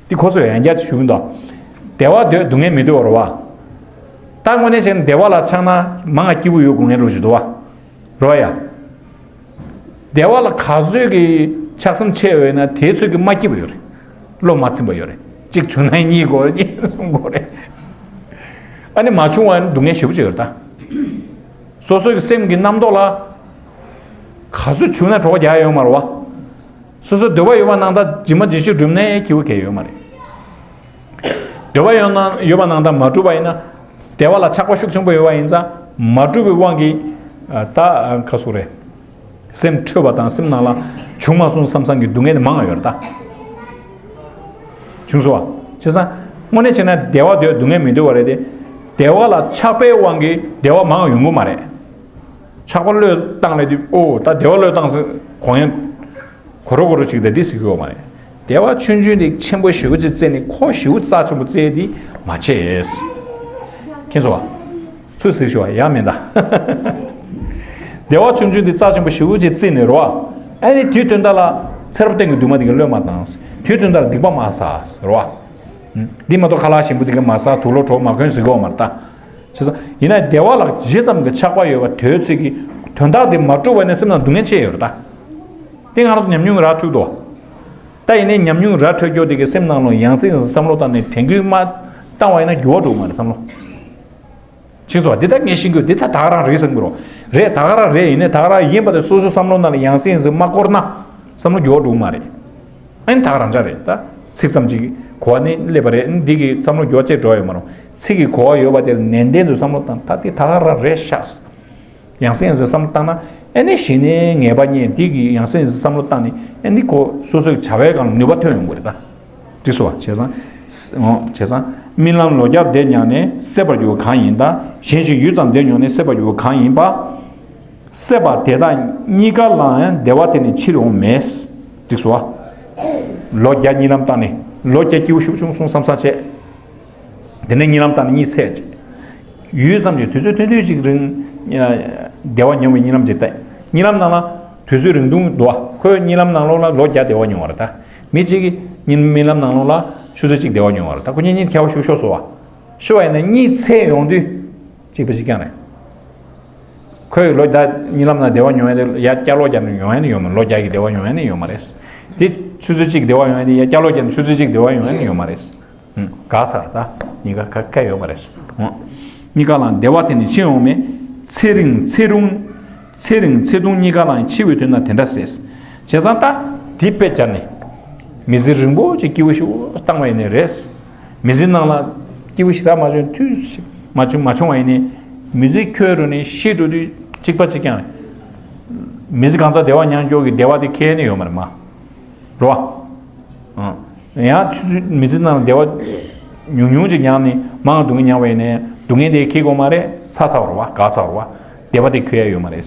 འདི་ཁོ་ཚོས་ཡང་བསྐྱར་ཞུ་གི་འདུག་བདེ་བ་འདོད་སྡུག་བསྔལ་མི་འདོད་པ་རེད་བ། ད་དངོས་གནས་བྱས་ན་བདེ་བ་ལ་ཆགས་ན་མང་ང་སྐྱིད་པོ་ཡོད་དགོས་ངེས་འགྲོ་ཞིག་འདུག་བ། རེད་བ་ཡ། བདེ་བ་ལ་ག་ཚོད་ཀྱི་ཆགས་སེམས་ཆེ་བ་ཡོད་ན་དེ་ཚོད་ཀྱི་མ་སྐྱིད་པ་ཡོད་རེད། བློ་མ་ཚིམ་པ་ཡོད་རེད། གཅིག་བྱུང་ན་གཉིས་དགོས་རེད། གཉིས་གསུམ་དགོས་རེད། ཨ་ནི་མ་བྱུང་བ་ནི་སྡུག་བསྔལ་ཞེ་པོ་ཅིག་ཡོད་རེད་ད། སོ་སོའི་སེམས་ཀྱི་རྣམ་རྟོག་ལ། ག་ཚོད་བྱུང་ན་གྲོགས་རྒྱག་ཡོད་མ་རེད་བ། སོ་སོ་འདོད་པ་ཡོད་པ་ནང་ད་ཇི་མ་ཇི་བཞིན་བསྒྲུབས་ནས་སྐྱིད་པོ་གང་ཡང་ཡོད་མ་རེད། འདོད་པ་ཡོད་ན་ཡོད་པ་ནང་ད་མ་བསྒྲུབས་པ་ཡིན་ན། བདེ་བ་ལ་ཆགས་པ་ཤུགས་ཆེན་པོ་ཡོད་པ་ཡིན་ཙང་མ་བསྒྲུབས་པའི་དབང་གིས། ད་ཁ་སོ་རེད། སེམས་འཕྲོད་པ་དང་སེམས་ནང་ལ་བྱུང་མ་སོང་བསམ་བསམ་གྱི་སྡུག་བསྔལ་དེ་མང་ང་ཡོད་རེད་ད། བྱུང་སོང་བ། བྱས་ཙང་། དངོས་གནས་བྱས་ན་བདེ་བ་འདོད་སྡུག་བསྔལ་མི་འདོད་པ་རེད་དེ། བདེ་བ་ལ་ཆགས་པའི་དབང་གིས་བདེ་བ་མང་ང་ཡོང་གི་མ་རེད། ཆགས་པ་བློས་བཏང་ལས་དུས་ཨོ་ད་བདེ་བ་བློས་བཏང་ཟེར་གོ་ཡང་། གོ་རོ་གོ་རོ་ཅིག་དེ་འདི་ཟེར་གི་ཡོད་མ་རེད། བདེ་བ་ཆུང་ཆུང་དེ་ཆེན་པོ་ཞེ་པོ་ཅིག་བརྩིས་ནས་ཁོ་ཞེ་པོ་རྩ་ཆེན་པོ་བརྩི་ཡས་དེ་མ་བྱེད། མཁྱེན་སོང་བ། ཚུར་ཟེར་ཞུ་བ་ཡང་མིན་ད། བདེ་བ་ཆུང་ཆུང་དེ་རྩ་ཆེན་པོ་ཞེ་པོ་ཅིག་བརྩིས་ནས་རོ། ཨ་ནི་དུས་སྟོན་ད་ལ་ཚེ་རབས་གཏན་གྱི་འདུན་མ་དེ་ག་བློས་མ་བཏང་། དུས་སྟོན་ད་ལ་སྡིག་པ་མ་བསགས་རོ། འདི་མ་གཏོགས་ཁ་ལག་ཞིམ་པོ་དེ་ག་མ་ཟ། དུག་ལོག་གྲོགས་མ་གོན་ཟེར་གི་ཡོད་མ་རེད་ད། བྱས་ཙང་ཡིན་ན་བདེ་བ་ལ་ཇི་ཙམ་གྱི་ཆགས་པ་ཡོད་པ་དེ་ཚོད་ཀྱི་དོན་དག་དེ་མ་གྲུབ་པ་ནི་སེམས་ནང་སྡུག་བསྔལ་ཆེ་ཡོད་རེད་ད། དེ་ང་རང་ཚོ་ཉམས་མྱོང་རག་ཐུབ་འདུག་ད་ཡིན་ནའི་ཉམས་མྱོང་རག་འཕྲོད་རྒྱུ་དེ་གི་སེམས་ནང་ལ་ཡང་སེ་ཡང་སེ་བསམ་བློ་བཏང་ནས་དྲན་སྐུལ་མ་བཏང་བ་ཡིན་ན་འགྱུར་བ་འགྲོ་གི་མ་རེད་བསམ་བློ། ཅིག་སོ་འདི་ད་ངས་ཤེས་ཀྱི་འདི་ད་ད་ག་རང་རེད་བསམ་གྱི་རོ། རེད་ད་ག་རང་རེད། ཡིན་ནའི་ད་ག་རང་ཡིན་པ་དེ་སོ་སོའི་བསམ་བློ་ནང་ལ་ཡང་སེ་ཡང་སེ་མ་བསྐོར་ན་བསམ་བློ་འགྱུར་བ་འགྲོ་གི་མ་རེད། ཨ་ནི་ད་ག་རང་ཅག་རེད་ད། ཚིག་ཙམ་ཅིག་གོ་བ་ནི་སླེབས་པ་རེད། འདི་གི་བསམ་བློ་འགྱུར་བ་ཅིག་འགྲོ་ཡོད་མ་རུང་ཚིག་གི་གོ་བ་ཡོད་པ་དེ་ལ་ནན་ཏན་དུ་བསམ་བློ་བཏང་ད་འདི་ད་ག་རང་རེད་ཤག་ཡང་སེ་ཡང་སེ་བསམ་བློ་བཏང་ན་ཨ་ནི་གཞི་ནས་ངེས་པ་རྙེད། འདི་གི་ཡང་སེ་ཡང་སེ་བསམ་བློ་བཏང་ནས་ཨ་ནི་ཁོ་སོ་སོའི་བྱ་བའི་སྒང་ལ་ནུས་པ་ཐོན་ཡོང་གི་རེད་ད། འགྲིག་སོང་བ། བྱས་ཙང་། འོ། བྱས་ཙང་། རྨི་ལམ་ལོ་བརྒྱ་བདེ་མྱངས་ནས་སད་པར་གྱུར་པ་གང་ཡིན་དང་། གཞན་ཞིག་ཡུད་ཙམ་བདེ་མྱོང་ནས་སད་པར་གྱུར་པ་གང་ཡིན་པ། སད་པ་དེ་དག་གཉིས་ཀ་ལའང་བདེ་བ་དེ་ནི་ཕྱིར་འོང་མེད། འགྲིག་སོང་བ། ལོ་བརྒྱ་གཉིད་ལམ་བཏང་ནས་ལོ་བརྒྱ་སྐྱིད་པོ་ཞེ་པོ་བྱུང་སོང་བསམ་བསམ་བྱས། དེ་ནས་གཉིད་ལམ་བཏང་ནས་གཉིད་སད་བྱས། ཡུད་ཙམ་གྱི་དུས་ཚོད་ཐུང་ཐུང་ཞིག་རིང་། བདེ་བ་མྱོང་བའི་གཉིད་ལམ་ཅིག་བཏང་། གཉིད་ལམ་ནང་ལ་དུས་ཚོད་རིང་ཐུང་འདུག་བ། ཁོས་གཉིད་ལམ་ནང་ལོགས་ལ་ལོ་བརྒྱ་བདེ་བ་མྱོང་བ་རེད་ད། མི་གཅིག་གིས་གཉིད་རྨི་ལམ་ནང་ལོགས་ལ་ཆུ་ཚོད་གཅིག་བདེ་བ་མྱོང་བ་རེད་ད། ཁོ་གཉིད་གཉིད་ཁྱེར་བ་ཤུགས་ཤོར་སོང་བ། ཤོར་བ་ཡིན་ན་གཉིད་སད་ཡོང་དུས་གཅིག་པ་གཅིག་རྐྱང་རེད། ཁོས་ལོ་ད་གཉིད་ལམ་ནང་བདེ་བ་མྱོང་ཡ་དེ་ཡ་བསྐྱར་ལོག་བརྒྱབ་ནས་ཡོང་ཡ་ནི་ཡོད་མ་རེད། ལོ་བརྒྱ་གི་བདེ་བ་ཡོང་ཡ་ནི་ཡོད་མ་རེད། དེ་ཆུ་ཚོད་གཅིག་བདེ་བ་ཡོང་ཡ་དེ་ཡ་བསྐྱར་ལོག་བརྒྱབ་ནས་ཆུ་ཚོད་གཅིག་བདེ་བ་ཡོང་ཡ་ནི་ཡོད་མ་རེད། ཧུམ། དགའ་ཚར་ད། གཉིས་ཀ་ཁ་ཁ་ཡོད་མ་རེད། ཧུམ། གཉིས་ཀ་ལའང་བདེ་བ་དེ་ནི་ཕྱིར་འོང་མེད། ཚེ་རིང་ཚེ་རུང་། ཚེ་རིང་ཚེ་ཐུང་གཉིས་ཀ་ལའང་འཆི་བའི་དུས་ན་དེ་འདྲ་ཟེར། བྱས་ཙང་ད། དེ་དཔེ་སྦྱར་ནས། མི་ཚེ་རིང་པོ་ཅིག་སྐྱིད་པོ་ཞིག་བཏང་བ་ཡིན་ནའི་རེད། མི་ཚེ་ནང་ལ་སྐྱིད་པོ་ཞེ་དྲག་མ་བྱུང་དུས་མ་བྱུང་མ་བྱུང་བ་ཡིན་ནའི། མི་ཚེ་འཁྱོལ་འགྲོ་ནས་ཤི་འགྲོ་དུས་གཅིག་པ་གཅིག་རྐྱང་རེད། མི་ཚེ་གང་ཚ་བདེ་བ་མྱང་མགྱོགས་ཀྱི་བདེ་བ་དེ་ཁེལ་ནི་ཡོད་མ་རེད་མ། རེད་བ། ཡང་ཆུ་ཚོད་མི་ཚེ་ནང་ལ་བདེ་བ་ཉུང་ཉུང་ཅིག་མྱངས་ནས་མང་བ་སྡུག་བསྔལ་མྱངས་པ་ཡིན་ནའི་སྡུག་བསྔལ་དེ་ཁེལ་དགོས་མ་རེད། ཚ་ཚ་བ་རེད་བ། དགའ་ཚ་བ་རེད་བ། བདེ་བ་དེ་ཁེལ་ཡ་ཡོད་མ་རེད།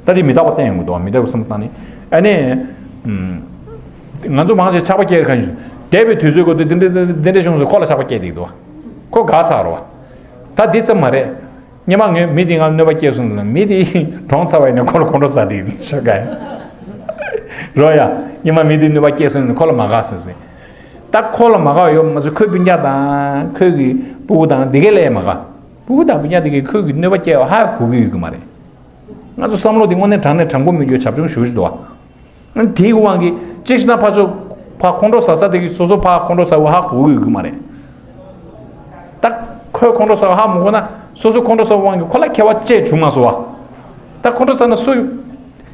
ད་དེ་མི་རྟག་པ་བསྟན་ཡོང་གི་འདུག་མི་རྟག་པ་བསམ་བློ་བཏང་ནས་ཨ་ནི། ང་ཚོ་མང་ཆེ་ཆགས་པ་སྐྱེ་ག་ཡིན་ཞུ། འདས་པའི་དུས་ཚོད་ཁོ་དེ་འདི་འདྲ་འདི་འདྲ་བྱུང་སོང་ཁོ་ལ་ཆགས་པ་སྐྱེ་བསྡད་ཀྱི་འདུག་ཁོ་དགའ་ཚ་བ་རེད་བ། ད་འདི་ཙམ་མ་རེད། སྔོན་མ་ངས་མི་དེ་ང་གནོད་པ་སྐྱེལ་སོང་ལ་མི་དེ་གྲོངས་ཚར་བ་ཡིན་ན་ཁོ་ལ་ཁོང་ཁྲོ་ཟ་དེ་ཤོད་ག་ཡ། རོ་ཡ། སྔོན་མ་མི་དེ་གནོད་པ་སྐྱེལ་སོང་ལ་ཁོ་ལ་མ་དགའ་ཟེར་ཟེར། ད་ཁོ་ལ་མ་དགའ་ཡོད་མ་ཚོད་ཁོའི་སྤུན་ཀྱག་དང་ཁོའི་གི་སྤུ་གུ་དང་དེ་གས་ལ་ཡང་མ་དགའ། སྤུ་གུ་དང་སྤུན་ཀྱག་དེ་གས་ཁོའི་གི་གནོད་པ་སྐྱེལ་བ་ཧ་གོ་གི་ཡོད་གི་མ་རེད། ང་ཚོ་བསམ་བློ་དེ་དངོས་གནས་དྲང་གནས་དྲང་པོ་མི་འགྱུར་བྱབ་ཆུང་ཞུ་ཞུ་དོ། དེའི་དབང་གིས་གཅིག་བྱས་ན་ཕར་ཚུར་ཕར་ཁོང་ཁྲོ་ཟ་ས་དེ་གི་སོ་སོ་ཕར་ཁོང་ཁྲོ་ཟ་བ་ཧ་གོ་གི་ཡོད་གི་མ་རེད། ད་ཁོས་ཁོང་ཁྲོ་ཟ་བ་ཧ་མ་གོ་ན་སོ་སོ་ཁོང་ཁྲོ་ཟ་བའི་དབང་གིས་ཁོ་ལ་ཁྱད་པར་ཅི་བྱུང་མ་སོང་བ། ད་ཁོང་ཁྲོ་ཟ་ན་སུ་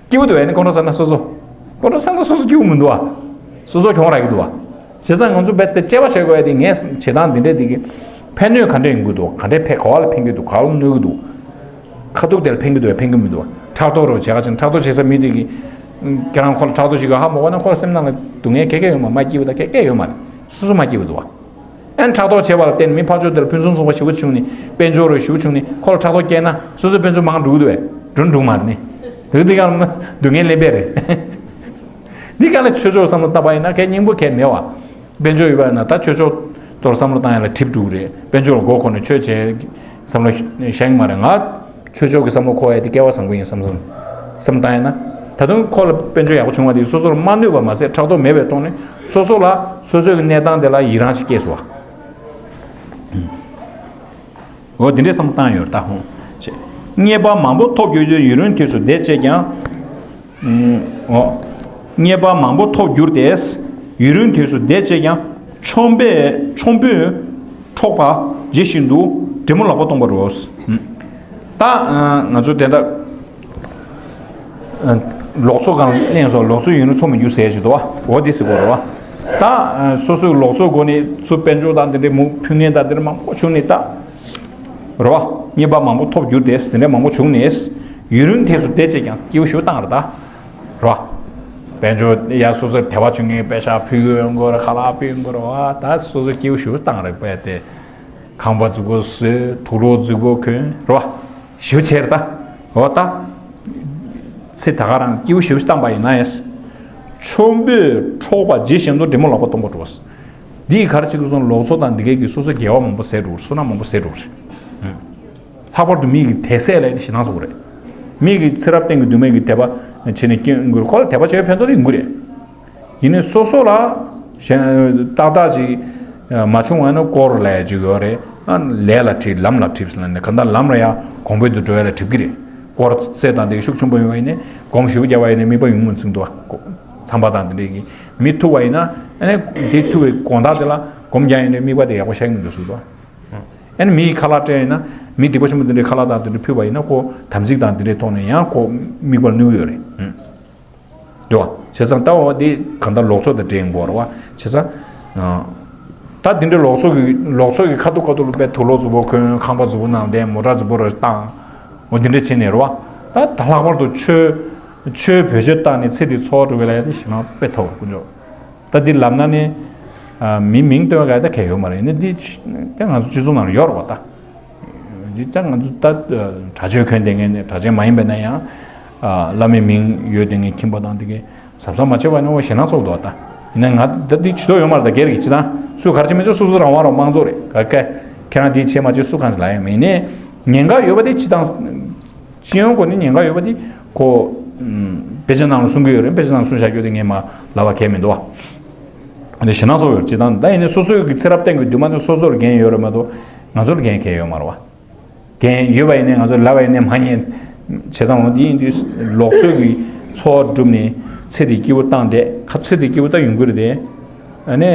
སྐྱིད་པོ་འདུག་ཨ་ནི་ཁོང་ཁྲོ་ཟ་ན་སོ་སོ། ཁོང་ཁྲོ་ཟ་ན་སོ་སོ་སྐྱིད་པོ་མི་འདུག་བ། སོ་སོ་གྱོང་རག་གི་འདུག་བ། བྱས་ཙང་ང་ཚོ་རྦད་དེ་དཔྱད་པ་བྱེད་དགོས་ཡ་དེ་ངས་བྱེད་སྟངས་འདི་འདྲས་འདི་གི་ཕན་གནོད་ག་འདྲས་ཡིན་དགོས་འདུག་ག་འདྲས་ཕན་ག་བ་ལ་ཕན་གི་འདུག་ག་བ་ལ་གནོད་གི་འདུག་ཁ་ཐུག་དེ་ལ་ཕན་གི་འདུག་ཕན་གི་མི་འདུག་ཕྲག་དོག་རོ་བྱེད་ག་ཅིག་ཕྲག་དོག་བྱེད་ས་མི་དེ་གི་ཁྱེད་རང་ཁོ་ལ་ཕྲག་དོག་བྱེད་གི་ཧ་མ་གོ་ན་ཁོ་ལ་སེམས་ནང་ལ་སྡུག་བསྔལ་ག་གེ་ཡོད་མ་མ་སྐྱིད་པོ་དང་ག་གེ་ཡོད་མ་རེད། སོ་སོ་མ་སྐྱིད་པོ་འདུག་བ། ཨན་ཕྲག་དོག་བྱེད་པ་ལ་བརྟེན་ནས་མི་ཕར་ཕྱོགས་དེ་ལ་ཕུན་སུམ་ཚོགས་པ་ཞེ་པོ་བྱུང་ནས་དཔལ་འབྱོར་རོ་ཞེ་པོ་བྱུང་ནས་ཁོ་ལ་ཕྲག་དོག་སྐྱེས་ན་སོ་སོའི་དཔལ་འབྱོར་མང་འགྲོ་གི་འདུག་བས་འགྲོ་འགྲོ་མ་རེད་ནི། དེ་དེ་ག་ལ་སྡུག་བསྔལ་ལེན་པས་རེད། འདི་ག་ལ་ཆོས་ཕྱོགས་བསམ་བློ་བཏང་པ་ཡིན་ན་གལ་སྙིང་པོ་གལ་མེད་བ། དཔལ་འབྱོར་ཡོད་པ་ཡིན་ན་ད་ཆོས་ཕྱོགས་དོར་བསམ་བློ་བཏང་ཡ་ལ་གྲིབ་འགྲོ་གི་རེད། དཔལ་འབྱོར་ལ་མགོ་འཁོར་ནས་ཆོས་བྱེད་བསམ་བློ་བཞེངས་མ་རེད་ང་། ཆོས་ཕྱོགས་ཀྱི་བསམ་བློ་འཁོར་ཡ་དེ་སྐལ་བ་བཟང་པོ་ཡིན་བསམ་བསམ་བསམ་བཏང་ཡ་ན། ད་དུང་ཁོ་ལ་དཔལ་འབྱོར་ཡག་པོ་བྱུང་བ་དེ་སོ་སོར་མ་གནོད་པ་མ་ཟད་ཕྲག་དོག་མེད་པའི་ཐོག་ནས་སོ་སོ་ལ་སོ་སོའི་གནས་སྟངས་དེ་ལ་ཡི་རང་ཞིག་སྐྱེས་སོང་བ། འོ་དེ་འདྲའི་བསམ་བློ་བཏང་ཡོད་རེད་ད་ཧོ། ཅེས། རྙེད་པ་མང་པོ་ཐོབ་གྱུར་ཏེ་ཡུན་རིང་དུས་སུ་བདེ་སྐྱེས་ཀྱང་། འོ། རྙེད་པ་མང་པོ་ཐོབ་གྱུར་ཏེ། ཡུན་རིང་དུས་སུ་བདེ་སྐྱེས་ཀྱང་། ཆོམ་པས་ཆོམ་པོས་འཕྲོག་པ་ཇི་བཞིན་དུ་འབྲས་བུ་ལག་པ་སྟོང་པ་རེད། ད་ང་ཚོ་དེ་འདྲ་ལོག་འཚོ་གང་གླེང་སོགས་ལོག་འཚོ་ཡུན་རིང་འཚོ་མི་རྒྱུ་ཟེར་ཞིག་འདུག་བ། འོ་དེ་ཟེར་དགོས་རེད་བ། ད་སོ་སོའི་ལོག་འཚོ་སྒོ་ནས་ཚུར་དཔལ་འབྱོར་དང་དེ་འདྲའི་མུ་ཕུལ་མཁན་དང་དེ་འདྲ་མང་པོ་བྱུང་ནས་ད། རེད་བ། རྙེད་པ་མང་པོ་ཐོབ་གྱུར་ཏེ་དེ་འདྲ་མང་པོ་བྱུང་ནས། ཡུན་རིང་དུས་སུ་བདེ་སྐྱེས་ཀྱང་སྐྱིད་པོ་ཞེ་པོ་བཏང་རེད་ད། རེད་བ། དཔལ་འབྱོར་ཡ་སོ་སོའི་དད་པ་བྱུང་མཁན་པེ་ཤག་ཕུལ་ཡོང་དགོས་རེད་ཁ་ལག་ཕུལ་ཡོང་དགོས་རེད་བ་ད་སོ་སོ་སྐྱིད་པོ་ཞེ་པོ་བཏང་རེད་པས་ཏེ། ཁང་པ་རྫིག་པོ་བཟོས་དུག་ལོག་རྫིག་པོ་གོན་རེད་བ། ཞེ་པོ་བྱས་རེད་ད། འོ་ད། ཚེ་ད་ག་རང་སྐྱིད་པོ་ཞེ་པོ་བཏང་པ་ཡིན་ན་ཡང་། ཆོམ་པོས་འཕྲོག་པ་ཇི་བཞིན་དུ་འབྲས་བུ་ལག་པ་སྟོང་པ་འགྲོ། འདིས་ག་རེ་བྱེད་ཀྱི་སོང་ལོག་འཚོ་དང་འདི་གས་ཀྱིས་སོ་སོ་དགེ་བ་མང་པོ་ཟད་འགྲོ་བསོད་ནམས་མང་པོ་ཟད་འགྲོ་རེད། ལྷག་པར་དུ་མིག་གི་དད་ཟས་ལ་ཞེ་སྣང་ཚོགས་རེད། མིག་གི་ཚེ་རབས་གཏན་གྱི་འདུན་མའི་གི་དད་པ་བྱས་ནས་སྐྱོན་དགོས་ཁོ་ལ་དད་པ་བྱས་པའི་ཕན་ཐོགས་དེ་ཡིན་དགོས་རེད། ཡིན་ནའི་སོ་སོ་ལ་གཞན་ཏག་ཏག་ཅིག་མ་བྱུང་བ་ན་དཀོར་ལས་ཅིག་ཡོད་རེད། ལས་ལ་ཁྲིད་ལམ་ལ་ཁྲིད་ཟེར་ནས་གང་ལྟར་ལམ་ལ་ཡང་གོང་འཕེལ་དུ་འགྲོ་ཡ་ལ་ཁྲིད་ཀྱི་རེད། དཀོར་ཟས་དང་དེ་ཤུགས་ཆེན་པོ་ཡོང་བ་ཡིན་ནའི་སྒོམ་ཞིབ་རྒྱག་པ་ཡིན་ནའི་དམིགས་པ་ཡོང་མི་ཚིག་འདུག་བ། ཚངས་པ་དང་དེ་འདྲས་ཀྱི་མི་ཐུབ་པ་ཡིན་ན་ཨ་ནི་དེ་ཐུབ་པའི་དགོངས་དག་དེ་ལ་སྒོམ་རྒྱག་ཡིན་ནའི་དམིགས་པ་དེ་ཡག་པོ་ཤར་གྱི་མི་འདུག་ཟེར་འདུག་བ། ཨ་ནི་མི་ཡི་ཁ་ལག་སྤྲད་ཡིན་ན་མི་སྡིག་པ་ཆེན་པོ་འདི་འདྲའི་ཁ་ལག་དང་དེ་འདྲ་ཕུལ་བ་ཡིན་ན་ཁོ་དམ་ཚིག་དང་དེ་འདྲའི་ཐོག་ནས་ཡང་ཁོ་དམིགས་པར་གནོད་ཀྱི་ཡོད་རེད། འདུག་བ། བྱས་ཙང་ལྟ་བ་འདི་གང་ལྟར་ལོག་འཚོ་དང་འདྲེས་ཡོང་གི་ཡོད་རེད་བ། བྱས་ཙང་། ད་འདི་འདྲའི་ལོག་འཚོ་གི་ལོག་འཚོ་གི་ཁ་ཐུག་ཁ་ཐུག་ལ་དཔེ་དུག་ལོག་རྫིག་པོ་གོན་ཁང་པ་རྫིག་པོ་ནང་བསྡད་མོ་ཊ་རྫིག་པོ་རེ་བཏང་། འོ་འདི་འདྲ་བྱས་ནས་རེད་བ། ད་ད་ལྷག་པར་དུ་ཆོས་ཆོས་བེད་སྤྱོད་བཏང་ནས་ཚེ་འདི་འཚོ་བ་སྒྲུབ་པའི་ལ་ཡ་དེ་ཞེ་སྣང་དཔེ་ཚ་བོ་རེད་དཀོན་མཆོག་ད་འདི་ལབ་ན་ནི། མི་མིང་བཏོན་ག་ད་གལ་ཡོད་མ་རེད་ནི་འདི། ད་ང་ཚོ་སྤྱི་ཚོགས་ནང་ལ་ཡོད་རེད་བ་ད། འདི་ད་ང་ཚོ་ད་གྲྭ་ཆས་གོན་བསྡད་མཁན་ནི་གྲྭ་ཆས་མ་ཡིན་པ་ན་ཡང་། བླ་མའི་མིང་ཡོད་བསྡད་མཁན་ཁྱིམ་པ་དང་འདི་གའི་གཟབ་གཟབ་མ་བྱས་པ་ནི་འོ་ཞེ་སྣང་ཚོགས་འདུག་བ་ད། ཡིན་ན་ང་ད་འདི་བྱེད་དོ་ཡོད་མ་རེད་ད་སྒེར་གྱི་སྤྱི་དང་སུ་ག་རེ་བྱེད་མི་བྱེད་སོ་སོ་རང་དབང་རང་དམངས་གཙོ་རེད་ག་ག་ཁྱེད་རང་འདི་བྱེད་མ་བྱེད་སུ་གང་ཞིག་ལ་ཡང་མི་ནས་ཉེན་ཁ་ཡོད་པ་དེ་སྤྱི་དང་། སྤྱི་ཡོངས་སྒོ་ནས་ཉེན་ཁ་ཡོད་པ་དེ་ཁོ། དཔེ་ཆ་ནང་ལ་གསུང་གི་ཡོད་རེད། དཔེ་ཆ་ནང་གསུང་བཞག་རྒྱུ་དེ་ངས་མ་ལབ་པ་གལ་མི་འདུག་བ། དེ་ཞེ་སྣང་ཚོགས་ཡོད་སྤྱི་དང་ད་ཡིན་ནའི་སོ་སོའི་གི་ཚེ་རབས་གཏན་གྱི་འདུན་མ་དེ་སོ་སོར་འགན་ཡོད་རེད་མ་གཏོགས་ང་ཚོར་འགན་གལ་ཡོད་མ་རེད་བ། འགན་ཡོད་པ་ཡིན་ནའི་ང་ཚོ་ལབ་པ་ཡིན་ནའི་མ་ཉན། བྱས་ཙང་འོ་དེ་ཡིན་དུས་ལོག་འཚོ་གི་འཚོ་བ་བསྒྲུབས་ནས་ཚེ་དེ་སྐྱིད་པོ་བཏང་བསྡད་ཁ་ཚེ་དེ་སྐྱིད་པོ་ད་ཡོང་གི་རེད་དེ། ཨ་ནི།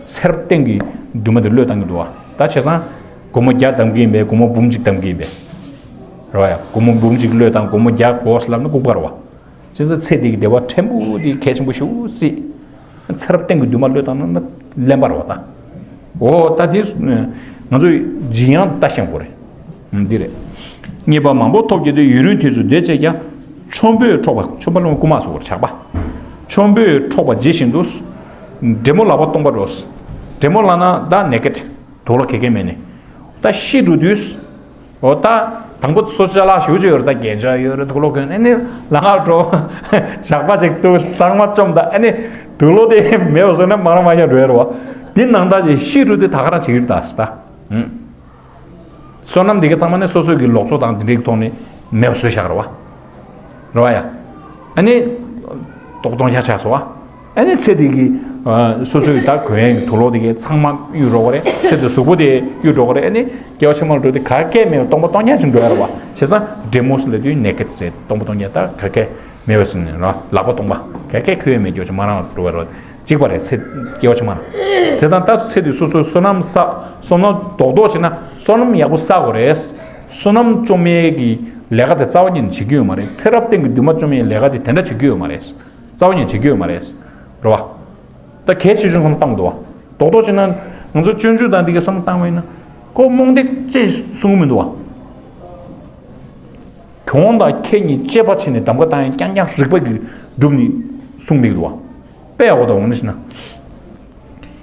ཚེ་རབས་གཏན་གྱི་འདུན་མ་དེ་བློས་བཏང་གི་འདུག་བ། ད་བྱས་ཙང་། སྒོར་མོ་བརྒྱ་བདམས་ཀྱི་ཡིན་པས་སྒོར་མོ་འབུམ་གཅིག་བདམས་ཀྱི་ཡིན་པས། རེད་བ་ཡ། སྒོར་མོ་འབུམ་གཅིག་བློས་བཏང་སྒོར་མོ་བརྒྱ་དགོས་ལབ་ན་ལྐུགས་པ་རེད་བ། བྱས་ཙང་ཚེ་འདི་གི་བདེ་བ་ཕྲན་བུ་འདི་གལ་ཆེན་པོ་ཞེ་པོ་བརྩིས། ཚེ་རབས་གཏན་གྱི་འདུན་མ་བློས་བཏང་ན་གླེན་པ་རེད་བ་ད། འོ་ད་དེ་ང་ཚོས་ཇི་ཡང་ལྟ་ཤེས་དགོས་རེད། འདི་རེད། རྙེད་པ་མང་པོ་ཐོབ་ཀྱི་དེ་ཡུན་རིང་དུས་སུ་བདེ་སྐྱེས་ཀྱང་ ཆོམ་པོས་འཕྲོག་པ། ཆོམ་པོ་ལ་རྐུན་མ་ཟེར་བ་རེད། ཇག་པ། ཆོམ་པོས་འཕྲོག་པ་ཇི་བཞིན་དུ། འདྲེ་མོ་ལག་པ་སྟོང་པ་འགྲོ། འདྲེ་མོ་ལབ་ན་ད་ནེ་ཀེཌ། དུག་ལོག་ག་གེ་མེད་ནི། ད་ཤི་འགྲོ་དུས། འོ་ད། དང་པོ་སོ་ཅ་ལག་ཞུ་ཅི་ཡོད་རེད། ད་རྒྱན་ཆ་ཡོད་རེད། དུག་ལོག་གོན། ཨ་ནི་ལ་ང་འགྲོ། ཇག་པ་ཅིག་འདུག་ཚང་མ་བཅོམ་ད། ཨ་ནི་དུག་ལོག་དེ་མེད་པ་བཟོས་ན་མ་རང་མ་ཡང་འགྲོ་ཡ་རེད་བ། དེ་ནང་ད་ཅིག་ཤི་འགྲོ་དུས་ད་ག་རང་བྱེད་ཀྱི་རེད། ད་ད། ཧུམ། བསོད་ནམས་འདི་ག་ཚང་མ་ནི་སོ་སོ་གི་ལོག་འཚོ་དང་འདི་འདྲའི་ཐོག་ནས་མེད་པ་བཟོས་བཞག་རེད་བ། རེད་བ་ཡ། ཨ་ནི། ཏོག་སྟོང་ཆ་ཆགས་སོང་བ། ཨ་ནི་ཚེ་འདི་གི། ཨ། སོ་སོའི་ད་གོན་ཡས་ཀྱི་དུག་ལོག་འདི་གའི་ཚང་མ་གཡུག་འགྲོ་གི་རེད། ཚེ་འདི་གཟུགས་པོ་དེ་གཡུག་འགྲོ་གི་རེད། ཨ་ནི་སྐྱེ་བ་ཕྱི་མ་ལ་འགྲོ་དུས་ག་གེ་མེད་པ་སྟོང་པ་སྟོང་རྐྱང་ཅིག་འགྲོ་ཡ་རེད་བ། བྱས་ཙང་འདྲེ་མོ་ལབ་དུས་ནེ་ཀེཌ་ཟེར། སྟོང་པ་སྟོང་རྐྱང་། ད་ག་གེ་མེད་པ་ཟེར་ནས་ར། ལག་པ་སྟོང་པ། ག་གེ་འཁྱེར་ཡ་མེད། སྐྱེ་བ་ཕྱི་མ་མ་རང་འགྲོ་བ་རེད། གཅིག་པ་རེད། ཚེ་སྐྱེ་བ་ཕྱི་མ་རང་། བྱས་ཙང་ད་ཚེ་འདི་སོ་སོའི་བསོད་ནམས་བསགས། བསོད་ནམས་རྡོག་རྡོག་བྱས་ན་བསོད་ནམས་ཡག་པོ་བསགས་དགོས་རེད། བསོད་ནམས་བཅོ་མའི་གི་ལས་ཀ་དེ་རྩ་བ་ཉིད་ནས་བྱེད་རྒྱུ་ཡོད་མ་རེད། ཚེ་རབས་གཏན་གྱི་འདུན་མ་བཅོ་མའི་ལས་ཀ་དེ་དེ་འདྲ་བྱེད་རྒྱུ་ཡོད་མ་རེད། རྩ་བ་ཉིད་ནས་བྱེད་རྒྱུ་ཡོད་མ་རེད། རེད་བ། ད་གལ་ཆེ་ཆུང་བསམ་བཏང་འདུག་བ། རྡོག་རྡོག་བྱས་ན་ང་ཚོ་སྤྱོད་འཇུག་དང་འདི་གའི་བསམ་བཏང་བ་ཡིན་ན། ཁོ་རྨོངས་དད་ཅེས་གསུང་གི་མི་འདུག་བ། གྱོང་དང་ཁེ་གཉིས་དཔྱད་པ་བྱས་ནས་གདམ་ག་བཏང་ཡ་རྐྱང་རྐྱང་རིག་པ་གིས་བསྒྲུབས་ནས་གསུངས་འདུག་བ། དཔེ་ཡག་པོ་དང་འོང་ནི་ཞིག་ན།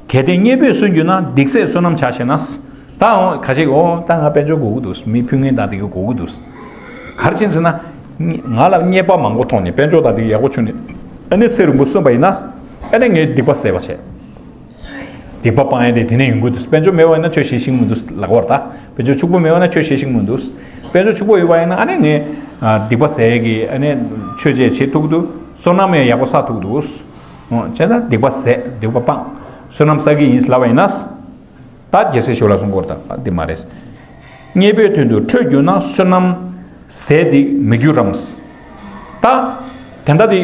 གལ་ཏེ་མཉེས་པོས་སུན་གྱུར་ན། སྡིག་སེལ་བསོད་ནམས་བྱ་ཞེ་ན། ད་འོ་ཁ་ཤས་ཀྱིས་འོ་ད་ང་དཔལ་འབྱོར་དགོས་ཀྱི་འདུག་མི་ཕུལ་མཁན་དང་དེ་ག་དགོས་ཀྱི་འདུག་ག་རེ་བྱས་ཟེར་ན། ང་ལ་མཉེས་པ་མང་པོ་ཐོགས་ནས་དཔལ་འབྱོར་དང་དེ་ག་ཡག་པོ་བྱུང་ནས། ཨ་ནི་ཚེ་རིང་པོ་སོན་པ་ཡིན་ན། ཨ་ནི་ངའི་སྡིག་པ་སེལ་བ་བྱས། སྡིག་པ་སྤང་ཡ་དེ་དེ་ནས་ཡོང་གི་འདུག་དཔལ་འབྱོར་མེད་པ་ཡིན་ན་ཆོས་བྱེད་ཤེས་ཀྱི་མི་འདུག་ལབ་ཀྱི་ཡོད་རེད་ད། དཔལ་འབྱོར་ཕྱུག་པོ་མེད་པ་ན་ཆོས་བྱེད་ཤེས་ཀྱི་མི་འདུག་དཔལ་འབྱོར་ཕྱུག་པོ་ཡོད་པ་ཡིན་ན་ཨ་ནི་ངས། ཨ། སྡིག་པ་སེལ་གྱི་ཨ་ནི་ཆོས་བྱེད་བྱེད་ཐུབ་ཀྱི་འདུག་བསོད་ནམས་ཡང་ཡག་པོ་བསགས་ཐུབ་ཀྱི་འདུག་འོ། བྱས་ན་སྡིག་པ་ཟད། སྡིག་པ་སྤང་། བསོད་ནམས་བསགས་ཀྱི་ཡིན་ལབ་པ་ཡིན་ན། ད་རྒྱལ་སྲས་ཞི་བ་ལྷ་གསུང་གི་ཡོད་རེད་ད། འདི་མ་རེད། མཉེས་པོའི་དོན་དུ་ཁྲོས་གྱུར་ན། བསོད་ནམས་ཟད་སྡིག་མི་འགྱུར་རམ། ད་དེ་འདྲ་དེ།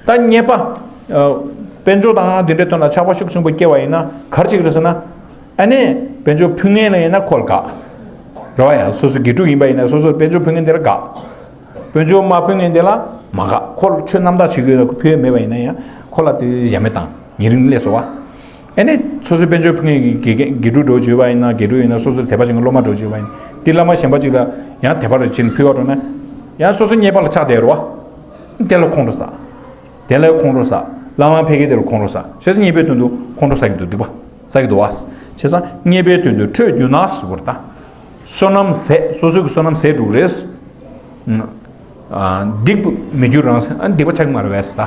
ད་མཉེས་པ། ཨ། དཔལ་འབྱོར་དང་དེ་འདྲའི་དོན་ལ་ཆགས་པ་ཤུགས་ཆེན་པོ་སྐྱེ་བ་ཡིན་ན་ག་རེ་བྱེད་ཀྱི་རེད་ཟེར་ན། ཨ་ནི་དཔལ་འབྱོར་ཕུལ་མཁན་ལ་ཡིན་ན་ཁོ་ལ་དགའ། རེད་བ་ཡ། སོ་སོ་དགེ་ཕྲུག་ཡིན་པ་ཡིན་ན་སོ་སོར་དཔལ་འབྱོར་ཕུལ་མཁན་དེ་ལ་དགའ། དཔལ་འབྱོར་མ་ཕུལ་མཁན་དེ་ལ་མ་དགའ། ཁོ་ལ་ཆོས་རྣམ་དག་བྱེད་ཀྱི་ཡོད་ན་ཁོ་ཕུལ་མེད་པ་ཡིན་ན་ཡང་ཁོ་ལ་དེ་ཡ་མེད་དང་ཉེ་རིང་སླེབས་སོང་བ། ཨ་ནི་སོ་སོའི་དཔལ་འབྱོར་ཕུལ་མཁན་གྱི་དགེ་རྒན་དགེ་ཕྲུག་འདྲ་བོ་བྱོས་པ་ཡིན་ན། དགེ་ཕྲུག་ཡིན་ན་སོ་སོར་དད་པ་བྱེད་མཁན་སློབ་མ་འདྲ་བོ་བྱོས་པ་ཡིན་ན། དེ་བླ་མ་གཞན་པ་ཅིག་ལ་ཡང་དད་པ་རེ་བྱས་ནས་ཕུལ་བ་འགྲོ་ན། ཡང་སོ་སོ་མཉེས་པ་ལ་ཆགས་བསྡད་རེད་བ། དེ་ལ་ཁོང་ཁྲོ་ཟ། དེ་ལ་ཁོང་ཁྲོ་ཟ། བླ་མ་ཕལ་སྐད་དེ་ལ་ཁོང་ཁྲོ་ཟ། བྱས་ཙང་མཉེས་པོའི་དོན་དུ་ཁོང་ཁྲོ་ཟ་གི་འདུག་སྡིག་པ་ཟ་གི་འདུག་བ། བྱས་ཙང་མཉེས་པོའི་དོན་དུ་ཁྲོས་གྱུར་ན་ཟེར་བ་རེད་ད། བསོད་ནམས་ཟད། སོ་སོའི་གི་བསོད་ནམས་ཟད་འགྲོ་གི་རེད། ཨ། སྡིག་མི་འགྱུར་རམ་ཟེར། ཨ། སྡིག་པ་ཆགས་ཀྱི་མ་རེད་པས་ད།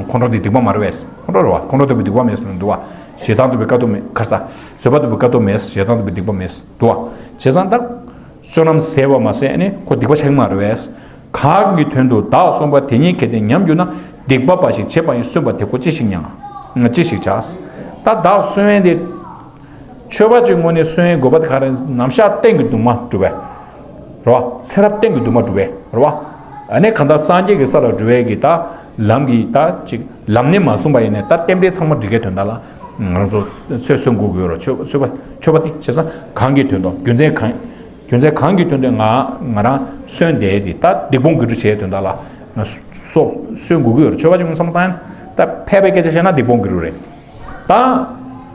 ཁོང་ཁྲོ་འདི་སྡིག་པ་མ་རེད་པས། ཁོང་ཁྲོ་རེད་བ། ཁོང་ཁྲོ་ལྟ་བུའི་སྡིག་པ་མེད་ཟེར་འདུག་བ། ཞེ་སྡང་ལྟ་བུའི་དཀའ་ཐུབ་མེད། ཁ་ས། བཟོད་པ་ལྟ་བུའི་དཀའ་ཐུབ་མེད། ཞེ་སྡང་ལྟ་བུའི་སྡིག་པ་མེད་འདུག་བ། བྱས་ཙང་ད། བསོད་ནམས་ཟད་པ་མ་ཟད་ཨ་ནི་ཁོ་སྡིག་པ་ཆགས་ཀྱི་མ་རེད་པས། གང་གི་དོན་དུ་བདག་གསོན་པ་དེ་ཉིད་གལ་ཏེ་ཉམས་གྱུར་ན། སྡིག་པ་འབའ་ཞིག་བྱེད་པ་ཡིན། གསོན་པ་དེ་ཁོ་ཅི་ཞིག་མྱང་། ཅི་ཞིག་བྱ། ད་བདག་གསོན་ཡས་དེ། ཆོས་པ་ཅིག་ངོས་ནས་གསོན་ཡས་དགོས་པ་དེ་ག་རེ། ནམ་ཞག་གཏན་གྱི་འདུན་མ་སྒྲུབ་པས། རེད་བ། ཚེ་རབས་གཏན་གྱི་འདུན་མ་སྒྲུབ་པས། རེད་བ། ཨ་ནི་གང་ལྟར་སངས་རྒྱས་ཀྱི་ས་ལ་འགྲོ་བའི་གི་ད་ལམ་གྱི་ད་ཅིག་ལམ་སྣེ་མ་བཟུང་པ་ཡིན་ནའི་ད་རྟེན་འབྲེལ་ཚང་མ་འགྲིག་གི་དོན་དག་ལ་ང་རང་ཚོ་ཚེ་གསོན་དགོས་ཀྱི་ཡོད་རེད། ཆོས་ཆོས་པ་ཆོས་པ་དེ་བྱས་ཙང་གང་གི་དོན་དུ་རྒྱུ་མཚན་གང་རྒྱུ་མཚན་གང་གི་དོན་དུ་ང་ང་རང་གསོན་བསྡད་དེ་ད་སྡིག་སྤོང་དགེ་སྒྲུབ་བྱེད་དོན་དག་ལ་ང་སོ་གསོན་དགོས་ཀྱི་ཡོད་རེད། ཆོས་པ་ཅིག་ངོས་བསམ་བློ་བཏང་ན་ད་ཕལ་པའི་སྐད་ཆ་བཤད་ན་སྡིག་སྤོང་དགེ་སྒྲུབ་རེད། ད།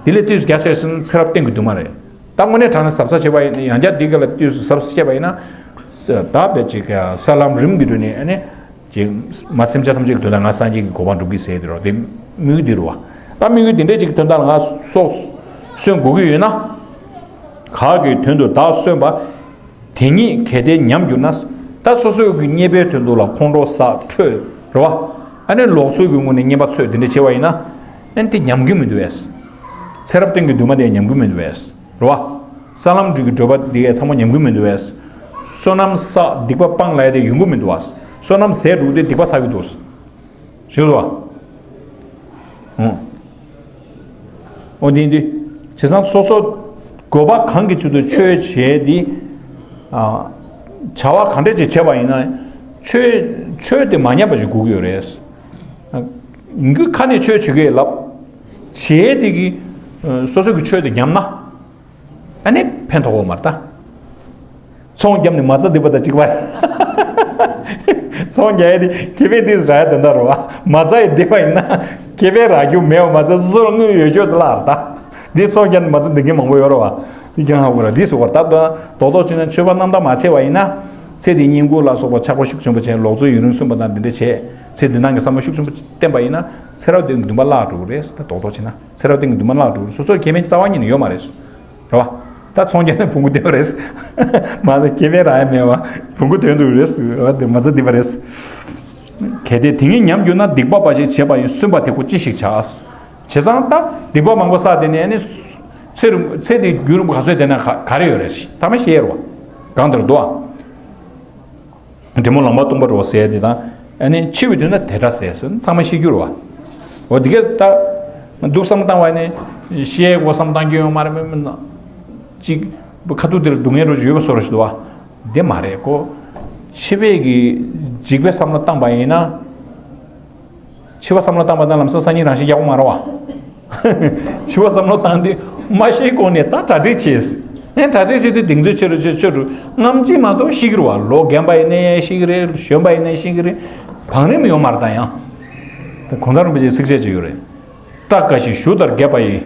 དེ་ལས་ཏོག་ཙམ་རྒྱ་ཆེ་སོང་ན་ཚེ་རབས་གཏན་གྱི་འདུན་མ་རེད། ད་དངོས་གནས་དྲང་གནས་གཟབ་གཟབ་བྱས་པ་ཡིན་ན་ཡང་བསྐྱར་འདི་ག་ལ་ཏོག་ཙམ་གཟབ་གཟབ་བྱས་པ་ཡིན་ན། ད་བས་ཅིག་ས་ལམ་རིམ་གྱིས་བགྲོད་ནས་ཨ་ནི། ཅིག་མ་སེམས་ཅན་ཐམས་ཅད་ཀྱི་དོན་དག་ང་སངས་རྒྱས་ཀྱི་གོ་འཕང་སྒྲུབ་ཀྱི་ཟེར་དེ་རོ་དེ་དམིགས་ཡུལ་འདི་རུ་བ། ད་དམིགས་ཡུལ་འདི་འདྲས་ཅིག་གི་དོན་དག་ལ་ང་སོ་གསོན་དགོས་ཀྱི་ཡོད་ན། གང་གི་དོན་དུ་བདག་གསོན་པ། དེ་ཉིད་གལ་ཏེ་ཉམས་གྱུར་ན། ད་སོ་སོའི་གི་མཉེས་པའི་དོན་དུ་ལ་ཁོང་ཁྲོ་ཟ་ཁྲོས་རེད་བ། ཨ་ནི་ལོག་འཚོའི་གི་ངོས་ནས་བསྙེན་པ་འཚོལ་དེ་འདྲ་བྱེད་པ་ཡིན་ན། ཨ་ནི་དེ་ཉམས་ཀྱི་མི་འདུག་བས། ཚེ་རབས་གཏན་གྱི་འདུན་མ་དེ་ཉམས་ཀྱི་མི་འདུག་བས། རེད་བ། ས་ལམ་འགྲིག་གི་བགྲོད་པ་འདི་གས་ཚང་མ་ཉམས་ཀྱི་མི་འདུག་བས། བསོད་ནམས་བསགས་སྡིག་པ་སྤང་ལབ་ཡ་དེ་ཡོང་གི་མི་འདུག་བ། བསོད་ནམས་ཟད་འགྲོ་དེ་སྡིག་པ་བསགས་ཀྱི་འདུག་ཞུ་བ། འོ། འོ་འདི་འདི། བྱས་ཙང་སོ་སོ་དགོས་པ་གང་གི་ཆེད་དུ་ཆོས་བྱས་ཏེ། ཨ། བྱ་བ་གང་འདྲ་ཅིག་བྱས་པ་ཡིན་ན། ཆོས་ཆོས་དེ་མ་ཉམས་པ་ཞིག་དགོས་ཀྱི་ཡོད་རེད། ཨ། མི་ཁ་ནས་ཆོས་བྱེད་ཀྱི་ལབ། བྱས་དེ་གི། ཨ། སོ་སོ་གི་ཆོས་དེ་ཉམས་ན། ཨ་ནི་ཕན་ཐོགས་པ་མ་རེད་ད། ཚོང་བརྒྱབ་ནས་མ་རྩ་སྡིག་པ་དང་གཅིག་པ། ཚོང་རྒྱག་ཡས་དེ་ཁེ་ཕན་ཏིས་རག་ཡ་དོན་དག་རེད་བ། མ་རྩ་ཡི་སྡིག་པ་ཡིན་ན་ཁེ་ཕན་རག་རྒྱུ་མེད་པ་མ་ཚད་སོ་སོར་དངུལ་ཡོད་རྒྱུ་དེ་ལ་རེད་ད། འདི་ཚོང་རྒྱག་ནས་མ་རྩ་སྡིག་མཁན་མང་པོ་ཡོད་རེད་བ། འདི་ཀྱང་ཧ་གོ་ར་འདི་སུ་གོ་ར་ད་དོ་རྡོག་རྡོག་བྱས་ན་ཆོས་པ་རྣམ་དག་མ་བྱས་པ་ཡིན་ན། ཚེ་འདིའི་བསྙེན་བཀུར་ལ་སོགས་པ་ཆགས་པ་ཤུགས་ཆེན་པོ་བྱས། ལོག་འཚོའི་ཡུན་རིང་སོན་པ་དང་འདི་འདྲ་བྱས། ཚེ་འདི་སྣང་གི་བསམ་བློ་ཤུགས་ཆེན་པོ་བསྟེན་པ་ཡིན་ན། ཚེ་རབས་འདིའི་འདུན་པ་བརླག་འགྲོ་གི་རེད་ཟེར། ད་རྡོག་རྡོག་བྱས་ན་ཚེ་རབས་འདིའི་འདུན་པ་བརླག་འགྲོ་གི་རེད། སོ་སོར་ཁེ་ཕན་རྩ་བ་ཉིད་ནས་ཡོད་མ་རེད། རེད་བ། ད་ཚོང་རྒྱག་ནས་བོང་གུ་འདོན་པ་རེད། མ་ད་ཁེ་ཕན་རག་ཡ་མེད་བ། བོང་གུ་འདོན་འགྲོ་གི་རེད། རེད་བ། དེ་མ་རྩ་འདི་པ་རེད། གལ་ཏེ་དེ་ཉིད་ཉམས་གྱུར་ན། སྡིག་པ་འབའ་ཞིག་བྱས་པ་ཡིན། གསོན་པ་དེ་ཀོ་ཅི་ཞིག་བྱ། བྱས་ཙང་ད་སྡིག་པ་མང་པོ་བསགས། དེ་ནས་ནི་ཚེ་རིང་ཚེ་འདི་རྒྱུན་རིང་པོ་ག་ཚོད་བསྡད་ན་ག་ག་རེ་ཡོད་རེད། ཐ་མ་ཤི་ཡ་རེད་བ། གང་ལྟར་འདུག་ཨ། འབྲས་བུ་ལོང་བ་སྟོང་པ་འགྲོ་བ་ཟེར་དེ་དང་། ཨ་ནི་འཆི་བའི་དུས་ན་དེ་འདྲ་ཟེར་ཟེར་ཚང་མ་ཤི་རྒྱུ་རེད་བ། འོ་དེ་གས་ད་འདུག་བསམ་བཏང་བ་ནི་ཤི་ཡའི་སྒོ་བསམ་བཏང་རྒྱུ་ཡོད་མ་རེད། མི་མི་ན་ཅིག་ཁ་ཐུག་དེ་ལ་སྡུག་བསྔལ་འགྲོ་རྒྱུ་ཡོད་པ་བཟོ་འདྲ་ཞིག་འདུག་བ། དེ་མ་རེད་ཀོ། འཆི་བའི་གི་འཇིགས་པའི་བསམ་བློ་བཏང་པ་ཡིན་ན། འཆི་བ་བསམ་བློ་བཏང་པ་དང་ལམ་སང་སང་ཉིན་རང་ཤི་རྒྱག་པ་མ་རེད་བ། འཆི་བ་བསམ་བློ་བཏང་དུས་མ་ཤིའི་སྒོ་ནས་ད་གྲ་སྒྲིག་བྱས། ཨེ་གྲ་སྒྲིག་བྱས་དུས་གདེང་ཚོད་ཆེ་རུ་ཆེ་ཆེ་རུ་སྔ་ཕྱི་མ་གཏོགས་ཤི་གི་རེད་བ། ལོ་རྒན་པ་ཡིན་ནའི་ཤི་གི་རེད། གཞོན་པ་ཡིན་ནའི་ཤི་གི་རེད། བང་རིམ་ཡོད་མ་རེད་ད་ཡང་། ད་གུང་ཐང་རིན་པོ་ཆེའི་ཚིགས་བཅད་ཅིག་ཡོད་རེད། སྐྲ་དཀར་ཞིང་གཞུ་ལྟར་རྒྱས་པ་ཡི།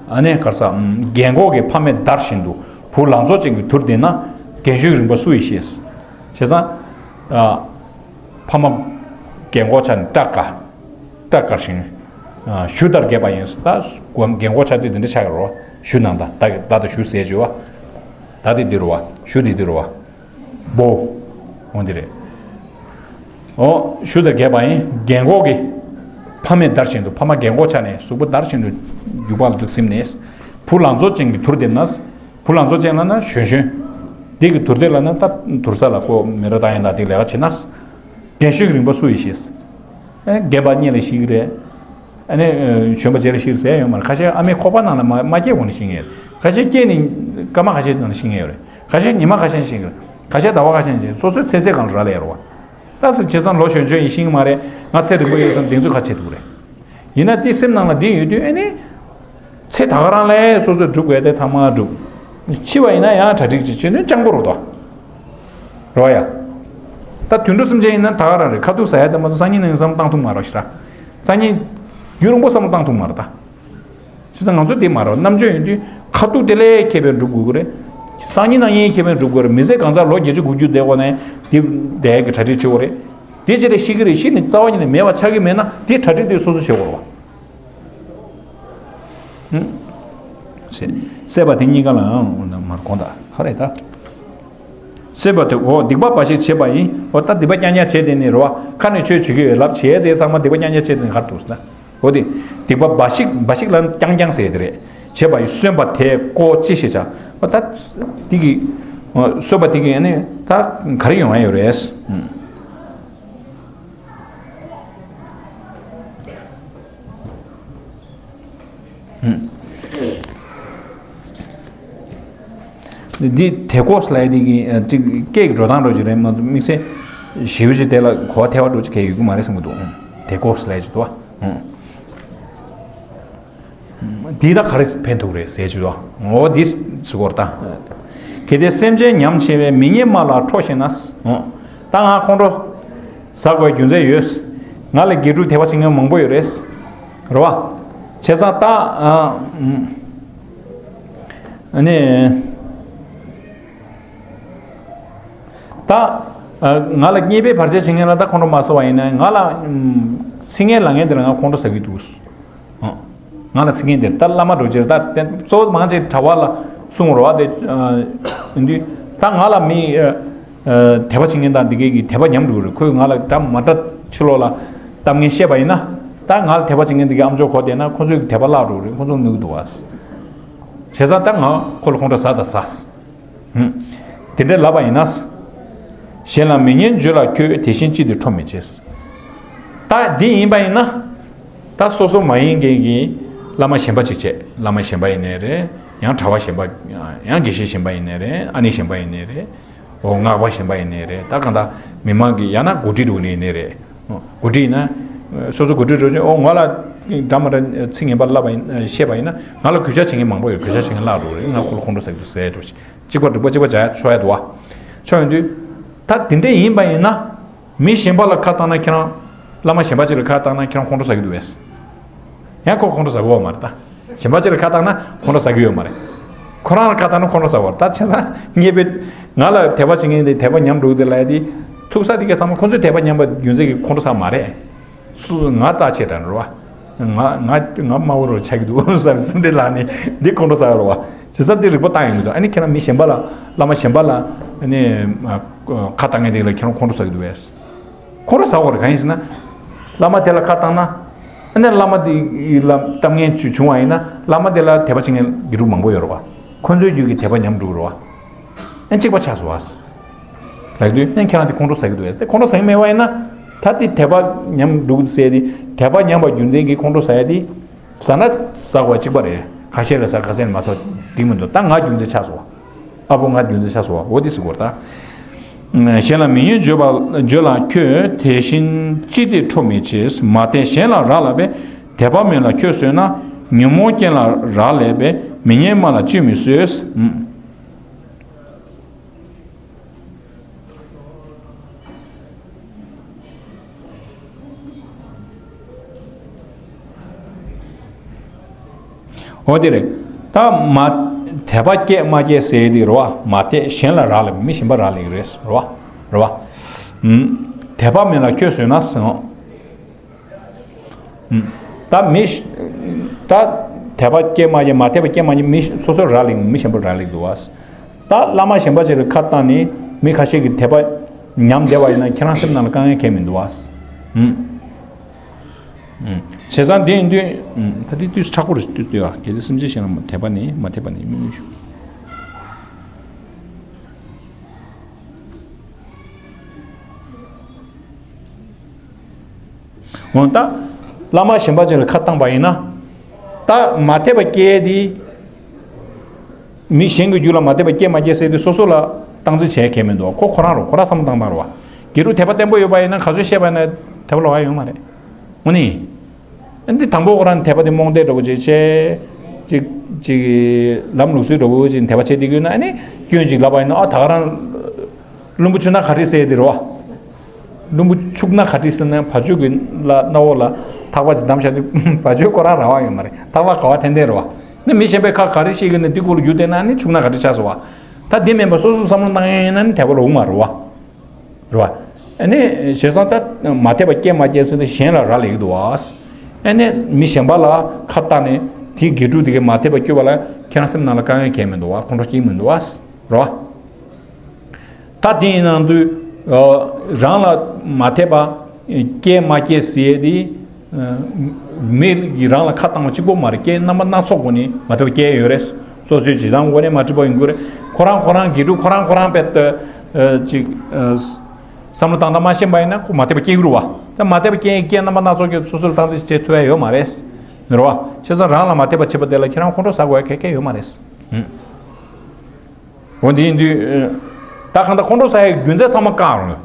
ཨ་ནི་གར་ས་རྒན་གོག་གི་ཕ་མའི་དར་བཞིན་དུ། བུ་ལང་ཚོ་ཅན་གྱི་དུར་ལྡན་ན། རྒན་གཞོན་རིམ་པ་སུ་ཡིས་ཤེས། བྱས་ཙང་། ཨ། ཕ་མ་རྒན་གོག་ཆགས་ནས་སྐྲ་དཀར། སྐྲ་དཀར་ཞིང་། ཨ། གཞུ་ལྟར་རྒྱས་པ་ཡིན། ད་རྒན་གོག་ཆགས་དུས་འདི་འདྲ་ཆགས་ཀྱི་རེད་བ། གཞུ་ནང་ད་ད་ད་ད་གཞུ་ཟེར་བྱས་བ། ད་དེ་འདི་རེད་བ། གཞུ་དེ་འདི་རེད་བ། སྦོ། འོ་འདི་རེད། འོ་གཞུ་ལྟར་རྒྱས་པ་ཡིན། རྒན་གོག་གི་ཕ་མའི་དར་བཞིན་དུ། ཕ་མ་རྒན་གོག་ཆགས་ནས་གཟུགས་པོ་དར་བཞིན་དུ་རྒྱུག་པ་ལ་འདུག་སེམས་ནས། བུ་ལང་ཚོ་ཅན་གྱི་དུར་ལྡན་ན། བུ་ལང་ཚོ་ཅན་ལབ་ན་གཞོན་གཞོན། འདི་གི་དུར་ལྡན་ལབ་ན་ད་དུར་ས་ལ་ཁོ་མེ་རོ་བཏང་ཡ་ད་འདི་ལས་ཀ་བྱེད་ན། རྒན་གཞོན་གྱི་རིམ་པ་སུ་ཡིས་ཤེས། ཨེ་རྒན་པ་སྔོན་ལ་ཤི་གི་རེད། ཨ་ནི་གཞོན་པ་རྗེས་ལ་ཤི་ཟེར་ཡོད་མ་རེད། ཁ་ཤས་ཨ་མའི་ཁོག་པ་ནང་ལ་མ་མ་སྐྱེས་གོང་ནས་ཤི་ངེས་རེད། ཁ་ཤས་སྐྱེས་ནས་སྐར་མ་ཁ་ཤས་ནང་ལ་ཤི་ངེས་ཡོད་རེད། ཁ་ཤས་ཉི་མ་ཁ་ཤས་ཤི་ངེས་རེད། ཁ་ཤས་ཟླ་བ་ཁ་ཤས་ཤི། སོ་སོའི་ཚེ་ཚད་སྒང་ལ་རག་ལས་ཡོད་རེད་བ། ད་སི་བྱས་ཙང་ལོ་གཞོན་གཞོན་ཡིན་ཤི་གི་མ་རེད། ང་ཚེ་རིང་པོ་ཡོད་བསམ་གདེང་ཚོད་ཁ་ཆེ་འདུག་རེད། ཡིན་ན་དེ་སེམས་ནང་ལ་འདི་ཡོད་དུས་ཨ་ནི། ཚེ་ད་ག་རང་ལས་སོ་སོས་སྒྲུབ་དགོས་དེ་ཚང་མ་སྒྲུབ། འཆི་བ་ཡིན་ན་ཡང་གྲ་སྒྲིག་ཅིག་བྱེད་ནས་སྤྱང་པོ་རུ་དོ། རོ་ཡ། ད་དུད་འགྲོ་སེམས་ཅན་ཡིན་ན་ད་ག་རང་རེད། ཁ་ཐུག་ཟ་ཡ་དེ་མ་གཏོགས་སང་ཉིན་ནས་བསམ་བཏང་ཐུབ་མ་རོགས་ཤི་ར། སང་ཉིན། རྒྱུན་རིང་པོ་བསམ་བློ་བཏང་ཐུབ་མ་རེད་ད། བྱས་ཙང་ང་ཚོ་དེ་མ་རེད། རྣམ་དཔྱོད་ཡིན་དུས་ཁ་ཐུག་དེ་ལས་ཁེ་ཕན་སྒྲུབ་དགོས་ཀྱི་རེད། སང་ཉིན་གནངས་ཉིན་ཁེ་ཕན་སྒྲུབ་དགོས་རེད། མི་ཚེ་གང་ཚར་ལོ་བརྒྱད་ཅུ་དགུ་བཅུ་དེ་གོ་ནས་དེ་བསྡད་ཀྱི་གྲ་སྒྲིག་བྱེད་དགོས་རེད། དེ་རྗེས་ལ་ཤི་གི་རེད། ཤི་ནས་རྩ་བ་ཉིད་ནས་མེད་པ་ཆགས་ཀྱི་མེད་ན་དེ་གྲ་སྒྲིག་དེ་སོ་སོ་བྱེད་དགོས་རེད་བ། སྲེད་པ་དེ་གཉིས་ཀ་ལའང་མར་གོང་དག་ཧ་རེ་ད། སྲེད་པ་དེ་འོ་སྡིག་པ་འབའ་ཞིག་བྱེད་པ་ཡིན། འོ་ད་སྡིག་པ་རྐྱང་རྐྱང་བྱས་དེ་ནི་རེད་བ། ཁ་ནས་ཆོས་བྱེད་ཀྱི་ཡོད་ལབ་བྱས་དེ་ཚང་མ་སྡིག་པ་རྐྱང་རྐྱང་བྱས་དེ་ནི་ག་རེ་འདུག་ཟེར་ན། འོ་དེ། སྡིག་པ་འབའ་ཞིག་འབའ་ཞིག་ལ་རྐྱང་རྐྱང་ཟེར་དེ་རེད། བྱེད་པ་ཡིས་གསོན་པ་དེ་ཀོ་ཅི་ཞེས་བྱ། འོ་ད། དེ་གི། གསོན་པ་དེ་གི་ནི་ད་ག་རེ་ཡོང་ཡ་ཡོད་རེད། འདི་དེ་ཀོ་སི་ལབ་ཡ་དེ་གི་ཅིག་སྐད་ཀྱི་འགྲོ་སྟངས་འགྲོ་གི་རེད་མ་གཏོགས་དམིགས་བསལ་ཞིབ་ཅིག་དེ་ལ་གོ་བ་ཐེ་བ་འགྲོ་གི་གལ་ཡོད་ཀྱི་མ་རེད་བསམ་གྱི་འདུག་དེ་ཀོ་སི་ལབ་ཡ་ཅིག་འདུག་བ། འདི་ད་ག་རེ་ཕན་ཐོགས་རེད་ཟེར་གྱི་འདུག་འོ་འདི་ཟེར་གོ་ར་ད། གལ་ཏེ་སེམས་ཅན་ཉམས་ཆེ་བས། མི་ཉན་མ་ལ་ཁྲོ་ཞེ་ན། འོ། ད་ང་ཁོང་ཁྲོ་ཟ་དགོས་རྒྱུ་མཚན་ཡོད། ང་ལ་དགེ་ཕྲུག་དད་པ་བྱེད་མཁན་མང་པོ་ཡོད་རེད། རེད་བ། བྱས་ཙང་ད། ཨ། ཨ་ནི། ད། ང་ལ་བརྙས་པའི་བར་ཆད་བྱེད་མཁན་ལ་ད་ཁོང་ཁྲོ་མ་ཟ་བ་ཡིན་ན་ང་ལ། སྲིད་ངན་ལ་ངན་དེ་ལ་ང་ཁོང་ཁྲོ་ཟ་གི་འདུག་ང་ལ་སྲིད་ངན་དེ་ད་བླ་མ་འགྲོ་ཕྱིར་ད་གཙོ་བོ་མང་ཆེ་གྲྭ་བ་ལ་གསུང་རོགས་དེ། ཡིན་དུས་ད་ང་ལ་མི། དད་པ་བྱེད་མཁན་དང་འདི་གའི་གི་དད་པ་ཉམས་འགྲོ་གི་རེད། ཁོས་ང་ལ་ད་མ་ད་ཕྱི་ལོགས་ལ་གཏམ་ངན་བཤད་པ་ཡིན་ན། ད་ང་ལ་དད་པ་བྱེད་མཁན་འདི་གའི་ཨམ་ཅོག་གོ་བསྡད་ན་ཁོ་ཚོའི་གི་དད་པ་བརླག་འགྲོ་གི་རེད། ཁོ་ཚོ་གནོད་གི་འདུག་བ། བྱས་ཙང་ད་ང་ཁོ་ལ་ཁོང་ཁྲོ་ཟ་ད་ཟ། དེ་འདྲ་ལབ་པ་ཡིན་ན། གཞན་ལ་མི་སྙན་བརྗོད་ལ་ཁྱོད། དེ་བཞིན་ཅི་སྟེ་ཁྲོ་མི་བྱེད། ད་འདི་ཡིན་པ་ཡིན་ན། ད་སོ་སོ་མ་ཡིན་མཁན་གྱི་བླ་མ་གཞན་པ་ཅིག་བྱས། བླ་མ་གཞན་པ་ཡིན་ནའི་རེད། ཡང་གྲྭ་བ་གཞན་པ། ཡང་དགེ་བཤེས་གཞན་པ་ཡིན་ནའི་རེད། ཨ་ནེ་གཞན་པ་ཡིན་ནའི་རེད། འོ་སྔགས་པ་གཞན་པ་ཡིན་ནའི་རེད། ད་གང་ལྟར་མི་མང་གི་ཡང་ན་འགོ་ཁྲིད་འགྲོ་ནི་ཡིན་ནའི་རེད། འགོ་ཁྲིད་ཡིན་ན། སོ་སོ་འགོ་ཁྲིད་འགྲོ་ཆེད་འོ་ང་ལ་འདྲ་མ་འདྲ་ཚིག་ངན་པ་བསླབ་པ་ཡིན་བཤད་པ་ཡིན་ན་ང་ལ་གུས་ཞབས་བྱེད་མཁན་མང་པོ་ཡོད། གུས་ཞབས་བྱེད་མཁན་བརླག་འགྲོ་རེད། ང་ཁོ་ལ་ཁོང་ཁྲོ་ཟ་གི་འདུག་ཟེར་འགྲོ། གཅིག་པ་འགྲིག་པ་གཅིག་པ་བྱ་ཆོག་ཡ་འདུག་བ། ཆོག་ཡོང་དུས། ད་དེ་འདྲ་ཡིན་པ་ཡིན་ན། མི་གཞན་པ་ལ་ཁ་བཏང་ན་ཁྱེད་རང་། བླ་མ་གཞན་པ་ཅིག་ལ་ཁ་བཏང་ན་ཁྱེད་རང་ཁོང་ཁྲོ་ཟ་གི་འདུག་བས། ཡང་ཁོ་ཁོང་ཁྲོ་ཟ་གི་ཡོད་མ་རེད་ད། གཞན་པ་ཅིག་ལ་ཁ་བཏང་ན་ཁོང་ཁྲོ་ཟ་གི་ཡོད་མ་རེད། ཁོ་རང་ལ་ཁ་བཏང་ན་ཁོང་ཁྲོ་ཟ་བར། ད་བྱས་ཙང་ངས་པས་ང་ལ་དད་པ་བྱེད་མཁན་དེ་དད་པ་ཉམས་འགྲོ་གི་དེ་ལ་ཡ་དེ་ཐུག་ས་དེ་ག་ཚང་མ་ཁོང་ཚོས་དད་པ་ཉམས་པ་རྒྱུ་མཚན་གྱིས་ཁོང་ཁྲོ་ཟ་མ་རེད། སུ་ང་རྩ་ཆེ་དྲན་རོ། ང་ང་ང་དམའ་བོ་རུ་ཆགས་ཀྱི་འདུག་བསམ་སེམས་ཁྲལ་ལངས་ནས་འདི་ཁོང་ཁྲོ་ཟ་ཡོད་རོ། བྱས་ཙང་འདི་རིག་པ་བཏང་ཡོང་གི་འདུག་ཨ་ནི་ཁྱེད་རང་མི་གཞན་པ་ལ་བླ་མ་གཞན་པ་ལ་ཨ་ནི་ཁ་བཏང་མཁན་དེ་ལ་ཁྱེད་རང་ཁོང་ཁྲོ་ཟ་གི་འདུག་བས། ཁོང་ཁྲོ་ཟ་དགོས་རེད། གང་ཡིན་ཟེར་ན། བླ་མ་དེ་ལ་ཁ་བཏང་ན། ཨ་ནི་བླ་མ་དེ་ལ་གཏམ་ངན་བྱུང་བ་ཡིན་ན་བླ་མ་དེ་ལ་དད་པ་བྱེད་མཁན་དགེ་ཕྲུག་མང་པོ་ཡོད་རེད་བ། ཁོ་ཚོའི་རྒྱུད་ཀྱི་དད་པ་ཉམས་འགྲོ་གི་རེད་བ། ཨ་གཅིག་པ་ཆགས་སོང་བ། ལབ་དུས་ཨ་ཁྱེད་རང་དེ་ཁོང་ཁྲོ་ཟ་གི་འདུག་བས། དེ་ཁོང་ཁྲོ་ཟ་གི་མེད་པ་ཡིན་ན། ད་དེ་དད་པ་ཉམས་འགྲོ་གི་ཟེར་དེ་དད་པ་ཉམས་པ་རྒྱུ་མཚན་གྱིས་ཁོང་ཁྲོ་ཟ་ཡ་དེ། ཟ་ན་ཟ་དགོས་པ་གཅིག་པ་རེད། ཁ་ཤས་ལ་ཟ་ཁ་ཤས་ལ་མ་ཟ་འགྲིག་མི་འདུག་ད་ང་རྒྱུ་མཚན་ཆགས་སོང་བ། ཨ་ཕོ་ང་རྒྱུ་མཚན་ཆགས་སོང་བ། འོ་དེ་ཟེར་དགོས་རེད་ད། གཞན་ལ་མི་ཉོན་བརྗོད་པ་བརྗོད་ལ་ཁྱོད། དེ་བཞིན་ཅི་སྟེ་ཁྲོ་མི་བྱེད། མ་དད་གཞན་ལ་རག་ལས་པས། དད་པ་མེད་ལ་ཁྱོད་གསོད་ན། ཉོན་མོངས་རྐྱེན་ལ་རག་ལས་པས། མི་སྙན་སྨྲ་ལ་ཅིས་མི་གསོད། འོ་དེ་རེད། ད་མ་དད་པ་སྐྱེ་མ་སྐྱེ་ཟེར་དེ་རེད་བ། མ་དད་གཞན་ལ་རག་ལས་པས། མི་གཞན་པ་རག་ལས་ཀྱི་རེད་རེད་བ། རེད་བ། དད་པ་མེད་ལ་ཁྱོད་གསོད་ན་ཟེར། ད་མི་ད་དད་པ་སྐྱེ་མ་སྐྱེ་མ་དད་པ་སྐྱེ་མ་སྐྱེ་མི་སོ་སོར་རག་ལས་མི་གཞན་པར་རག་ལས་འདུག་བ། ད་བླ་མ་གཞན་པ་ཅིག་ལ་ཁ་བཏང་ནས་མི་ཁ་ཤས་ཀྱི་དད་པ་ཉམས་བསྡད་པ་ཡིན་ན་ཁྱེད་རང་སེམས་ནང་ལ་དཀའ་ངལ་གང་ཡང་མི་འདུག་བ། བྱས་ཙང་དེ་ཡིན་དུས་ད་དེ་དུས་མཁྲེགས་པོ་རེད་དུས་དུས་ཨ། གལ་སྲིད་སེམས་ཅན་གཞན་ལ་དད་པ་ནི་མ་དད་པ་ནི་མི་མི་ཞུ། འོ་ད། བླ་མ་གཞན་པ་ཅིག་ལ་ཁ་བཏང་པ་ཡིན་ན། ད་མ་དད་པ་སྐྱེ་དེ། མི་གཞན་གྱི་རྒྱུད་ལ་མ་དད་པ་སྐྱེ་མ་སྐྱེ་ཟེར་དེ་སོ་སོ་ལ་སྟངས་འཛིན་བྱེད་མཁན་མི་འདུག་ཁོ་ཁོ་རང་རོ་ཁོ་རང་བསམ་བློ་བཏང་སྟངས་རོ། དགེ་ཕྲུག་དད་པ་བརྟན་པོ་ཡོད་པ་ཡིན་ན་ག་ཚོད་བཤད་པ་ཡིན་ན་དད་པ་ལོག་ཡ་ཡོད་མ་རེད། དངོས་གནས། ཨ་འདི་དང་པོ་ཁོ་རང་དད་པ་དེ་རྨོངས་དད་འདྲ་བོ་ཅིག་བྱས། ཅིག་ཅིག་ལམ་ལུགས་སྲོལ་འདྲ་བོ་ཅིག་དད་པ་བྱས་བསྡད་ཀྱི་ཡོད་ན་ཨ་ནི་སྐྱོན་ཅིག་ལབ་པ་ཡིན་ན་ཨ་ད་ག་རང་། བླུན་པོ་ཆུ་ནང་ག་རེ་ཟེར་དེ་རེད་བ། བླུན་པོ་ཆུ་ནང་ག་རེ་ཟེར་ན་བ་ཕྱུགས་ཀྱི་ལ་སྣ་འོག་ལ་ཐག་པ་ཅིག་བསྡམས་བཞག་དུས་བ་ཕྱུགས་ཁོ་རང་རང་དབང་ཡོད་མ་རེད། ཐག་པ་ག་བ་འཐེན་འཐེན་རེད་བ། ནི་མི་གཞན་པའི་ཁ་ག་རེ་བཤད་ཀྱི་ན་འདི་སྐོར་ལ་རྒྱུ་བལྟས་ན་ནི་ཆུ་ནང་ག་རེ་ཆགས་སོང་བ། ད་དེ་མིན་པ་སོ་སོ་བསམ་བློ་བཏང་ཡ་ཡིན་ན་ནི་དད་པ་ལོག་མ་རེད་བ། རེད་བ། ཨ་ནི་བྱས་ཙང་ད་མ་དད་པ་སྐྱེ་མ་སྐྱེ་ཟེར་ནས་གཞན་ལ་རག་ལས་ཀྱི་འདུག་བ། ཨ་ནི་མི་གཞན་པ་ལ་ཁ་བཏགས་ནས་དེའི་དགེ་ཕྲུག་དེ་གས་མ་དད་པ་སྐྱེ་བ་ལ་ཁྱེད་རང་སེམས་ནང་ལ་དཀའ་ངལ་གང་ཡང་མི་འདུག་བ། ཁོང་ཁྲོ་སྐྱེ་མི་འདུག་བ། རེད་བ། ད་དེ་ཡིན་ནང་དུས། རང་ལ་མ་དད་པ་སྐྱེ་མ་སྐྱེ་ཟེར་ཡས་དེ། མི་ཡིས་རང་ལ་ཁ་བཏང་བ་གཅིག་པོ་མ་རེད། སྐྱེ་རྣམ་པ་སྣ་ཚོགས་སྒོ་ནས་མ་དད་པ་སྐྱེ་ཡོད་རེད། སོ་སོའི་བྱེད་སྟངས་སྒོ་ནས་མ་འགྲིག་པ་ཡོང་གི་རེད། ཁོ་རང་ཁོ་རང་དགེ་ཕྲུག་ཁོ་རང་ཁོ་རང་དཔེ་ལྟ། ཅིག་བསམ་བློ་བཏང་སྟངས་མ་ཤེས་པ་ཡིན་ན་ཁོ་མ་དད་པ་སྐྱེ་གི་རེད་བ། ད་མ་དད་པ་སྐྱེ་སྐྱེ་རྣམ་པ་སྣ་ཚོགས་ཀྱི་སོ་སོ་ལ་སྟངས་འཛིན་བྱེད་ཐུབ་ཡ་ཡོད་མ་རེད། རེད་བ། བྱས་ཙང་རང་ལ་མ་དད་པ་བྱེད་པ་དེ་ལ་ཁྱེད་རང་ཁོང་ཁྲོ་ཟ་དགོས་ཡ་ག་གེ་ཡོད་མ་རེད། འོ་འདི་ཡིན་དུས། ད་གང་ལྟར་ཁོང་ཁྲོ་ཟ་ཡའི་རྒྱུ་མཚན་ཚང་མ་བཀག་རོགས།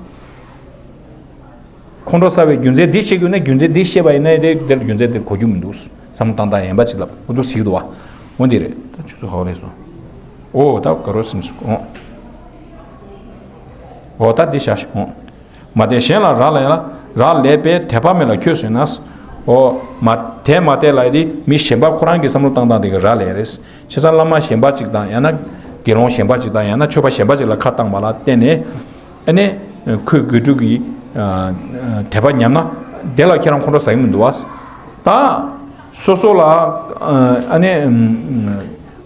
ཁོང་ཁྲོ་ཟ་བའི་རྒྱུ་མཚན་འདི་ཤེས་དགོས་ན་རྒྱུ་མཚན་འདི་ཤེས་པ་ཡིན་ན་དེ་དེར་རྒྱུ་མཚན་དེར་གོ་རྒྱུ་མི་འདུག་བསམ་བློ་བཏང་སྟངས་ཡན་པ་ཅིག་ལ་འོ་འདུག་ཟེར་གྱི་འདུག་བ། འོ་འདི་རེད། ད་ཆུ་ཚོད་ག་པར་རེད་སོང་། འོ་ད་ག་རོ་སིམ་སུ་འོ། འོ་ད་འདི་བཞག་ཤིག་འོ། མ་དད་གཞན་ལ་རག་ལས་ལ་རག་ལས་པས་དད་པ་མེད་ལ་ཁྱོད་གསོད་ན། འོ་མ་དད་མ་དད་ལ་དེ་མི་གཞན་པ་ཁོ་རང་གི་བསམ་བློ་བཏང་སྟངས་དེ་གི་རག་ལས་རེད། བྱས་ཙང་བླ་མ་གཞན་པ་ཅིག་དང་ཡང་ན་དགེ་སློང་གཞན་པ་ཅིག་དང་ཡང་ན་ཆོས་པ་གཞན་པ་ཅིག་ལ་ཁ་བཏང་བ་ལ་བརྟེན་ནས་ཨ་ནི་ཁོས་དགེ་ཕྲུག་གི་དད་པ་ཉམས་ན་དེ་ལ་ཁྱེད་རང་ཁོང་ཁྲོ་ཟ་གི་མི་འདུག་བ། ད་སོ་སོ་ལ་ཨ་ནི་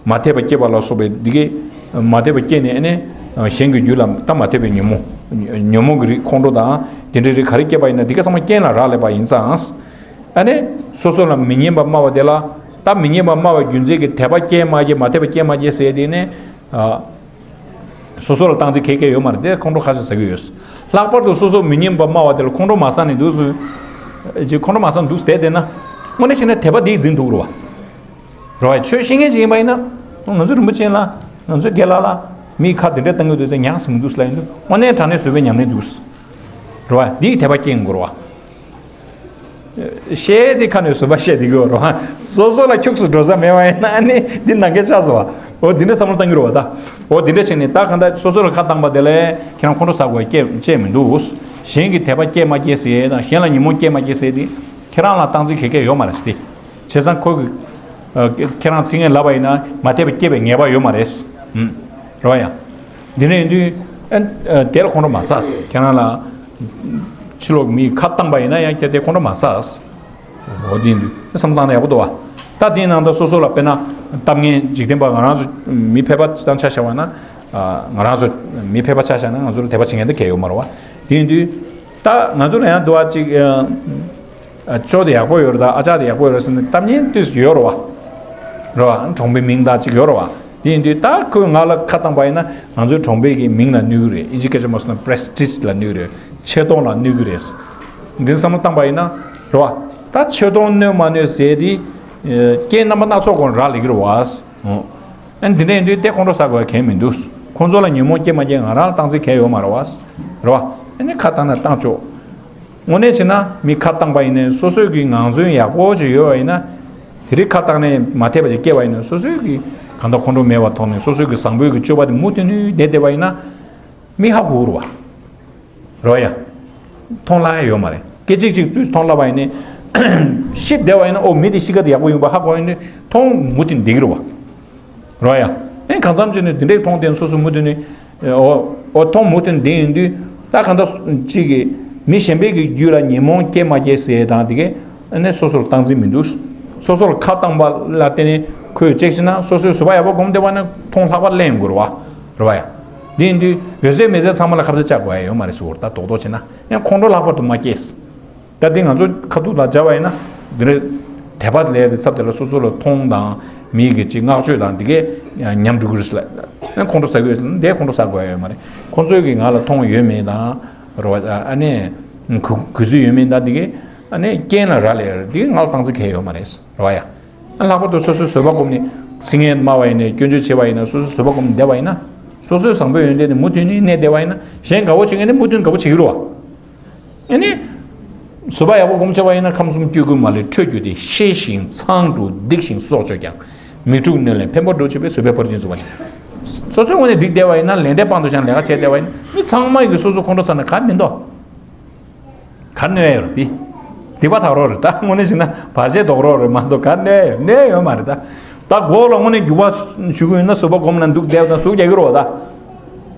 མ་དད་པ་སྐྱེ་བ་ལ་སོགས་པའི་འདི་གས་མ་དད་པ་སྐྱེས་ནས་ཨ་ནི་གཞན་གྱི་རྒྱུད་ལ་ད་མ་དད་པའི་ཉོན་མོངས་ཉོན་མོངས་ཀྱི་རིགས་ཁོང་ཁྲོ་དང་དེ་འདྲའི་རིགས་ག་རེ་སྐྱེས་པ་ཡིན་ན་འདི་གས་ཚང་མ་རྐྱེན་ལ་རག་ལས་པ་ཡིན་ཙང་། ཨ་ནི་སོ་སོ་ལ་མི་སྙན་པ་སྨྲ་བ་དེ་ལ་ད་མི་སྙན་པ་སྨྲ་བའི་རྒྱུ་མཚན་གྱིས་དད་པ་སྐྱེས་མ་སྐྱེས་མ་དད་པ་སྐྱེས་མ་སྐྱེས་ཟེར་དེ་ནི། སོ་སོ་ལ་སྟངས་འཛིན་གལ་གལ་ཡོད་མ་རེད་དེ་ཁོང་ཁྲོ་ཁ་ཤས་ཟ་གི་ཡོད། ལྷག་པར་དུ་སོ་སོ་མི་སྙན་པ་སྨྲ་བ་དེ་ལ་ཁོང་ཁྲོ་མ་ཟ་ནས་འདུག་ཟེར། ཅིག་ཁོང་ཁྲོ་མ་ཟ་འདུག་ཟེར་དེ་ན། དངོས་གནས་བྱས་ན་དད་པ་དེ་འཛིན་འདུག་རོ། རོ་ཆོས་ཤེས་མཁན་ཅིག་ཡིན་པ་ཡིན་ན། ང་ཚོ་རིན་པོ་ཆེ་ལ། ང་ཚོ་དགེ་ལགས་ལ། མིའི་ཁ་དེ་འདྲ་བཏང་གི་འདུག་དེ་ཉག་ཟིང་འདུག་ལ་ཡིན་འདུག་དངོས་གནས་དྲང་གནས་བཟོད་པའི་ཉམས་ལེན་འདུག་རོ། འདིས་དད་པ་སྐྱེ་དགོས་རོ། ཤེས་དེ་ཁ་ནས་བཟོད་པ་བཤད་དེ་གོ་རོ། སོ་སོ་ལ་ཁྱུགས་སུ་འགྲོ་ས་མེད་པ་ཡིན་ན་ནི་འདི་ནང་གི་ཆགས་སོ། འོ་འདི་འདྲ་བསམ་བློ་བཏང་གི་རོ་བ་ད། འོ་འདི་འདྲ་བྱས་ནས་ད་གང་ལྟར་སོ་སོ་ལ་ཁ་བཏང་པ་དེ་ལས་ཁྱེད་རང་ཁོང་ཁྲོ་ཟ་དགོས་སྐྱེ་སྐྱེ་མི་འདུག་གཞན་གྱི་དད་པ་སྐྱེ་མ་སྐྱེ་ཟེར་དང་གཞན་ལ་ཉོན་མོངས་སྐྱེ་མ་སྐྱེ་ཟེར་དེ་ཁྱེད་རང་ལ་སྟངས་འཛིན་གལ་གལ་ཡོད་མ་རེད་ཟེར་ཏེ། བྱས་ཙང་ཁོ་གི་ ཁྱེད་རང་ཚིག་ངན་ལབ་པ་ཡིན་ན་མ་འཐད་པ་སྐྱེ་བའི་ངེས་པ་ཡོད་མ་རེད། རེད་བ་ཡ། འདི་འདྲ་ཡིན་དུས་ཨ་དེ་ལ་ཁོང་ཁྲོ་མ་ཟ། ཁྱེད་རང་ལ་ཕྱི་ལོགས་མིས་ཁ་བཏང་པ་ཡིན་ན་ཡང་ཁྱེད་དེ་ཁོང་ཁྲོ་མ་ཟ། འོ་དེ་ཡིན་དུས་བསམ་བློ་བཏང་ན་ཡག་པོ་འདུག་བ། ད་དེའི་ནང་ད་སོ་སོ་ལ་དཔེར་ན་གཏམ་ངན་འཇིག་རྟེན་པ་ང་རང་ཚོ་མི་ཕལ་པ་དང་ཆ་བཞག་པ་ན། ང་རང་ཚོ་མི་ཕལ་པ་ཆ་བཞག་ན་ང་ཚོ་ལ་དད་པ་བྱེད་མཁན་དེ་གལ་ཡོད་མ་རེད་བ། དེ་ཡིན་དུས་ད་ང་ཚོ་ལ་ཡང་འདུག་བ་ཅིག་ཨ་ཅོ་དེ་ཡག་པོ་ཡོད་རེད། ད་ཨ་ཅག་དེ་ཡག་པོ་ཡོད་རེད་ཟེར་ནས་གཏམ་ངན་དུས་ཡོད་རེད་བ། རེད་བ། གྲོང་པའི་མིང་དང་ཅིག་ཡོད་རེད་བ། དེ་ཡིན་དུས་ད་ཁོས་ང་ལ་ཁ་བཏང་པ་ཡིན་ན་ང་ཚོའི་གྲོང་པའི་གི་མིང་ལ་གནོད་གི་རེད། ཨིན་ཇི་སྐད་ཆ་མ་སོང་ན་པྲེ་སི་ཊིཇ་ལ་གནོད་གི་རེད། ཆེ་མཐོང་ལ་གནོད་གི་རེད། འདི་བསམ་བློ་བཏང་པ་ཡིན་ན་རེད་བ། ད་ཆེ་མཐོང་གནོད་མ་གནོད་ཟེར་དེ་རྐྱེན་རྣམ་པ་སྣ་ཚོགས་སྒང་རག་ལས་གི་རེད་བ། ཨ་འདི་འདྲ་ཡིན་དུས་དེ་ཁོང་ཁྲོ་ཟ་དགོས་གལ་མི་འདུག་ཁོང་ཚོ་ལ་ཉོན་མོངས་སྐྱེ་མ་སྐྱེ་ང་རང་ལ་བཏང་རྩིས་གལ་ཡོད་མ་རེད་བ། རེད་བ། ཨ་ནི་ཁ་བཏང་ན་བཏང་ཆོག་དངོས་གནས་བྱས་ན་མི་ཁ་བཏང་པ་ཡིན་ནའི་སོ་སོའི་གི་ངང་ཚུལ་ཡག་པོ་ཅིག་ཡོད་པ་ཡིན་ན། དེ་རིང་ཁ་བཏང་ནས་མ་འཐད་པ་ཅིག་སྐྱེས་པ་ཡིན་ན་སོ་སོའི་གི་གང་ལྟར་ཁོང་ཁྲོ་མེད་པ་ཐོག་ནས་སོ་སོའི་གི་བཟང་པོའི་གི་སྤྱོད་པ་དེ་མུ་མཐུད་ནས་བསྡད་བསྡད་པ་ཡིན་ན། མི་ཧ་གོ་རུ་བ། རོ་ཡ། མཐོང་ལ་ཡོད་མ་རེད། སྐད་ཅིག་གཅིག་དུས་མཐོང་ལ་བ་ཡིན་ནི། ཤི་བསྡད་པ་ཡིན་ན་ཨོ་མི་དེ་ཤི་ཁ་དེ་ཡག་པོ་ཡིན་པ་ཧ་གོ་ཡིན་ནི་མཐོང་མུ་མཐུད་བསྡད་ཀྱི་རུ་བ། རོ་ཡ། ཨེ་གང་འཚམ་བྱས་ནས་དེ་འདྲས་མཐོང་དེ་སོ་སོ་མུ་མཐུད་ནས། ཨོ་ཨོ་མཐོང་མུ་མཐུད་བསྡད་ཡིན་དུས་ད་གང་ལྟར་གཅིག་གིས་མི་གཞན་པའི་གི་རྒྱུད་ལ་ཉོན་མོངས་སྐྱེ་མ་སྐྱེ་ཟེར་དང་དེ་གས་ཨ་ནི་སོ་སོར་སྟངས་འཛིན་མི་འདུག་སོ་སོར་ཁ་བཏང་པ་ལ་བརྟེན་ནས་ཁོས་ཅེག་བྱས་ན་སོ་སོའི་བཟོད་པ་ཡག་པོ་སྒོམ་བསྡད་པ་ན་མཐོང་ལྷག་པར་གླེང་དགོས་རེད་བ། རེད་བ་ཡ། འདི་ཡིན་དུས་འོད་ཟེར་མེ་ཟེར་ཚང་མ་ལ་ཁ་བརྡ་བཅག་དགོས་ཡ་ཡོད་མ་རེད་ཟེར་བ་ད་རྡོག་རྡོག་བྱས་ན་ཡང་ཁོང་ཁྲོ་ལྷག་པར་དུ་མ་སྐྱེས། ད་འདི་ང་ཚོ་ཁ་ཐུག་དང་སྦྱར་བ་ཡིན་ན་འདི་རེད། དད་པ་ལས་དེ་ཚབ་དེ་ལ་སོ་སོ་ལ་མཐོང་དང་མིའི་གི་ཅིག་བསྔགས་བརྗོད་དང་འདི་གས་ཉམས་འགྲོ་གི་རེད་ཟེར་ལ། ཁོང་ཁྲོ་ཟ་གི་ཡོད་ཟེར་ན་འདི་ཁོང་ཁྲོ་ཟ་དགོས་ཡ་ཡོད་མ་རེད། ཁོང་ཚོའི་གི་ང་ལ་མཐོང་ཡོད་མེད་དང་། རེད་བ། ཨ་ནི་གུས་གུས་བརྩི་ཡོད་མེད་དང་འདི་གས་ཨ་ནི་རྐྱེན་ལ་རག་ལས་རེད། འདི་གས་ང་ལ་བཏང་རྩིས་གལ་ཡོད་མ་རེད་ཟེར་རེད་བ་ཡ། ལྷག་པར་དུ་སོ་སོའི་བཟོད་པ་སྒོམ་ནས་ཚིག་ངན་སྨྲ་བ་ཡིན་ནའི་སྐྱོན་བརྗོད་བྱེད་པ་ཡིན་ན་སོ་སོའི་བཟོད་པ་སྒོམ་ནས་བསྡད་པ་ཡིན་ན། སོ་སོའི་བཟང་པོའི་ཡོན་ཏན་དེ་མུ་མཐུད་ནས་གནས་བསྡད་པ་ཡིན་ན་གཞན་དགའ་བོ་བྱེད་མཁན་དེ་མུ་མཐུད་དགའ་བོ་བྱེད་ཀྱི་རེད་བ། ཨ་ནི། བཟོད་པ་ཡག་པོ་སྒོམ་བྱས་པ་ཡིན་ན་ཁམས་གསུམ་སྐྱེ་དགུའི་མ་ལུས་འཕྲོད་རྒྱུ་དེ་ཤེས་ཤིང་ཚང་དུ་སྡིག་ཞིང་སྲོག་གཅོད་ཀྱང་། མི་འཁྲུགས་གནོད་ལན་ཕན་པར་འགྲོ་བྱེད་པའི་བཟོད་པའི་ཕར་ཕྱིན་ཚུགས་པ་ཡིན། སོ་སོའི་ངོས་ནས་འགྲིག་བསྡད་པ་ཡིན་ན་ལས་འབྲས་དཔང་དུ་བཞག་ལས་ཀ་བྱས་བསྡད་པ་ཡིན་ན་མི་ཚང་མ་གིས་སོ་སོ་ཁོང་ཁྲོ་ཟ་ན་ག་མི་འདུག་ག་གནོད་ཡོད་རེད་དེ། སྡིག་པ་དག་རོགས་རེད་ད་དངོས་གནས་བྱས་ན་བར་ཆད་ཟློག་རོགས་རེད་མ་གཏོགས་ག་གནོད་ཡོད་གནོད་ཡོད་མ་རེད་ད། ད་མགོ་ལ་དངོས་གནས་འགྱུར་བ་ཞུ་གི་ཡོད་ན་བཟོད་པ་སྒོམ་ན་འདུག་བསྡད་ན་ཟུག་རྒྱག་གི་རེད་བ་ད།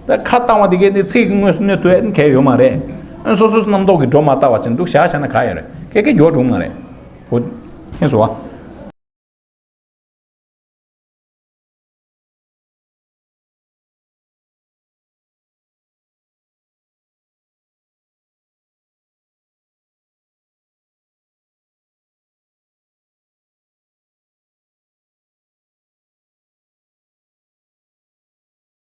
ད་ཁ་བཏང་བ་དེ་གས་ནི་ཚིག་གི་དངོས་སུ་གནོད་ཐུབ་ཡ་གལ་ཡོད་མ་རེད། ཨ་སོ་སོའི་རྣམ་རྟོག་གི་སྒྲོ་མ་བཏགས་པ་བྱས་ན་འདུག་བཞག་བྱས་ན་ག་ཡོད་རེད་ཁེ་ཁེ་འགྱོ་འགྲོ་མ་རེད། འོ། ཁྱེད་སོ་བ།